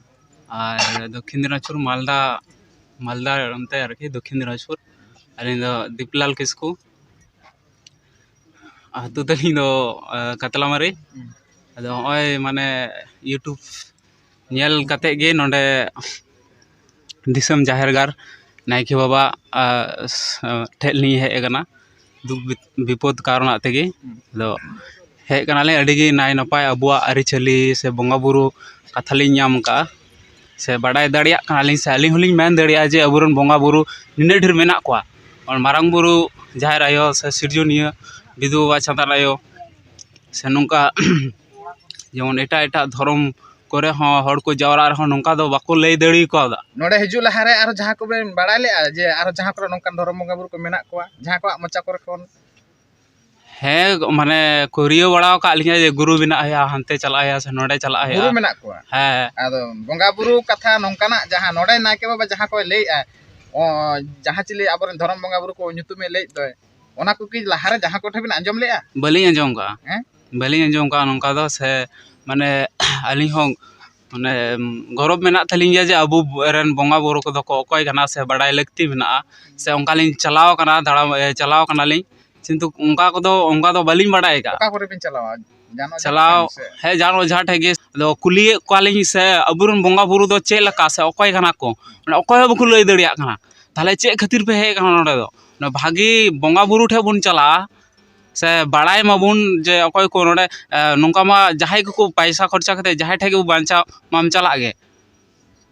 ᱟᱨ ᱫᱚᱠᱠᱷᱤᱱ ᱫᱤᱱᱟᱡᱽᱯᱩᱨ, ᱢᱟᱞᱫᱟ, ᱢᱟᱞᱫᱟ ᱚᱱᱛᱮ ᱟᱨᱠᱤ, ᱫᱚᱠᱠᱷᱤᱱ ᱫᱤᱱᱟᱡᱽᱯᱩᱨ᱾ ᱟᱹᱞᱤᱧ ᱫᱚ ᱫᱤᱯᱞᱟᱞ ᱠᱤᱥᱠᱩ᱾ ᱟᱹᱛᱩ ᱛᱟᱹᱞᱤᱧ ᱫᱚ, ᱟᱸ, ᱠᱟᱛᱞᱟᱢᱟᱨᱤ᱾ ᱦᱩᱸ᱾ ᱟᱫᱚ ᱦᱚᱸᱜᱼᱚᱭ ᱢᱟᱱᱮ YouTube ᱧᱮᱞ ᱠᱟᱛᱮᱫ ᱜᱮ ᱱᱚᱰᱮ ᱫᱤᱥᱚᱢ ᱡᱟᱦᱮᱨ ᱜᱟᱲ ᱱᱟᱭᱠᱮ ᱵᱟᱵᱟ, ᱟᱸ, ᱥ-, ᱴᱷᱮᱡ ᱞᱤᱧ ᱦᱮᱡ ᱟᱠᱟᱱᱟ᱾ ᱫᱩᱠ ᱵᱤ-, ᱵᱤᱯᱚᱫ ᱠᱟᱨᱚᱱᱟᱜ ᱛᱮᱜᱮ᱾ ᱦᱩᱸ᱾ ᱟᱫᱚ ᱦᱮᱡ ᱠᱟᱱᱟᱞᱤᱧ, ᱟᱹᱰᱤ ᱜᱮ ᱱᱟᱭ ᱱᱟᱯᱟᱭ ᱟᱵᱚᱣᱟᱜ ᱟᱹᱨᱤᱪᱟᱹᱞᱤ ᱥᱮ ᱵᱚᱸᱜᱟ ᱵᱩᱨᱩ ᱠᱟᱛᱷᱟ ᱞᱤᱧ ᱧᱟᱢ ᱠᱟᱜᱼᱟ ᱥᱮ ᱵᱟᱰᱟᱭ ᱫᱟᱲᱮᱭᱟᱜ ᱠᱟᱱᱟᱞᱤᱧ, ᱥᱮ ᱟᱹᱞᱤᱧ ᱦᱚᱸᱞᱤᱧ ᱢᱮᱱ ᱫᱟᱲᱮᱭᱟᱜᱼᱟ ᱡᱮ ᱟᱵᱚᱨᱮᱱ ᱵᱚᱸᱜᱟ ᱵᱩᱨᱩ ᱱᱤᱱᱟᱹᱜ ᱰᱷᱮᱨ ᱢᱮᱱᱟᱜ ᱠᱚᱣᱟ᱾ ᱢᱟᱨᱟᱝ ᱵᱩᱨᱩ, ᱡᱟᱦᱮᱨ ᱟᱭᱳ ᱥᱮ ᱥᱤᱨᱡᱚᱱᱤᱭᱟᱹ ᱵᱤᱫᱩ ᱵᱟᱵᱟ ᱪᱟᱸᱫᱟᱱ ᱟᱭᱳ ᱥᱮ ᱱᱚᱝᱠᱟ ᱡᱮᱢᱚᱱ ᱮᱴᱟᱜ ᱮᱴᱟᱜ ᱫᱷᱚᱨᱚᱢ ᱠᱚᱨᱮ ᱦᱚᱸ ᱦᱚᱲ ᱠᱚ ᱡᱟᱣᱨᱟᱜ ᱨᱮᱦᱚᱸ ᱱᱚᱝᱠᱟ ᱫᱚ ᱵᱟᱠᱚ ᱞᱟᱹᱭ ᱫᱟᱲᱮ ᱠᱟᱣᱫᱟ᱾ ᱱᱚᱰᱮ ᱦᱤᱡᱩᱜ ᱞᱟᱦᱟᱨᱮ ᱟᱨᱚ ᱡᱟᱦᱟᱸ ᱠᱚᱵᱮᱱ ᱵᱟᱲᱟᱭ ᱞᱮᱜᱼᱟ ᱡᱮ ᱟᱨᱚ ᱡᱟᱦᱟᱸ ᱠᱚᱨᱮ ᱱᱚᱝᱠᱟᱱ ᱫᱷᱚᱨᱚᱢ ᱵᱚᱸᱜᱟ ᱵᱩᱨᱩ ᱠᱚ ᱢᱮᱱᱟᱜ ᱠᱚᱣᱟ, ᱡᱟᱦᱟᱸ ᱠᱚᱣᱟᱜ ᱢᱚᱪᱟ ᱠᱚᱨᱮ ᱠᱷᱚᱱ? ᱦᱮᱸ, ᱢᱟᱱᱮ ᱠᱩᱨᱤᱭᱟᱹ ᱵᱟᱲᱟ ᱟᱠᱟᱫ ᱞᱤᱧᱟ ᱡᱮ ᱜᱩᱨᱩ ᱵᱮᱱᱟᱜ ᱦᱩᱭᱩᱜᱼᱟ, ᱦᱟᱱᱛᱮ ᱪᱟᱞᱟᱜ ᱦᱩᱭᱩᱜᱼᱟ, ᱥᱮ ᱱᱚᱰᱮ ᱪᱟᱞᱟᱜ ᱦᱩᱭᱩᱜᱼᱟ᱾ ᱜᱩᱨᱩ ᱢᱮᱱᱟᱜ ᱠᱚᱣᱟ? ᱦᱮᱸ᱾ ᱟᱫᱚ ᱵᱚᱸᱜᱟ ᱵᱩᱨᱩ ᱠᱟᱛᱷᱟ ᱱᱚᱝᱠᱟᱱᱟᱜ ᱡᱟᱦᱟᱸ ᱱᱚᱰᱮ ᱱᱟᱭᱠᱮ ᱵᱟᱵᱟ ᱡᱟᱦᱟᱸ ᱠᱚᱭ ᱞᱟᱹᱭᱮᱜᱼᱟ, ᱚ, ᱡᱟᱦᱟᱸ ᱪᱤᱞᱤ ᱟᱵᱚᱨᱮᱱ ᱫᱷᱚᱨᱚᱢ ᱵᱚᱸᱜᱟ ᱵᱩᱨᱩ ᱠᱚ ᱧᱩᱛᱩᱢᱮ ᱞᱟᱹᱭᱮᱫ ᱫᱚᱭ, ᱚᱱᱟ ᱠᱚ ᱠᱤ ᱞᱟᱦᱟᱨᱮ ᱡᱟᱦᱟᱸ ᱠᱚᱴᱷᱮᱱ ᱵᱮᱱ ᱟᱸᱡᱚᱢ ᱞᱮᱜᱼᱟ? ᱵᱟᱹᱞᱤᱧ ᱟᱸᱡᱚᱢ ᱠᱟᱜᱼᱟ᱾ ᱦᱮᱸ? ᱵᱟᱹᱞᱤᱧ ᱟᱸᱡᱚᱢ ᱠᱟᱜᱼᱟ ᱱᱚᱝᱠᱟ ᱫᱚ, ᱥᱮ ᱢᱟᱱᱮ ᱟᱹᱞᱤᱧ ᱦᱚᱸ ᱢᱟᱱᱮ ᱜᱚᱨᱚᱵᱽ ᱢᱮᱱᱟᱜ ᱛᱟᱹᱞᱤᱧ ᱜᱮᱭᱟ ᱡᱮ ᱟᱵᱚ ᱨᱮᱱ ᱵᱚᱸᱜᱟ ᱵᱩᱨᱩ ᱠᱚᱫᱚ ᱠᱚ ᱚᱠᱚᱭ ᱠᱟᱱᱟ ᱥᱮ ᱵᱟᱰᱟᱭ ᱞᱟᱹᱠᱛᱤ ᱢᱮᱱᱟᱜᱼᱟ, ᱥᱮ ᱚᱱᱠᱟᱞᱤᱧ ᱪᱟᱞᱟᱣ ᱠᱟᱱᱟ, ᱫᱟᱬᱟ, ᱮ, ᱪᱟᱞᱟᱣ ᱠᱟᱱᱟᱞᱤᱧ, ᱠᱤᱱᱛᱩ ᱚᱱᱠᱟ ᱠᱚᱫᱚ, ᱚᱱᱠᱟ ᱫᱚ ᱵᱟᱹᱞᱤᱧ ᱵᱟᱰᱟᱭ ᱟᱠᱟᱫᱼᱟ᱾ ᱚᱠᱟ ᱠᱚᱨᱮ ᱵᱤᱱ ᱪᱟᱞᱟᱣᱟ? ᱡᱟᱱᱣᱟᱨ ᱡᱟᱦᱟᱸ ᱪᱟᱞᱟᱣ, ᱴᱷᱮᱱ ᱥᱮ? ᱦᱮᱸ, ᱡᱟᱱᱣᱟᱨ ᱡᱟᱦᱟᱸ ᱴᱷᱮᱡ ᱜᱮ᱾ ᱟᱫᱚ ᱠᱩᱞᱤᱭᱮᱫ ᱠᱚᱣᱟᱞᱤᱧ ᱥᱮ ᱟᱵᱚᱨᱮᱱ ᱵᱚᱸᱜᱟ ᱵᱩᱨᱩ ᱫᱚ ᱪᱮᱫ ᱞᱮᱠᱟ ᱥᱮ ᱚᱠᱚᱭ ᱠᱟᱱᱟ ᱠᱚ, ᱢᱟᱱᱮ ᱚᱠᱚᱭ ᱦᱚᱸ ᱵᱟᱠᱚ ᱞᱟᱹᱭ ᱫᱟᱲᱮᱭᱟᱜ ᱠᱟᱱᱟ᱾ ᱛᱟᱦᱚᱞᱮ ᱪᱮᱫ ᱠᱷᱟᱹᱛᱤᱨ ᱯᱮ ᱦᱮᱡ ᱟᱠᱟᱱᱟ ᱱᱚᱰᱮ ᱫᱚ? ᱚᱱᱟ ᱵᱷᱟᱜᱮ ᱵᱚᱸᱜᱟ ᱵᱩᱨᱩ ᱴᱷᱮᱡ ᱵᱚᱱ ᱪᱟᱞᱟᱜᱼᱟ, ᱥᱮ ᱵᱟᱲᱟᱭ ᱢᱟᱵᱚᱱ ᱡᱮ ᱚᱠᱚᱭ ᱠᱚ ᱱᱚᱰᱮ, ᱮ, ᱱᱚᱝᱠᱟ ᱢᱟ ᱡᱟᱦᱟᱸᱭ ᱠᱚᱠᱚ ᱯᱟᱭᱥᱟ ᱠᱷᱚᱨᱪᱟ ᱠᱟᱛᱮ ᱡᱟᱦᱟᱸᱭ ᱴᱷᱮᱡ ᱜᱮᱵᱚ ᱵᱟᱧᱪᱟᱣ ᱢᱟᱢ ᱪᱟᱞᱟᱜ ᱜᱮ,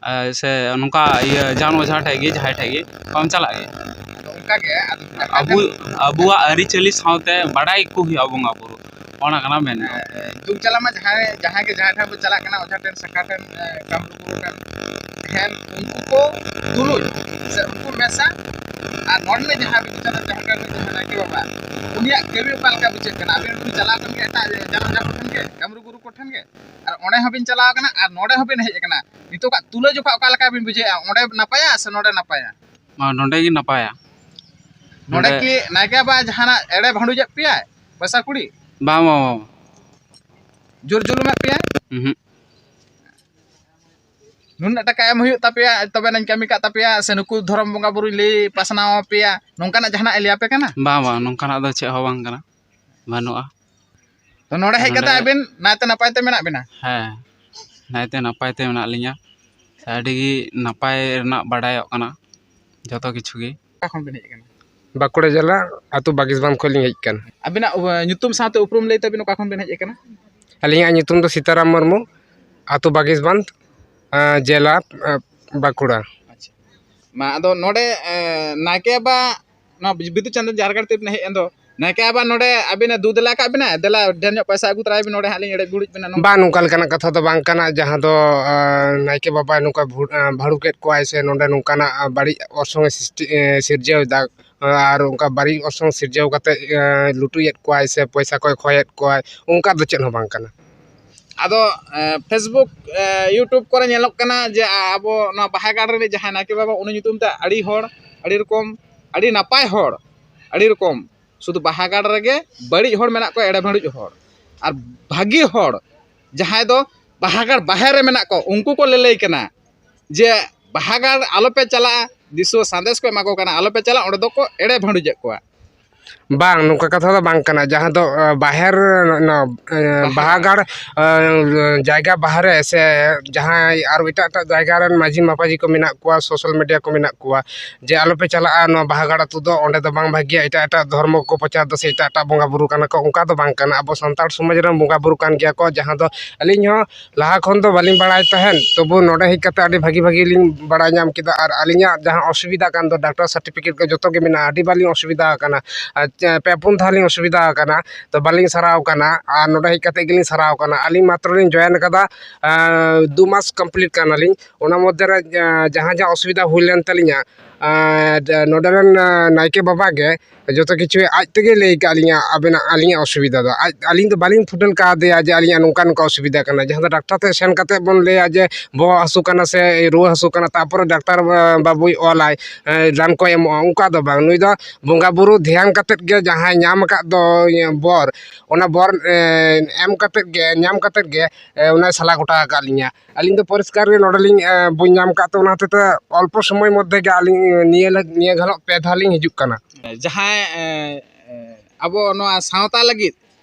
ᱮ, ᱥᱮ ᱱᱚᱝᱠᱟ ᱤᱭᱟᱹ ᱡᱟᱱ ᱚᱡᱷᱟ ᱴᱷᱮᱡ ᱜᱮ, ᱡᱟᱦᱟᱸᱭ ᱴᱷᱮᱡ ᱜᱮ ᱢᱟᱢ ᱪᱟᱞᱟᱜ ᱜᱮ᱾ ᱟᱫᱚ ᱚᱱᱠᱟ ᱜᱮ, ᱟᱫᱚ ᱡᱟᱦᱟᱸ ᱟᱵᱚ, ᱴᱷᱮᱱ ᱟᱵᱚᱣᱟᱜ ᱟᱹᱨᱤᱪᱟᱹᱞᱤ ᱥᱟᱶᱛᱮ ᱵᱟᱲᱟᱭ ᱠᱚ ᱦᱩᱭᱩᱜᱼᱟ ᱵᱚᱸᱜᱟ ᱵᱩᱨᱩ, ᱚᱱᱟ ᱠᱟᱱᱟ ᱢᱮᱱ ᱫᱚ᱾ ᱮ, ᱮ, ᱫᱩᱠ ᱡᱟᱞᱟ ᱢᱟ ᱡᱟᱦᱟᱸᱭ, ᱡᱟᱦᱟᱸᱭ ᱜᱮ ᱡᱟᱦᱟᱸᱭ ᱴᱷᱮᱱ ᱵᱚ ᱪᱟᱞᱟᱜ ᱠᱟᱱᱟ, ᱚᱡᱷᱟ ᱴᱷᱮᱱ, ᱥᱟᱠᱟ ᱴᱷᱮᱱ, ᱮ, ᱠᱟᱢᱨᱩ ᱠᱩᱢᱨᱩ ᱴᱷᱮᱱ, ᱴᱷᱮᱱ ᱩᱱᱠᱩ ᱠᱚ ᱛᱩᱞᱩᱡ ᱥᱮ ᱩᱱᱠᱩ ᱢᱮᱥᱟ ᱟᱨ ᱱᱚᱰᱮ ᱡᱟᱦᱟᱸ ᱵᱤᱫᱩ ᱪᱟᱸᱫᱟᱱ ᱡᱟᱦᱮᱨ ᱜᱟᱲ ᱨᱮ ᱡᱟᱦᱟᱸ ᱱᱟᱭᱠᱮ ᱵᱟᱵᱟ, ᱩᱱᱤᱭᱟᱜ ᱠᱟᱹᱢᱤ ᱚᱠᱟ ᱞᱮᱠᱟ ᱵᱩᱡᱷᱟᱹᱜ ᱠᱟᱱᱟ? ᱟᱵᱮᱱ ᱵᱤᱱ ᱪᱟᱞᱟᱣ ᱠᱟᱱ ᱜᱮᱭᱟ ᱮᱴᱟᱜ ᱡᱟᱦᱮᱨ ᱡᱟᱦᱮᱨ ᱠᱚ ᱴᱷᱮᱱ ᱜᱮ, ᱠᱟᱹᱢᱨᱩ ᱜᱩᱨᱩ ᱠᱚ ᱴᱷᱮᱱ ᱜᱮ, ᱟᱨ ᱚᱸᱰᱮ ᱦᱚᱸᱵᱤᱱ ᱪᱟᱞᱟᱣ ᱠᱟᱱᱟ ᱟᱨ ᱱᱚᱰᱮ ᱦᱚᱸᱵᱤᱱ ᱦᱮᱡ ᱟᱠᱟᱱᱟ, ᱱᱤᱛᱚᱜᱟᱜ ᱛᱩᱞᱟᱹᱡᱚᱠᱷᱟ ᱚᱠᱟ ᱞᱮᱠᱟ ᱵᱤᱱ ᱵᱩᱡᱷᱟᱹᱣᱮᱫᱼᱟ? ᱚᱸᱰᱮ ᱱᱟᱯᱟᱭᱟ ᱥᱮ ᱱᱚᱰᱮ ᱱᱟᱯᱟᱭᱟ? ᱢᱟ, ᱱᱚᱰᱮ ᱜᱮ ᱱᱟᱯᱟᱭᱟ᱾ ᱱᱚᱰᱮ ᱱᱚᱰᱮ ᱠᱤ ᱱᱟᱭᱠᱮ ᱵᱟᱵᱟ ᱡᱟᱦᱟᱱᱟᱜ ᱮᱲᱮ ᱵᱷᱟᱸᱰᱩᱡᱮᱫ ᱯᱮᱭᱟᱭ ᱯᱚᱭᱥᱟ ᱠᱩᱲᱤ? ᱵᱟᱝ, ᱵᱟᱝ, ᱵᱟᱝ᱾ ᱡᱳᱨ ᱡᱩᱞᱩᱢᱮᱫ ᱯᱮᱭᱟᱭ? ᱩᱦᱩᱸ᱾ ᱱᱩᱱᱟᱹᱜ ᱴᱟᱠᱟ ᱮᱢ ᱦᱩᱭᱩᱜ ᱛᱟᱯᱮᱭᱟ, ᱛᱚᱵᱮ ᱱᱟᱧ ᱠᱟᱹᱢᱤ ᱠᱟᱜ ᱛᱟᱯᱮᱭᱟ, ᱥᱮ ᱱᱩᱠᱩ ᱫᱷᱚᱨᱚᱢ ᱵᱚᱸᱜᱟ ᱵᱩᱨᱩᱧ ᱞᱟᱹᱭ ᱯᱟᱥᱱᱟᱣ ᱟᱯᱮᱭᱟ, ᱱᱚᱝᱠᱟᱱᱟᱜ ᱡᱟᱦᱟᱱᱟᱜ ᱮ ᱞᱟᱹᱭ ᱟᱯᱮ ᱠᱟᱱᱟ? ᱵᱟᱝ, ᱵᱟᱝ, ᱱᱚᱝᱠᱟᱱᱟᱜ ᱫᱚ ᱪᱮᱫ ᱦᱚᱸ ᱵᱟᱝ ᱠᱟᱱᱟ, ᱵᱟᱹᱱᱩᱜᱼᱟ᱾ ᱛᱚ ᱱᱚᱰᱮ ᱦᱮᱡ ᱠᱟᱛᱮ ᱱᱚᱰᱮ ᱟᱵᱮᱱ ᱱᱟᱭᱛᱮ ᱱᱟᱯᱟᱭ ᱛᱮ ᱢᱮᱱᱟᱜ ᱵᱮᱱᱟ? ᱦᱮᱸ, ᱱᱟᱭᱛᱮ ᱱᱟᱯᱟᱭ ᱛᱮ ᱢᱮᱱᱟᱜ ᱞᱤᱧᱟ᱾ ᱥᱮ ᱟᱹᱰᱤ ᱜᱮ ᱱᱟᱯᱟᱭ ᱨᱮᱱᱟᱜ ᱵᱟᱰᱟᱭᱚᱜ ᱠᱟᱱᱟ ᱡᱚᱛᱚ ᱠᱤᱪᱷᱩ ᱜᱮ᱾ ᱚᱠᱟ ᱠᱷᱚᱱ ᱵᱮᱱ ᱦᱮᱡ ᱟᱠᱟᱱᱟ? ᱵᱟᱸᱠᱩᱲᱟ ᱡᱮᱞᱟ, ᱟᱹᱛᱩ ᱵᱟᱜᱤᱥᱵᱟᱸᱫᱷ ᱠᱷᱚᱱ ᱞᱤᱧ ᱦᱮᱡ ᱟᱠᱟᱱᱟ᱾ ᱟᱵᱤᱱᱟᱜ, ᱩ, ᱧᱩᱛᱩᱢ ᱥᱟᱶᱛᱮ ᱩᱯᱨᱩᱢ ᱞᱟᱹᱭ ᱛᱟᱵᱤᱱ, ᱚᱠᱟ ᱠᱷᱚᱱ ᱵᱮᱱ ᱦᱮᱡ ᱟᱠᱟᱱᱟ? ᱟᱹᱞᱤᱧᱟᱜ ᱧᱩᱛᱩᱢ ᱫᱚ ᱥᱤᱛᱟᱨᱟᱢ ᱢᱩᱨᱢᱩ, ᱟᱹᱛᱩ ᱵᱟᱜᱤᱥᱵᱟᱸᱫᱷ, ᱮᱸ, ᱡᱮᱞᱟ, ᱮᱸ, ᱵᱟᱸᱠᱩᱲᱟ᱾ ᱟᱪᱪᱷᱟ᱾ ᱢᱟ, ᱟᱫᱚ ᱱᱚᱰᱮ, ᱮᱸ, ᱱᱟᱭᱠᱮ ᱵᱟᱵᱟ ᱱᱚᱣᱟ ᱵᱤᱫᱩ ᱪᱟᱸᱫᱟᱱ ᱡᱟᱦᱮᱨ ᱜᱟᱲ ᱛᱮᱵᱤᱱ ᱦᱮᱡ ᱮᱱ ᱫᱚ, ᱱᱟᱭᱠᱮ ᱵᱟᱵᱟ ᱱᱚᱰᱮ ᱟᱹᱵᱤᱱᱮ ᱫᱩ ᱫᱮᱞᱟ ᱟᱠᱟᱫ ᱵᱤᱱᱟ, "ᱫᱮᱞᱟ, ᱰᱷᱮᱨ ᱧᱚᱜ ᱯᱚᱭᱥᱟ ᱟᱹᱜᱩ ᱛᱚᱨᱟᱭ ᱵᱤᱱ, ᱱᱚᱰᱮ ᱦᱟᱸᱜ ᱞᱤᱧ ᱮᱲᱮᱡ ᱵᱷᱩᱲᱩᱡ ᱵᱤᱱᱟ", ᱱᱚᱝᱠᱟ? ᱵᱟᱝ, ᱱᱚᱝᱠᱟ ᱞᱮᱠᱟᱱᱟᱜ ᱠᱟᱛᱷᱟ ᱫᱚ ᱵᱟᱝ ᱠᱟᱱᱟ, ᱡᱟᱦᱟᱸ ᱫᱚ, ᱟᱸ, ᱱᱟᱭᱠᱮ ᱵᱟᱵᱟᱭ ᱱᱚᱝᱠᱟ ᱵᱷᱩ-, ᱟᱸ, ᱵᱷᱟᱹᱲᱩᱠᱮᱫ ᱠᱚᱣᱟᱭ ᱥᱮ ᱱᱚᱰᱮ ᱱᱚᱝᱠᱟᱱᱟᱜ, ᱟᱸ, ᱵᱟᱹᱲᱤᱡ ᱚᱨᱥᱚᱝ ᱮ ᱥᱨᱤᱥᱴᱤ, ᱮᱸ, ᱥᱤᱨᱡᱟᱹᱣ ᱮᱫᱟ, ᱟᱨ ᱚᱱᱠᱟ ᱵᱟᱹᱲᱤᱡ ᱚᱨᱥᱚᱝ ᱥᱤᱨᱡᱟᱹᱣ ᱠᱟᱛᱮ, ᱟᱸ, ᱞᱩᱴᱩᱡᱮᱫ ᱠᱚᱣᱟᱭ ᱥᱮ ᱯᱚᱭᱥᱟ ᱠᱚᱭ ᱠᱷᱚᱭᱮᱫ ᱠᱚᱣᱟᱭ, ᱚᱱᱠᱟ ᱫᱚ ᱪᱮᱫ ᱦᱚᱸ ᱵᱟᱝ ᱠᱟᱱᱟ᱾ ᱟᱫᱚ, ᱮᱸ, Facebook, ᱮᱸ, YouTube ᱠᱚᱨᱮ ᱧᱮᱞᱚᱜ ᱠᱟᱱᱟ ᱡᱮ ᱟᱵᱚ ᱱᱚᱣᱟ ᱵᱟᱦᱟ ᱜᱟᱲ ᱨᱤᱱᱤᱡ ᱡᱟᱦᱟᱸᱭ ᱱᱟᱭᱠᱮ ᱵᱟᱵᱟ, ᱩᱱᱤ ᱧᱩᱛᱩᱢ ᱛᱮ ᱟᱹᱰᱤ ᱦᱚᱲ, ᱟᱹᱰᱤ ᱨᱚᱠᱚᱢ, ᱟᱹᱰᱤ ᱱᱟᱯᱟᱭ ᱦᱚᱲ, ᱟᱹᱰᱤ ᱨᱚᱠᱚᱢ ᱥᱩᱫᱷᱩ ᱵᱟᱦᱟ ᱜᱟᱲ ᱨᱮᱜᱮ ᱵᱟᱹᱲᱤᱡ ᱦᱚᱲ ᱢᱮᱱᱟᱜ ᱠᱚᱣᱟ, ᱮᱲᱮ ᱵᱷᱟᱹᱲᱩᱡ ᱦᱚᱲ᱾ ᱟᱨ ᱵᱷᱟᱹᱜᱤ ᱦᱚᱲ ᱡᱟᱦᱟᱸᱭ ᱫᱚ ᱵᱟᱦᱟ ᱜᱟᱲ ᱵᱟᱦᱮᱨ ᱨᱮ ᱢᱮᱱᱟᱜ ᱠᱚᱣᱟ, ᱩᱱᱠᱩ ᱠᱚ ᱞᱟᱹᱞᱟᱹᱭ ᱠᱟᱱᱟ ᱡᱮ ᱵᱟᱦᱟ ᱜᱟᱲ ᱟᱞᱚᱯᱮ ᱪᱟᱞᱟᱜᱼᱟ, ᱫᱤᱥᱩᱣᱟᱹ ᱥᱟᱸᱫᱮᱥ ᱠᱚ ᱮᱢᱟ ᱠᱚ ᱠᱟᱱᱟ, "ᱟᱞᱚᱯᱮ ᱪᱟᱞᱟᱜᱼᱟ, ᱚᱸᱰᱮ ᱫᱚᱠᱚ ᱮᱲᱮ ᱵᱷᱟᱹᱲᱩᱡᱮᱫ ᱠᱚᱣᱟ"᱾ ᱵᱟᱝ, ᱱᱚᱝᱠᱟ ᱠᱟᱛᱷᱟ ᱫᱚ ᱵᱟᱝ ᱠᱟᱱᱟ᱾ ᱡᱟᱦᱟᱸ ᱫᱚ, ᱟᱸ, ᱵᱟᱦᱮᱨ, ᱚᱱᱟ, ᱟᱸ, ᱵᱟᱦᱟ ᱵᱟᱦᱟ ᱜᱟᱲ᱾ ᱜᱟᱲ, ᱟᱸ, ᱡᱟᱭᱜᱟ ᱵᱟᱦᱨᱮ ᱥᱮ ᱡᱟᱦᱟᱸᱭ ᱟᱨ ᱮᱴᱟᱜ ᱮᱴᱟᱜ ᱡᱟᱭᱜᱟ ᱨᱮᱱ ᱢᱟᱹᱡᱷᱤ ᱢᱟᱯᱟᱡᱷᱤ ᱠᱚ ᱢᱮᱱᱟᱜ ᱠᱚᱣᱟ, social media ᱠᱚ ᱢᱮᱱᱟᱜ ᱠᱚᱣᱟ, ᱡᱮ ᱟᱞᱚᱯᱮ ᱪᱟᱞᱟᱜᱼᱟ ᱱᱚᱣᱟ ᱵᱟᱦᱟ ᱜᱟᱲ ᱟᱹᱛᱩ ᱫᱚ, ᱚᱸᱰᱮ ᱫᱚ ᱵᱟᱝ ᱵᱷᱟᱹᱜᱤᱭᱟ, ᱮᱴᱟᱜ ᱮᱴᱟᱜ ᱫᱷᱚᱨᱢᱚ ᱠᱚ ᱯᱨᱚᱪᱟᱨ ᱫᱟ ᱥᱮ ᱮᱴᱟᱜ ᱮᱴᱟᱜ ᱵᱚᱸᱜᱟ ᱵᱩᱨᱩ ᱠᱟᱱᱟ ᱠᱚ, ᱚᱱᱠᱟ ᱫᱚ ᱵᱟᱝ ᱠᱟᱱᱟ᱾ ᱟᱵᱚ ᱥᱟᱱᱛᱟᱲ ᱥᱚᱢᱟᱡᱽ ᱨᱮᱱ ᱵᱚᱸᱜᱟ ᱵᱩᱨᱩ ᱠᱟᱱ ᱜᱮᱭᱟ ᱠᱚ, ᱡᱟᱦᱟᱸ ᱫᱚ ᱟᱹᱞᱤᱧ ᱦᱚᱸ ᱞᱟᱦᱟ ᱠᱷᱚᱱ ᱫᱚ ᱵᱟᱹᱞᱤᱧ ᱵᱟᱲᱟᱭ ᱛᱟᱦᱮᱸᱫ, ᱛᱚᱵᱩ ᱱᱚᱰᱮ ᱦᱮᱡ ᱠᱟᱛᱮ ᱟᱹᱰᱤ ᱵᱷᱟᱹᱜᱤ ᱵᱷᱟᱹᱜᱤ ᱞᱤᱧ ᱵᱟᱲᱟᱭ ᱧᱟᱢ ᱠᱮᱫᱟ᱾ ᱟᱨ ᱟᱹᱞᱤᱧᱟᱜ ᱡᱟᱦᱟᱸ ᱚᱥᱩᱵᱤᱫᱷᱟ ᱠᱟᱱ ᱫᱚ, ᱰᱟᱠᱛᱟᱨ certificate ᱠᱚ ᱡᱚᱛᱚ ᱜᱮ ᱢᱮᱱᱟᱜᱼᱟ, ᱟᱹᱰᱤ ᱵᱟᱹᱞᱤᱧ ᱚᱥᱩᱵᱤᱫᱷᱟ ᱟᱠᱟᱱᱟ᱾ ᱟᱨ ᱯᱮ ᱯᱩᱱ ᱫᱷᱟᱣ ᱞᱤᱧ ᱚᱥᱩᱵᱤᱫᱷᱟ ᱟᱠᱟᱱᱟ, ᱛᱚ ᱵᱟᱹᱞᱤᱧ ᱥᱟᱨᱟᱣ ᱠᱟᱱᱟ᱾ ᱟᱨ ᱱᱚᱰᱮ ᱦᱮᱡ ᱠᱟᱛᱮ ᱜᱮᱞᱤᱧ ᱥᱟᱨᱟᱣ ᱠᱟᱱᱟ᱾ ᱟᱹᱞᱤᱧ ᱢᱟᱛᱨᱚ ᱞᱤᱧ ᱡᱚᱭᱮᱱ ᱠᱟᱫᱟ, ᱟᱸ, ᱫᱩ ᱢᱟᱥ ᱠᱚᱢᱯᱞᱤᱴ ᱠᱟᱱᱟᱞᱤᱧ᱾ ᱚᱱᱟ ᱢᱚᱫᱽᱫᱷᱮ ᱨᱮ, ᱟᱸ, ᱡᱟᱦᱟᱸ ᱡᱟᱦᱟᱸ ᱚᱥᱩᱵᱤᱫᱷᱟ ᱦᱩᱭ ᱞᱮᱱ ᱛᱟᱹᱞᱤᱧᱟ, ᱟᱸ, ᱱᱚᱰᱮ ᱨᱮᱱ, ᱟᱸ, ᱱᱟᱭᱠᱮ ᱵᱟᱵᱟ ᱜᱮ ᱡᱚᱛᱚ ᱠᱤᱪᱷᱩ ᱟᱡ ᱛᱮᱜᱮ ᱞᱟᱹᱭ ᱠᱟᱜ ᱞᱤᱧᱟ, ᱟᱵᱮᱱᱟᱜ, ᱟᱹᱞᱤᱧᱟᱜ ᱚᱥᱩᱵᱤᱫᱷᱟ ᱫᱚ᱾ ᱟᱡ, ᱟᱹᱞᱤᱧ ᱫᱚ ᱵᱟᱹᱞᱤᱧ ᱯᱷᱩᱴᱮᱞ ᱠᱟᱣᱫᱮᱭᱟ ᱡᱮ ᱟᱹᱞᱤᱧᱟᱜ ᱱᱚᱝᱠᱟ ᱱᱚᱝᱠᱟ ᱚᱥᱩᱵᱤᱫᱷᱟ ᱠᱟᱱᱟ, ᱡᱟᱦᱟᱸ ᱫᱚ ᱰᱟᱠᱛᱟᱨ ᱴᱷᱮᱱ ᱥᱮᱱ ᱠᱟᱛᱮ ᱵᱚᱱ ᱞᱟᱹᱭᱟ ᱡᱮ ᱵᱚᱦᱚᱜ ᱦᱟᱹᱥᱩ ᱠᱟᱱᱟ ᱥᱮ ᱨᱩᱣᱟᱹ ᱦᱟᱹᱥᱩ ᱠᱟᱱᱟ, ᱛᱟᱨᱯᱚᱨᱮ ᱰᱟᱠᱛᱟᱨ, ᱟᱸ, ᱵᱟᱹᱵᱩᱭ ᱚᱞᱟᱭ, ᱟᱸ, ᱨᱟᱱ ᱠᱚᱭ ᱮᱢᱚᱜᱼᱟ, ᱚᱱᱠᱟ ᱫᱚ ᱵᱟᱝ᱾ ᱱᱩᱭ ᱫᱚ ᱵᱚᱸᱜᱟ ᱵᱩᱨᱩ ᱫᱷᱮᱭᱟᱱ ᱠᱟᱛᱮᱫ ᱜᱮ ᱡᱟᱦᱟᱸᱭ ᱧᱟᱢ ᱟᱠᱟᱫ ᱫᱚ, ᱤᱭᱟᱹ, ᱵᱚᱨ, ᱚᱱᱟ ᱵᱚᱨ, ᱮ, ᱮᱢ ᱠᱟᱛᱮᱫ ᱜᱮ, ᱧᱟᱢ ᱠᱟᱛᱮᱫ ᱜᱮ, ᱮ, ᱚᱱᱟᱭ ᱥᱟᱞᱟ ᱜᱚᱴᱟ ᱟᱠᱟᱫ ᱞᱤᱧᱟ᱾ ᱟᱹᱞᱤᱧ ᱫᱚ ᱯᱚᱨᱤᱥᱠᱟᱨ ᱜᱮ ᱱᱚᱰᱮ ᱞᱤᱧ, ᱮ, ᱵᱩᱡᱽ ᱧᱟᱢ ᱟᱠᱟᱫ ᱛᱮ, ᱚᱱᱟ ᱦᱚᱛᱮᱡ ᱛᱮ ᱚᱞᱯᱚ ᱥᱚᱢᱚᱭ ᱢᱚᱫᱽᱫᱷᱮ ᱜᱮ ᱟᱹᱞᱤᱧ, ᱮ, ᱱᱤᱭᱟᱹ ᱞᱟᱹᱜ-, ᱱᱤᱭᱟᱹ ᱜᱷᱟᱞᱚᱜ ᱯᱮ ᱫᱷᱟᱣ ᱞᱤᱧ ᱦᱤᱡᱩᱜ ᱠᱟᱱᱟ᱾ ᱡᱟᱦᱟᱸᱭ, ᱮ, ᱮ, ᱟᱵᱚ ᱱᱚᱣᱟ ᱥᱟᱶᱛᱟ ᱞᱟᱹᱜᱤᱫ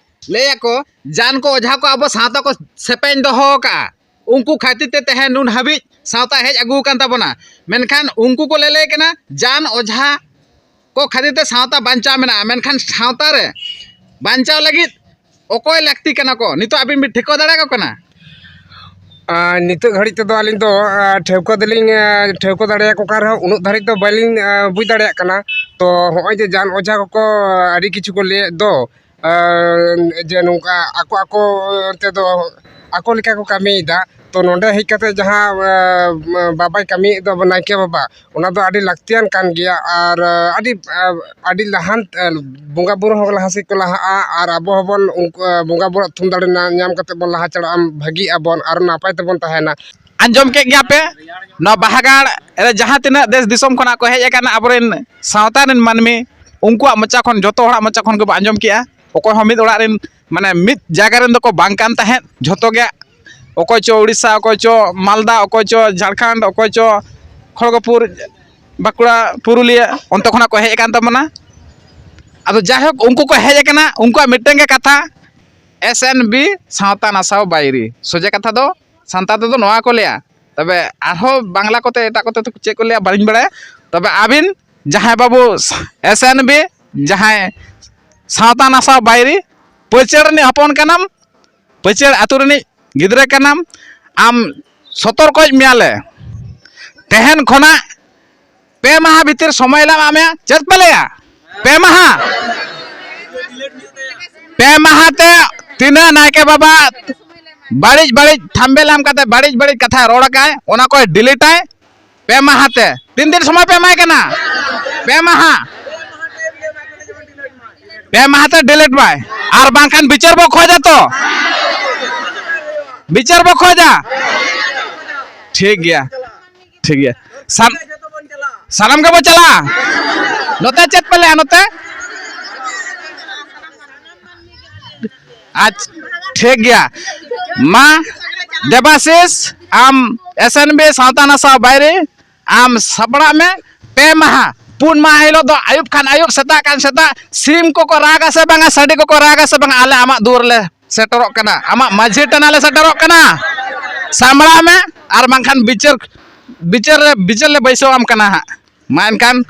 ᱞᱟᱹᱭᱟᱠᱚ, ᱡᱟᱱ ᱠᱚ ᱚᱡᱷᱟ ᱠᱚ ᱟᱵᱚ ᱥᱟᱶᱛᱟ ᱠᱚ ᱥᱮᱯᱮᱧ ᱫᱚᱦᱚ ᱟᱠᱟᱫᱼᱟ, ᱩᱱᱠᱩ ᱠᱷᱟᱹᱛᱤᱨ ᱛᱮ ᱛᱮᱦᱮᱧ ᱱᱩᱱ ᱦᱟᱹᱵᱤᱡ ᱥᱟᱶᱛᱟ ᱦᱮᱡ ᱟᱹᱜᱩ ᱟᱠᱟᱱ ᱛᱟᱵᱚᱱᱟ᱾ ᱢᱮᱱᱠᱷᱟᱱ ᱩᱱᱠᱩ ᱠᱚ ᱞᱟᱹᱞᱟᱹᱭ ᱠᱟᱱᱟ, ᱡᱟᱱ ᱚᱡᱷᱟ ᱠᱚ ᱠᱷᱟᱹᱛᱤᱨ ᱛᱮ ᱥᱟᱶᱛᱟ ᱵᱟᱧᱪᱟᱣ ᱢᱮᱱᱟᱜᱼᱟ, ᱢᱮᱱᱠᱷᱟᱱ ᱥᱟᱶᱛᱟ ᱨᱮ ᱵᱟᱧᱪᱟᱣ ᱞᱟᱹᱜᱤᱫ ᱚᱠᱚᱭ ᱞᱟᱹᱠᱛᱤ ᱠᱟᱱᱟ ᱠᱚ, ᱱᱤᱛᱚᱜ ᱟᱹᱵᱤᱱ ᱵᱤᱱ ᱴᱷᱤᱠᱟᱹ ᱫᱟᱲᱮᱭᱟᱠᱚ ᱠᱟᱱᱟ? ᱟᱨ ᱱᱤᱛᱚᱜ ᱜᱷᱟᱹᱲᱤᱡ ᱛᱮᱫᱚ ᱟᱹᱞᱤᱧ ᱫᱚ, ᱟᱨ, ᱴᱷᱟᱹᱣᱠᱟᱹ ᱫᱚᱞᱤᱧ, ᱟᱨ, ᱴᱷᱟᱹᱣᱠᱟᱹ ᱫᱟᱲᱮᱭᱟᱠᱚ ᱠᱟᱱ ᱨᱮᱦᱚᱸ, ᱩᱱᱟᱹᱜ ᱫᱷᱟᱹᱨᱤᱡ ᱫᱚ ᱵᱟᱹᱞᱤᱧ, ᱟᱨ, ᱵᱩᱡᱽ ᱫᱟᱲᱮᱭᱟᱜ ᱠᱟᱱᱟ᱾ ᱛᱚ ᱦᱚᱸᱜᱼᱚᱭ ᱡᱮ ᱡᱟᱱ ᱚᱡᱷᱟ ᱠᱚᱠᱚ, ᱟᱨ, ᱟᱹᱰᱤ ᱠᱤᱪᱷᱩ ᱠᱚ ᱞᱟᱹᱭᱮᱫ ᱫᱚ, ᱟᱨ, ᱡᱮ ᱱᱚᱝᱠᱟ ᱟᱠᱚ ᱟᱠᱚ ᱛᱮᱫᱚ ᱟᱠᱚ ᱞᱮᱠᱟ ᱠᱚ ᱠᱟᱹᱢᱤᱭᱮᱫᱟ᱾ ᱛᱚ ᱱᱚᱰᱮ ᱦᱮᱡ ᱠᱟᱛᱮ ᱡᱟᱦᱟᱸ, ᱟᱨ, ᱵᱟᱵᱟᱭ ᱠᱟᱹᱢᱤᱭᱮᱫ ᱫᱚ ᱱᱟᱭᱠᱮ ᱵᱟᱵᱟ, ᱚᱱᱟ ᱫᱚ ᱟᱹᱰᱤ ᱞᱟᱹᱠᱛᱤᱭᱟᱱ ᱠᱟᱱ ᱜᱮᱭᱟ᱾ ᱟᱨ, ᱟᱨ, ᱟᱹᱰᱤ, ᱟᱨ, ᱟᱹᱰᱤ ᱞᱟᱦᱟᱱ, ᱟᱨ, ᱵᱚᱸᱜᱟ ᱵᱩᱨᱩ ᱦᱚᱸ ᱞᱟᱦᱟ ᱥᱮᱫ ᱠᱚ ᱞᱟᱦᱟᱜᱼᱟ, ᱟᱨ ᱟᱵᱚ ᱦᱚᱸᱵᱚᱱ ᱩᱱᱠᱩ, ᱟᱨ, ᱵᱚᱸᱜᱟ ᱵᱩᱨᱩᱣᱟᱜ ᱛᱷᱩᱢ ᱫᱟᱲᱮ ᱧᱟ-, ᱧᱟᱢ ᱠᱟᱛᱮ ᱵᱚᱱ ᱞᱟᱦᱟ ᱪᱟᱞᱟᱜᱼᱟ, ᱵᱷᱟᱹᱜᱤᱜ ᱟᱵᱚᱱ ᱟᱨ ᱱᱟᱯᱟᱭ ᱛᱮᱵᱚᱱ ᱛᱟᱦᱮᱱᱟ᱾ ᱟᱸᱡᱚᱢ ᱠᱮᱫ ᱜᱮᱭᱟ ᱯᱮ, ᱱᱚᱣᱟ ᱵᱟᱦᱟᱜᱟᱲ ᱨᱮ ᱡᱟᱦᱟᱸ ᱛᱤᱱᱟᱹᱜ ᱫᱮᱥ ᱫᱤᱥᱚᱢ ᱠᱷᱚᱱᱟᱜ ᱠᱚ ᱦᱮᱡ ᱟᱠᱟᱱᱟ ᱟᱵᱚᱨᱮᱱ ᱥᱟᱶᱛᱟ ᱨᱮᱱ ᱢᱟᱹᱱᱢᱤ, ᱩᱱᱠᱩᱣᱟᱜ ᱢᱚᱪᱟ ᱠᱷᱚᱱ, ᱡᱚᱛᱚ ᱦᱚᱲᱟᱜ ᱢᱚᱪᱟ ᱠᱷᱚᱱ ᱜᱮᱵᱚ ᱟᱸᱡᱚᱢ ᱠᱮᱜᱼᱟ᱾ ᱚᱠᱚᱭ ᱦᱚᱸ ᱢᱤᱫ ᱚᱲᱟᱜ ᱨᱮᱱ, ᱢᱟᱱᱮ, ᱢᱤᱫ ᱡᱟᱭᱜᱟ ᱨᱮᱱ ᱫᱚᱠᱚ ᱵᱟᱝ ᱠᱟᱱ ᱛᱟᱦᱮᱸᱫ, ᱡᱷᱚᱛᱚ ᱜᱮ, ᱚᱠᱚᱭ ᱪᱚ ᱩᱲᱤᱥᱥᱟ, ᱚᱠᱚᱭ ᱪᱚ ᱢᱟᱞᱫᱟ, ᱚᱠᱚᱭ ᱪᱚ ᱡᱷᱟᱲᱠᱷᱚᱸᱰ, ᱚᱠᱚᱭ ᱪᱚ ᱠᱷᱚᱲᱜᱚᱯᱩᱨ, ᱵᱟᱸᱠᱩᱲᱟ, ᱯᱩᱨᱩᱞᱤᱭᱟᱹ, ᱚᱱᱛᱮ ᱠᱷᱚᱱᱟᱜ ᱠᱚ ᱦᱮᱡ ᱟᱠᱟᱱ ᱛᱟᱵᱚᱱᱟ᱾ ᱟᱫᱚ ᱡᱟᱭᱦᱳᱠ, ᱩᱱᱠᱩ ᱠᱚ ᱦᱮᱡ ᱟᱠᱟᱱᱟ, ᱩᱱᱠᱩᱣᱟᱜ ᱢᱤᱫᱴᱟᱝ ᱜᱮ ᱠᱟᱛᱷᱟ, "ᱮᱥ ᱮᱱ ᱵᱤ ᱥᱟᱶᱛᱟ ᱱᱟᱥᱟᱣ ᱵᱟᱹᱭᱨᱤ", ᱥᱚᱡᱷᱮ ᱠᱟᱛᱷᱟ ᱫᱚ ᱥᱟᱱᱛᱟᱲ ᱛᱮᱫᱚ ᱱᱚᱣᱟ ᱠᱚ ᱞᱟᱹᱭᱟ᱾ ᱛᱚᱵᱮ ᱟᱨᱦᱚᱸ ᱵᱟᱝᱞᱟ ᱠᱚᱛᱮ, ᱮᱴᱟᱜ ᱠᱚᱛᱮ ᱪᱮᱫ ᱠᱚ ᱞᱟᱹᱭᱟ, ᱵᱟᱹᱞᱤᱧ ᱵᱟᱲᱟᱭᱟ᱾ ᱛᱚᱵᱮ ᱟᱹᱵᱤᱱ ᱡᱟᱦᱟᱸᱭ ᱵᱟᱹᱵᱩ ᱮᱥ ᱮᱱ ᱵᱤ, ᱡᱟᱦᱟᱸᱭ ᱥᱟᱶᱛᱟ ᱱᱟᱥᱟᱣ ᱵᱟᱹᱭᱨᱤ, ᱯᱟᱹᱪᱟᱹᱲ ᱨᱤᱱᱤᱡ ᱦᱚᱯᱚᱱ ᱠᱟᱱᱟᱢ, ᱯᱟᱹᱪᱟᱹᱲ ᱟᱹᱛᱩ ᱨᱤᱱᱤᱡ ᱜᱤᱫᱽᱨᱟᱹ ᱠᱟᱱᱟᱢ, ᱟᱢ ᱥᱚᱛᱚᱨᱠᱚᱭᱮᱫ ᱢᱮᱭᱟᱞᱮ᱾ ᱛᱮᱦᱮᱧ ᱠᱷᱚᱱᱟᱜ ᱯᱮ ᱢᱟᱦᱟ ᱵᱷᱤᱛᱤᱨ ᱥᱚᱢᱚᱭ ᱞᱮ ᱮᱢᱟᱜ ᱢᱮᱭᱟ, ᱪᱮᱫ ᱯᱮ ᱞᱟᱹᱭᱟ? ᱯᱮ ᱢᱟᱦᱟ, ᱯᱮ ᱢᱟᱦᱟ ᱛᱮ ᱛᱤᱱᱟᱹᱜ ᱱᱟᱭᱠᱮ ᱵᱟᱵᱟ ᱵᱟᱹᱲᱤᱡ ᱵᱟᱹᱲᱤᱡ ᱛᱷᱟᱢᱵᱮᱞ ᱮᱢ ᱠᱟᱛᱮ ᱵᱟᱹᱲᱤᱡ ᱵᱟᱹᱲᱤᱡ ᱠᱟᱛᱷᱟᱭ ᱨᱚᱲ ᱟᱠᱟᱫ, ᱚᱱᱟ ᱠᱚᱭ ᱰᱤᱞᱤᱴᱟᱭ᱾ ᱯᱮ ᱢᱟᱦᱟ ᱛᱮ᱾ ᱛᱤᱱ ᱫᱤᱱ ᱥᱚᱢᱚᱭ ᱯᱮ ᱮᱢᱟᱭ ᱠᱟᱱᱟ? ᱯᱮ ᱢᱟᱦᱟ᱾ ᱯᱮ ᱢᱟᱦᱟ ᱛᱮ ᱰᱤᱞᱤᱴ ᱵᱟᱭ, ᱟᱨ ᱵᱟᱝᱠᱷᱟᱱ ᱵᱤᱪᱟᱹᱨ ᱵᱚ ᱠᱷᱚᱡᱟ ᱛᱚ᱾ ᱵᱤᱪᱟᱹᱨ ᱵᱚ ᱠᱷᱚᱡᱟ᱾ ᱴᱷᱤᱠ ᱜᱮᱭᱟ, ᱴᱷᱤᱠ ᱜᱮᱭᱟ᱾ ᱥᱟᱱ-, ᱥᱟᱱᱟᱢ ᱜᱮᱵᱚ ᱪᱟᱞᱟᱜᱼᱟ᱾ ᱱᱚᱛᱮ ᱪᱮᱫ ᱯᱮ ᱞᱟᱹᱭᱟ? ᱱᱚᱛᱮ? ᱟᱪᱪᱷᱟ, ᱴᱷᱤᱠ ᱜᱮᱭᱟ᱾ ᱢᱟ, ᱫᱮᱵᱟᱥᱤᱥ, ᱟᱢ ᱮᱥ ᱮᱱ ᱵᱤ ᱥᱟᱶᱛᱟ ᱱᱟᱥᱟᱣ ᱵᱟᱭᱨᱤ, ᱟᱢ ᱥᱟᱯᱲᱟᱜ ᱢᱮ᱾ ᱯᱮ ᱢᱟᱦᱟ, ᱯᱩᱱ ᱢᱟᱦᱟ ᱦᱤᱞᱳᱜ ᱫᱚ ᱟᱹᱭᱩᱵ ᱠᱷᱟᱱ ᱟᱹᱭᱩᱵ, ᱥᱮᱛᱟᱜ ᱠᱷᱟᱱ ᱥᱮᱛᱟᱜ, ᱥᱤᱢ ᱠᱚᱠᱚ ᱨᱟᱜᱟ ᱥᱮ ᱵᱟᱝᱟ, ᱥᱟᱰᱤ ᱠᱚᱠᱚ ᱨᱟᱜᱟ ᱥᱮ ᱵᱟᱝᱟ, ᱟᱞᱮ ᱟᱢᱟᱜ ᱫᱩᱣᱟᱹᱨ ᱞᱮ ᱥᱮᱴᱮᱨᱚᱜ ᱠᱟᱱᱟ, ᱟᱢᱟᱜ ᱢᱟᱹᱡᱷᱤ ᱴᱟᱺᱰᱤ ᱞᱮ ᱥᱮᱴᱮᱨᱚᱜ ᱠᱟᱱᱟ᱾ ᱥᱟᱢᱵᱲᱟᱣ ᱢᱮ, ᱟᱨ ᱵᱟᱝᱠᱷᱟᱱ ᱵᱤᱪᱟᱹᱨ, ᱵᱤᱪᱟᱹᱨ ᱨᱮ, ᱵᱤᱪᱟᱹᱨ ᱞᱮ ᱵᱟᱹᱭᱥᱟᱹᱣ ᱟᱢ ᱠᱟᱱᱟ ᱦᱟᱸᱜ᱾ ᱢᱟ ᱮᱱᱠᱷᱟᱱ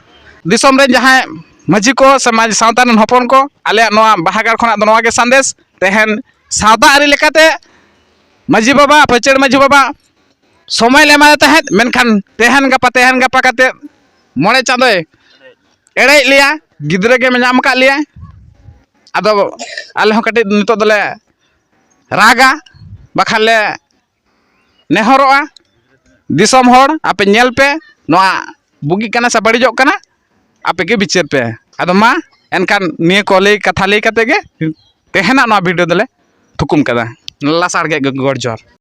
ᱫᱤᱥᱚᱢ ᱨᱮᱱ ᱡᱟᱦᱟᱸᱭ ᱢᱟᱹᱡᱷᱤ ᱠᱚ ᱥᱮ ᱢᱟᱹᱡᱷᱤ ᱥᱟᱶᱛᱟ ᱨᱮᱱ ᱦᱚᱯᱚᱱ ᱠᱚ, ᱟᱞᱮᱭᱟᱜ ᱱᱚᱣᱟ ᱵᱟᱦᱟᱜᱟᱲ ᱠᱷᱚᱱᱟᱜ ᱫᱚ ᱱᱚᱣᱟ ᱜᱮ ᱥᱟᱸᱫᱮᱥ᱾ ᱛᱮᱦᱮᱧ ᱥᱟᱶᱛᱟ ᱟᱹᱨᱤ ᱞᱮᱠᱟᱛᱮ ᱢᱟᱹᱡᱷᱤ ᱵᱟᱵᱟ, ᱯᱟᱹᱪᱟᱹᱲ ᱢᱟᱹᱡᱷᱤ ᱵᱟᱵᱟ ᱥᱚᱢᱚᱭ ᱞᱮ ᱮᱢᱟᱫᱮ ᱛᱟᱦᱮᱸᱫ, ᱢᱮᱱᱠᱷᱟᱱ ᱛᱮᱦᱮᱧ ᱜᱟᱯᱟ, ᱛᱮᱦᱮᱧ ᱜᱟᱯᱟ ᱠᱟᱛᱮ ᱢᱚᱬᱮ ᱪᱟᱸᱫᱚᱭ ᱮᱲᱮᱭᱮᱫ ᱞᱮᱭᱟ, ᱜᱤᱫᱽᱨᱟᱹ ᱜᱮ ᱧᱟᱢ ᱟᱠᱟᱫ ᱞᱮᱭᱟᱭ᱾ ᱟᱫᱚ ᱟᱞᱮ ᱦᱚᱸ ᱠᱟᱹᱴᱤᱡ ᱱᱤᱛᱚᱜ ᱫᱚᱞᱮ ᱨᱟᱜᱟ, ᱵᱟᱠᱷᱟᱱ ᱞᱮ ᱱᱮᱦᱚᱨᱚᱜᱼᱟ, ᱫᱤᱥᱚᱢ ᱦᱚᱲ, ᱟᱯᱮ ᱧᱮᱞ ᱯᱮ, ᱱᱚᱣᱟ ᱵᱩᱜᱤᱜ ᱠᱟᱱᱟ ᱥᱮ ᱵᱟᱹᱲᱤᱡᱚᱜ ᱠᱟᱱᱟ, ᱟᱯᱮ ᱜᱮ ᱵᱤᱪᱟᱹᱨ ᱯᱮ᱾ ᱟᱫᱚ ᱢᱟ, ᱮᱱᱠᱷᱟᱱ ᱱᱤᱭᱟᱹ ᱠᱚ ᱞᱟᱹᱭ, ᱠᱟᱛᱷᱟ ᱞᱟᱹᱭ ᱠᱟᱛᱮ ᱜᱮ ᱛᱮᱦᱮᱧᱟᱜ ᱱᱚᱣᱟ ᱵᱷᱤᱰᱤᱭᱳ ᱫᱚᱞᱮ ᱛᱷᱩᱠᱩᱢ ᱠᱟᱫᱟ᱾ ᱞᱟᱥᱟᱲ ᱜᱮ ᱜᱚᱰ ᱡᱚᱦᱟᱨ᱾